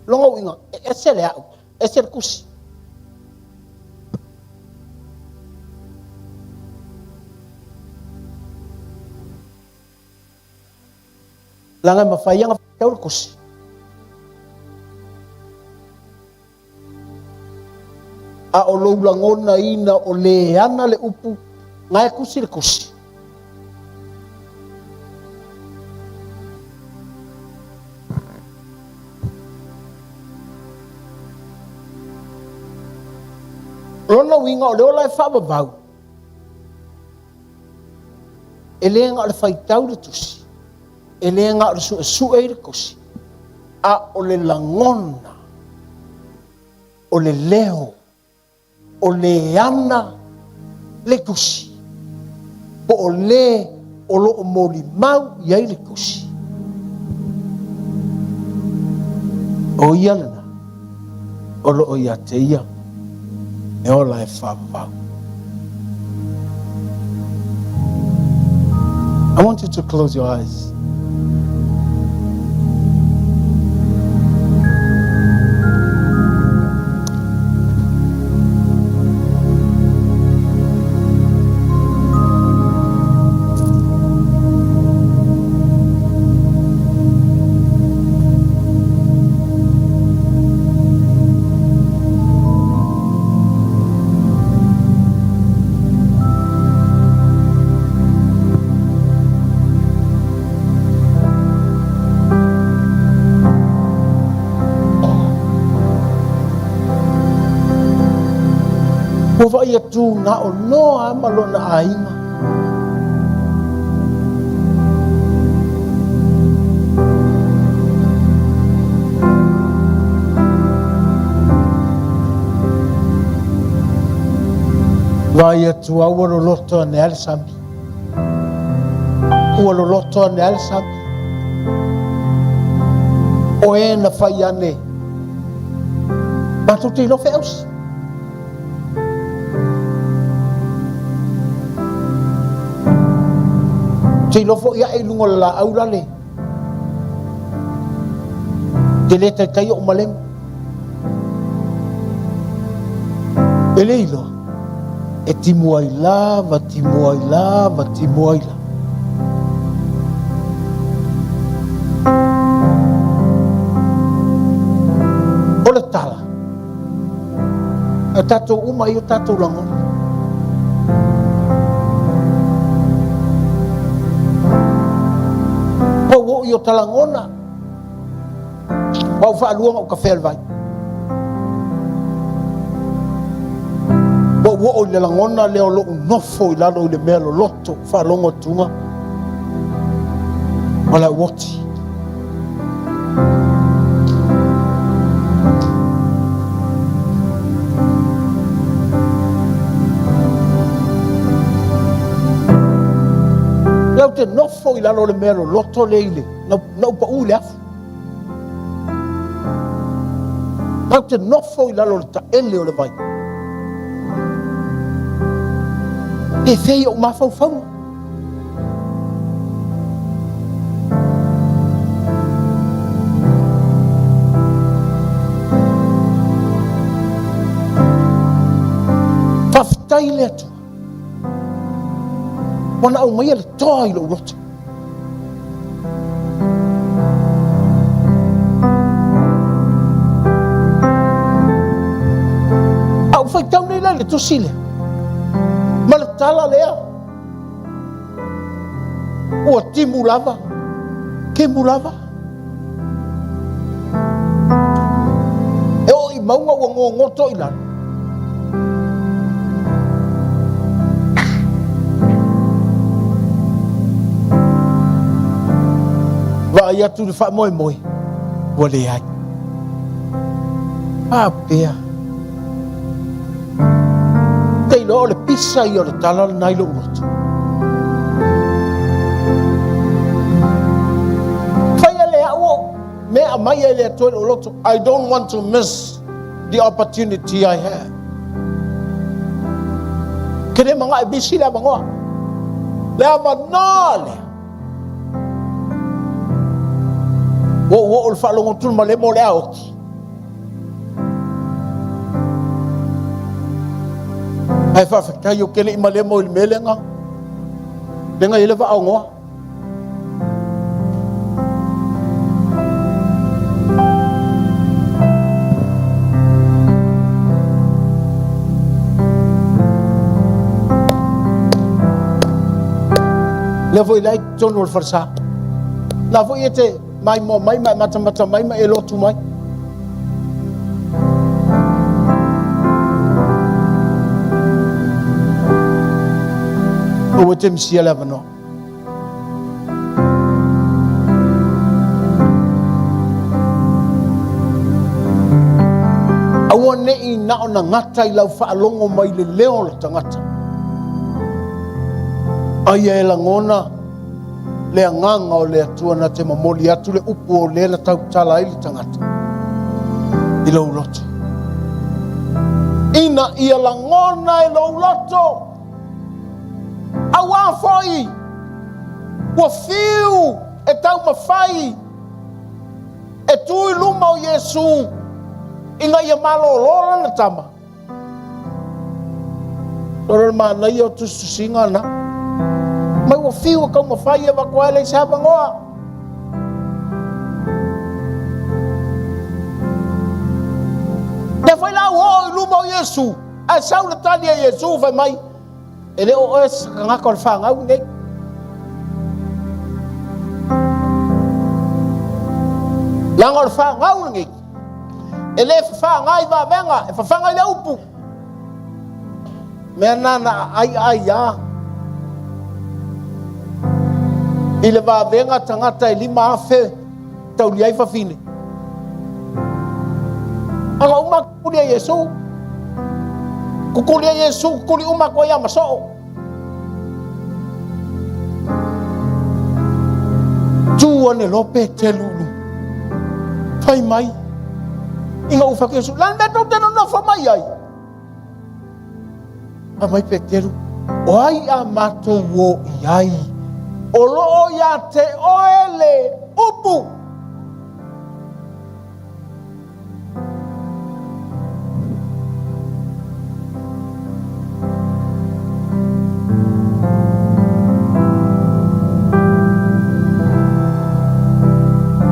Lona uiga, e ese le au, ese le tusi. Leaga e mafai ona faitau le tusi. A o lou lagonaina o le ana le upu, na e tusi le tusi. Lona uiga o le ola e faavavau, e le na o le faitau le tusi, e le na o le suesue i le tusi, a o le lagona, o le leo, o le ana le tusi, po o le o lo o molimau i ai le tusi. O ia lena o lo o ia te ia e ola e faavavau. I want you to close your eyes. Ua vaai atu na o Noa ma lona aiga. Vaai atu au ua loloto ane a le sami. Ua loloto ane a le sami. O e na fai ane. Matou te iloa feausi. Te iloa foi ae i luga o le laau la le te le taitai ou malemo. E le iloa, e timu ai lava, timu ai lava, timu ai lava. O le tala, A tatou uma i o tatou lagona. Pau o i o ta lagona. Pau faaluaga o kafea le vai. Ua ou oo i le lagona lea o lou nofo i lalo i le mea loloto faalogo atuga o le au oti. Lea ou te nofo i lalo o le mea loloto lea i le, na, na ou pau i le afu. Lea ou te nofo i lalo o le taele o le vai. E fei ou mafaufauga. Faafetai i le Atua ua na aumaia le toa i lou loto. A ou faitau nei la i le tusi lea, ma le tala lea, Ua timu lava, timu lava. E oo i mauga ua gogoto i lalo. Vaai atu i le faamoemoe, ua leai. Faapea. Te iloa o le pisa ia o le tala lena i lou loto. Faia le au o mea aumai ai le Atua i lou loto. I don't want to miss the opportunity I have. Ke le manao e misi le avanoa. Le avanoa lea. Ua ou oo i le faalogo atu le malemo o le a oti. Ae faafetai ou te le i malemo i le mea lea na i ai le vaaogoa. Lea foi la i totonu o le falesa. La foi e te maimoa mai ma e matamata mai ma e lotu mai. Aua e te misia le avanoa. Aua ne i na ona gata i lau faalogo mai le leo o le tagata. Aia e lagona le agaga o le Atua na te momoli atu le upu o lea na tautala ai le tagata i lou loto. Ina ia lagona e lou loto, auā foi ua fiu e taumafai e tu i luma o Iesu ina ia malōlō lana tama. O le manaia o tusitusiga na. Mai ua fiu e taumafai e avatu ai leai se avanoa. Lea foi la ua oo i luma o Iesu, ae sau le tali a Iesu fai mai, e le o oe se tagata o le fanau nei. Leaga o le fanau lenei, E le fafaga i vavega, e fafaga i le upu. Mea na na aai aai a. I le vavega tagata e 5,000 tauli ai fafine. Aga uma kukuli e Iesu. Kukuli e Iesu, kukuli uma atu ai a ma soo. Tu ane loa Petelu i luga. Fai mai, ina ua fai atu, la mea tou te nonofo mai ai. Fai mai Petelu, o ai a matou o i ai O loo ia te oe le upu.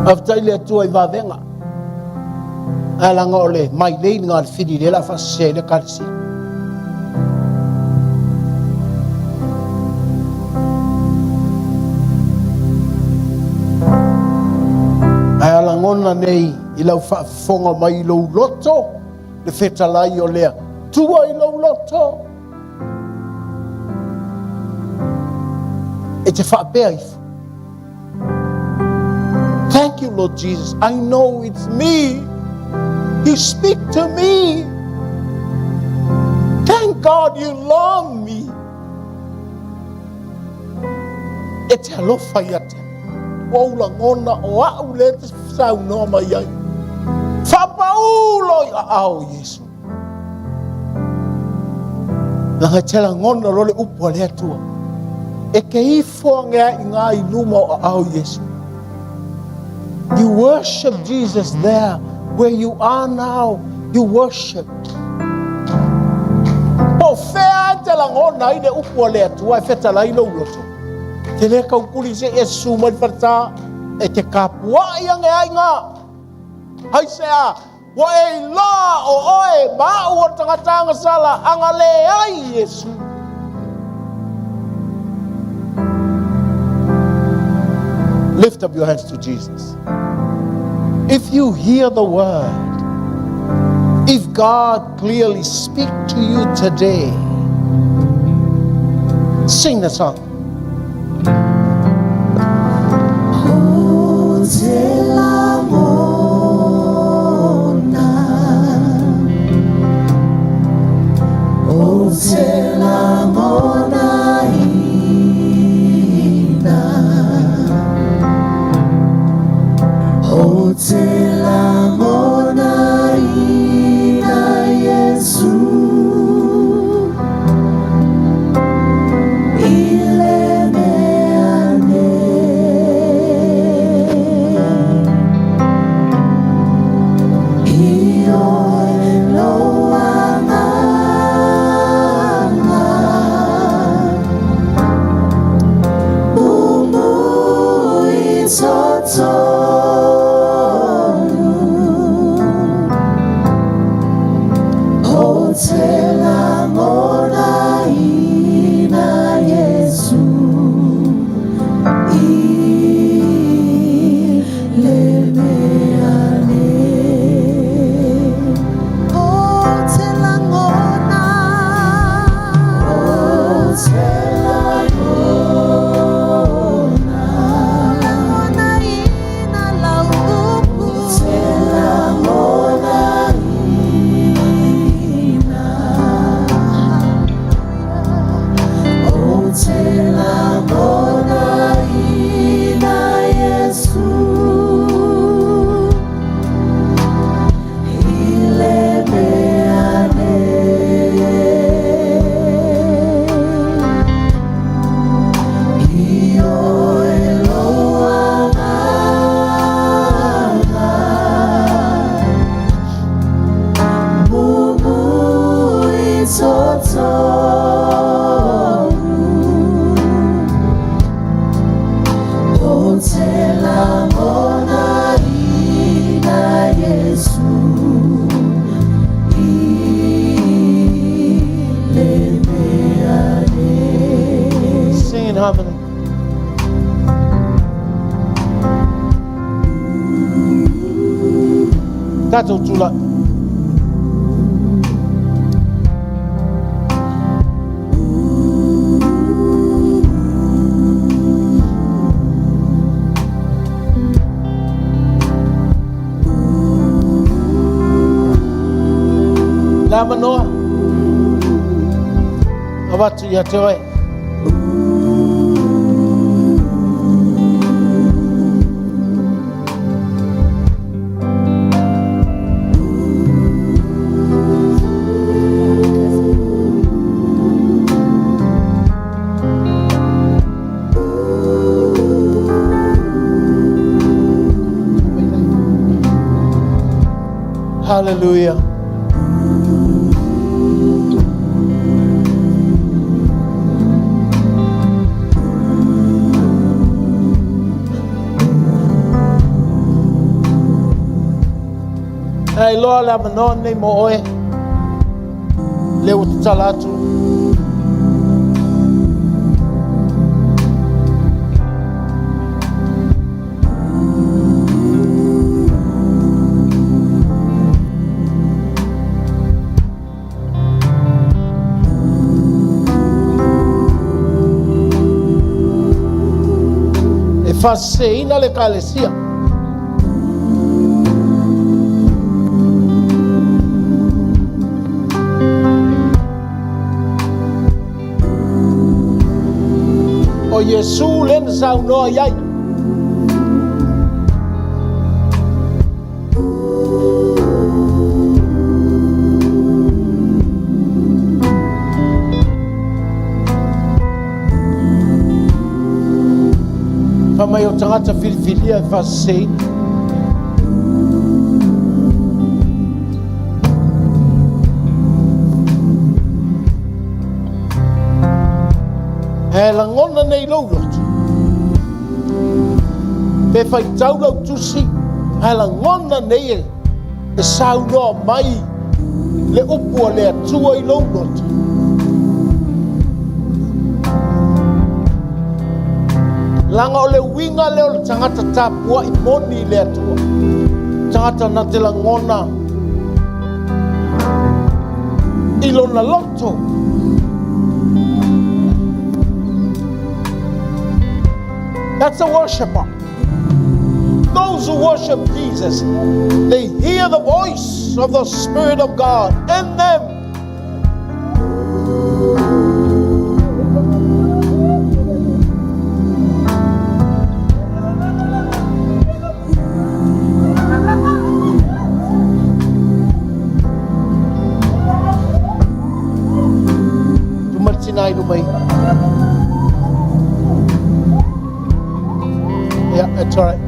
Faafetai le Atua i vavega. Ae laga o le mailei lena a le fili lea o le a faasese ai le Ekalesia. Ae a lagona nei i lau faafofoga mai i lou loto le fetalai o le Atua i lou loto, e te faapea ifo, Thank you, Lord Jesus. I know it's me. You speak to me. Thank God you love me. E te alofa ia te. Ua ou lagona o au lea e te saunoa mai ai. Faapaulo i aao o Iesu. Leaga e te lagona loa le upu a le Atua. E te ifo age ai i ngā i luma o aao o Iesu. You worship Jesus there where you are now. You worship. Po o fea e te lagona ai le upu a le Atua e fetalai lou loto. Te le kaukuli se e susu mai le faletā e te kapuaʻi age ai ngā. Hai se a, Ua e iloa o oe ma aʻu o le tagata agasala agalē ai Iesu. Lift up your hands to Jesus. If you hear the word, if God clearly speak to you today, sing the song. Sing in harmony. Tatou tulai. Le avanoa avatu ia te oe. Hallelujah. Ae iloa le avanoa lenei mo oe, lea ua tatala atu. E faaseseina le Ekalesia. O Iesu lea na saunoa i ai. Fai mai o tagata filifilia e faaseseina. E lagona nei lou loto. Pe faitau lau tusi, ae lagona nei e, e saunoa mai le upu a le Atua i lou loto. Leaga o le uiga lea o le tagata tapuai moni i le Atua. Tagata na te lagona i lona loto. That's a worshiper. Those who worship Jesus, they hear the voice of the Spirit of God in them. Tumatina i luma i. Yeah, that's all right.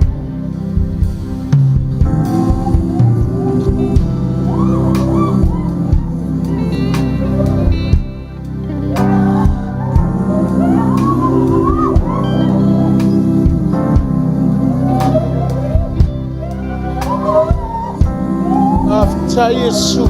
Faafetai Iesu.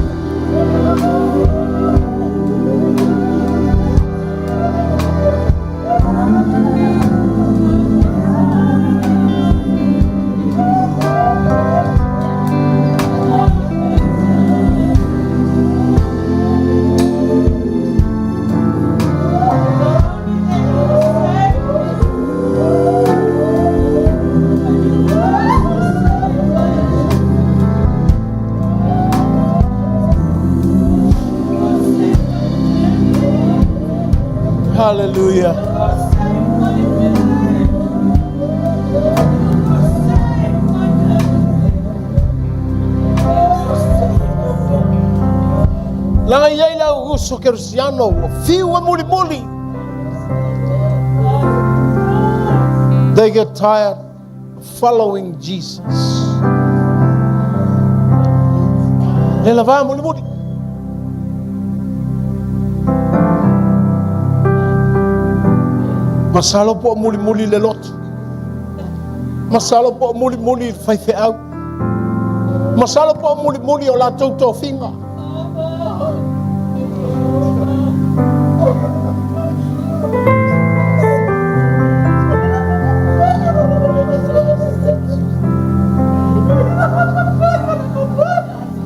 Hallelujah. Leaga e i ai le au uso kerisiano ua fiu e mulimuli. They get tired of following Jesus. Le lava mulimuli. Masalo po o mulimuli le loto. Masalo po o mulimuli le faifeau. Masalo po o mulimuli o latou tofiga.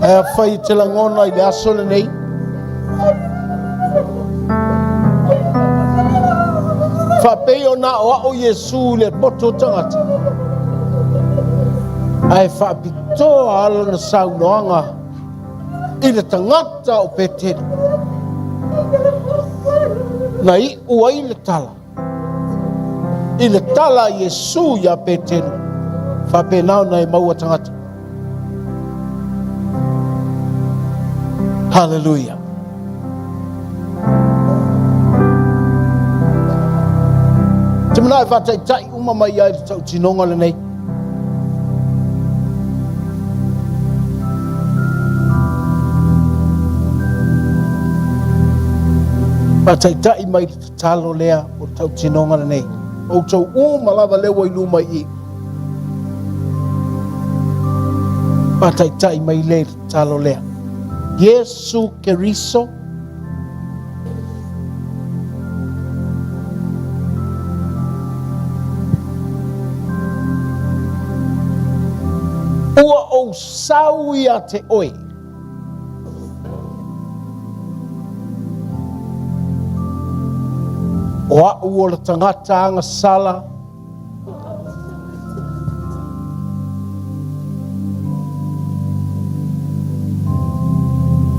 Ae afai e te lagona i le aso lenei, faapei ona aoao Iesu i le poto o tagata, ae faapitoa lana saunoaga i le tagata o Peteli, na iu ai le tala, i le tala a Iesu iā Petelu, faapena ona e maua tagata. Hallelujah. Te manao e whātaitai uma mai ai le tautinoga lenei. Faataitai mai le tatalo lea o le tautinoga lenei. Outou uma lava lea ua i luma i i. Faataitai mai lea i le tatalo lea. Iesu Keriso, Ua ou sau ia te oe. O a'u o le tagata agasala.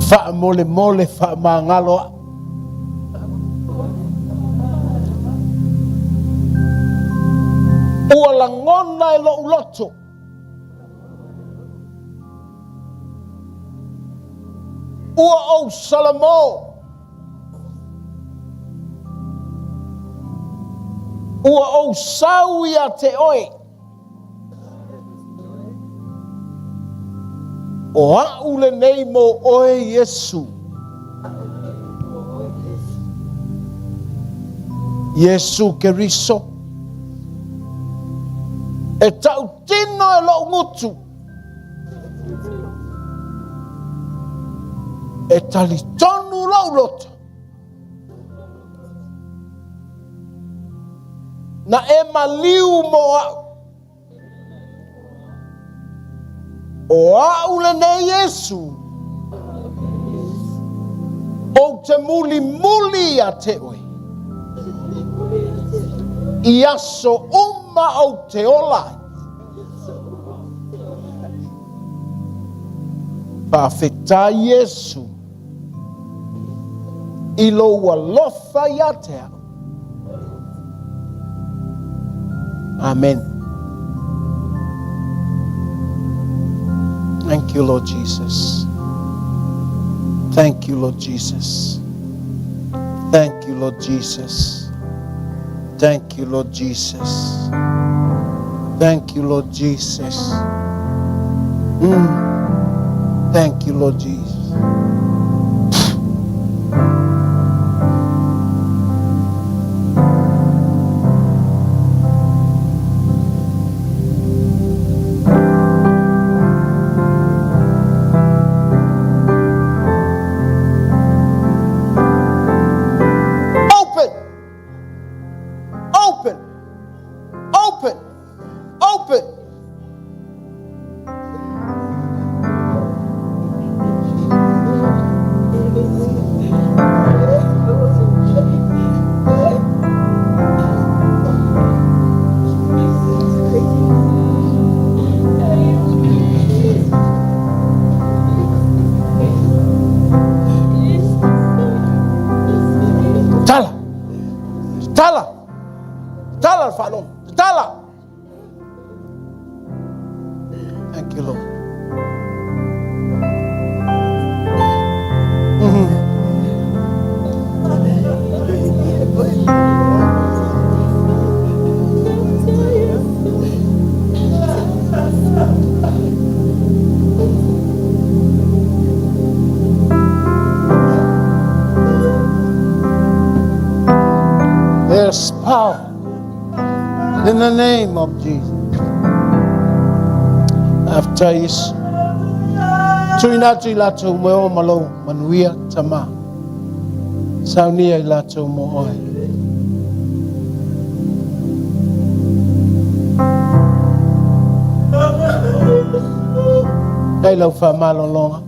Faamolemole faamagalo a'u. Ua lagona e lo'u loto. Ua ou salamo. Ua ou sau ia te oe. O a'u lenei mo oe Iesu. Iesu Keriso. E ta'utino e lo'u gutu. E talitonu lou loto. Na e maliu mo a'u. O a'u lenei Iesu. Ou te mulimuli ia te oe. I aso uma ou te ola ai. Faafetai Iesu i lou alofa ia te a'u. Amen. Thank you, Lord Jesus. Thank you, Lord Jesus. Thank you, Lord Jesus. Thank you, Lord Jesus. Thank you, Lord Jesus. Thank you, Lord Jesus. Open! Open! Open! Open! Tatala! Tatala! Tatala le faalogo! Tatala! Thank you, Lord. There's power in the name of Jesus. After is tuina atu i latou mo o ma lou manuia tama. Saunia i latou mo oe. Kai lau whaamalologa.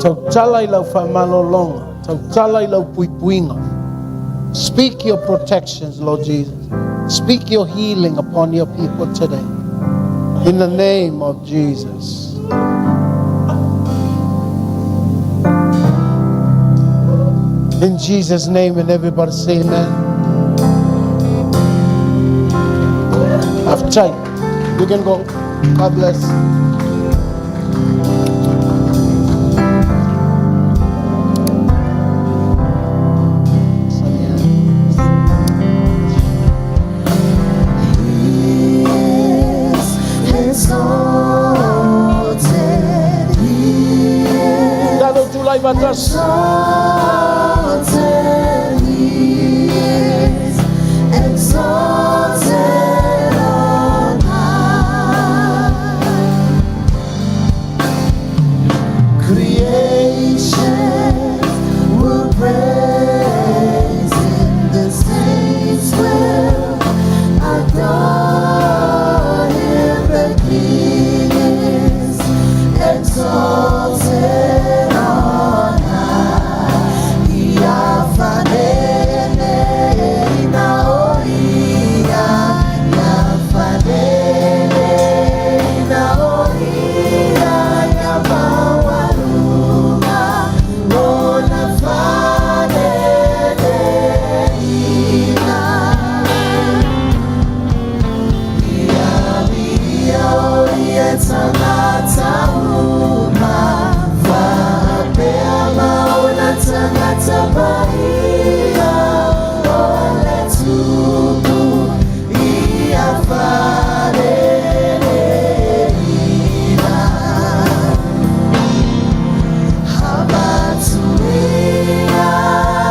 Tautala i lau faamalologa. Tautala i lau puipuiga. Speak your protections, Lord Jesus. Speak your healing upon your people today. In the name of Jesus. In Jesus' name, and everybody say amen. I've tried. You can go. God bless. Tatou tulai faatasi. is exalted on high. Creation will praise Him, the saints will adore Him, the King is exalted on high. Ia fanene ina o ia, ia fanene ina o ia, ia maualuga lona fanene ina. Ia viia o ia e tagata uma, faapea ma ona tagata paia, o le Tupu ia fanene ina. Avatuina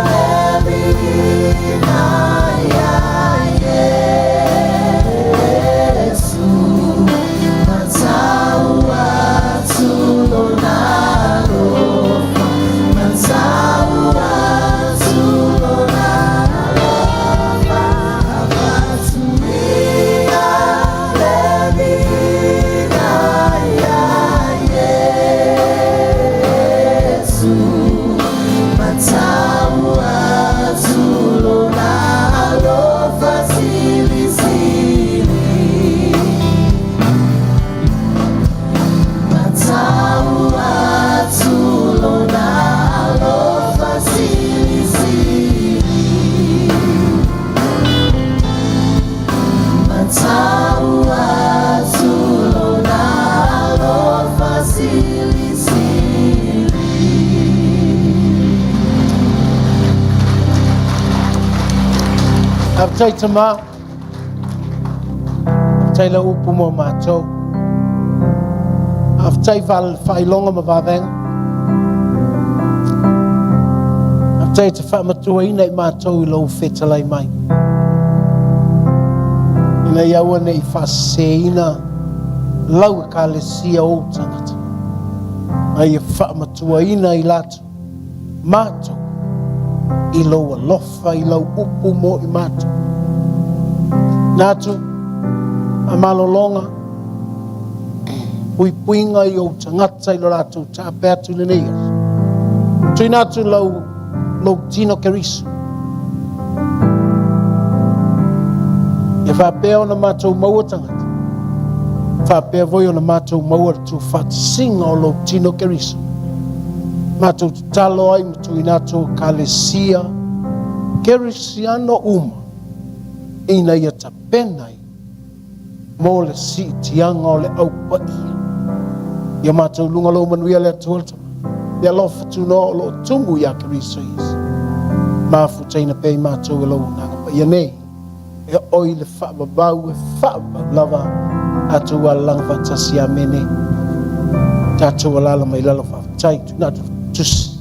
le viiga iā Iesu, matau atu lona alofa, matau atu lona alofa. Avatuina le viiga iā Iesu, matau atu lona alofa silisili. Matau atu lona alofa silisili. Matau atu lona alofa silisili. Faafetai Tama, faafetai lau upu mo matou. Faafetai faailoga ma vavega. Faafetai e te faamatuaina i matou i lou fetalai mai. Ina ia aua ne i faaseseina lau ekalesia ou tagata, a ia faamatuaina i latou matou i lou alofa i lau upu mo i matou. Natu, faamalologa, puipuiga i ou tagata i lo latou taape atu i lenei aso. Tuuina atu lau, lou tino Keriso. Ia faapea ona matou maua tagata, faapea foi ona matou maua le tuufaatasiga o lou tino Keriso. Matou tatalo ai ma tuuina atu Ekalesia Kerisiano uma ina ia tapena ai mo le siitiaga o le au paia. Ia matou luga lou manuia le Atua le Tama, le alofa tunoa o lo o tumu iā Keriso Iesu. Mafutaina pea i matou e lou Agaga Paia nei, e oi le faavavau e faavavau lava tatou alalaga faatasi. Amene. Tatou alala mai lalo faafetai. Tuuina atu tusi.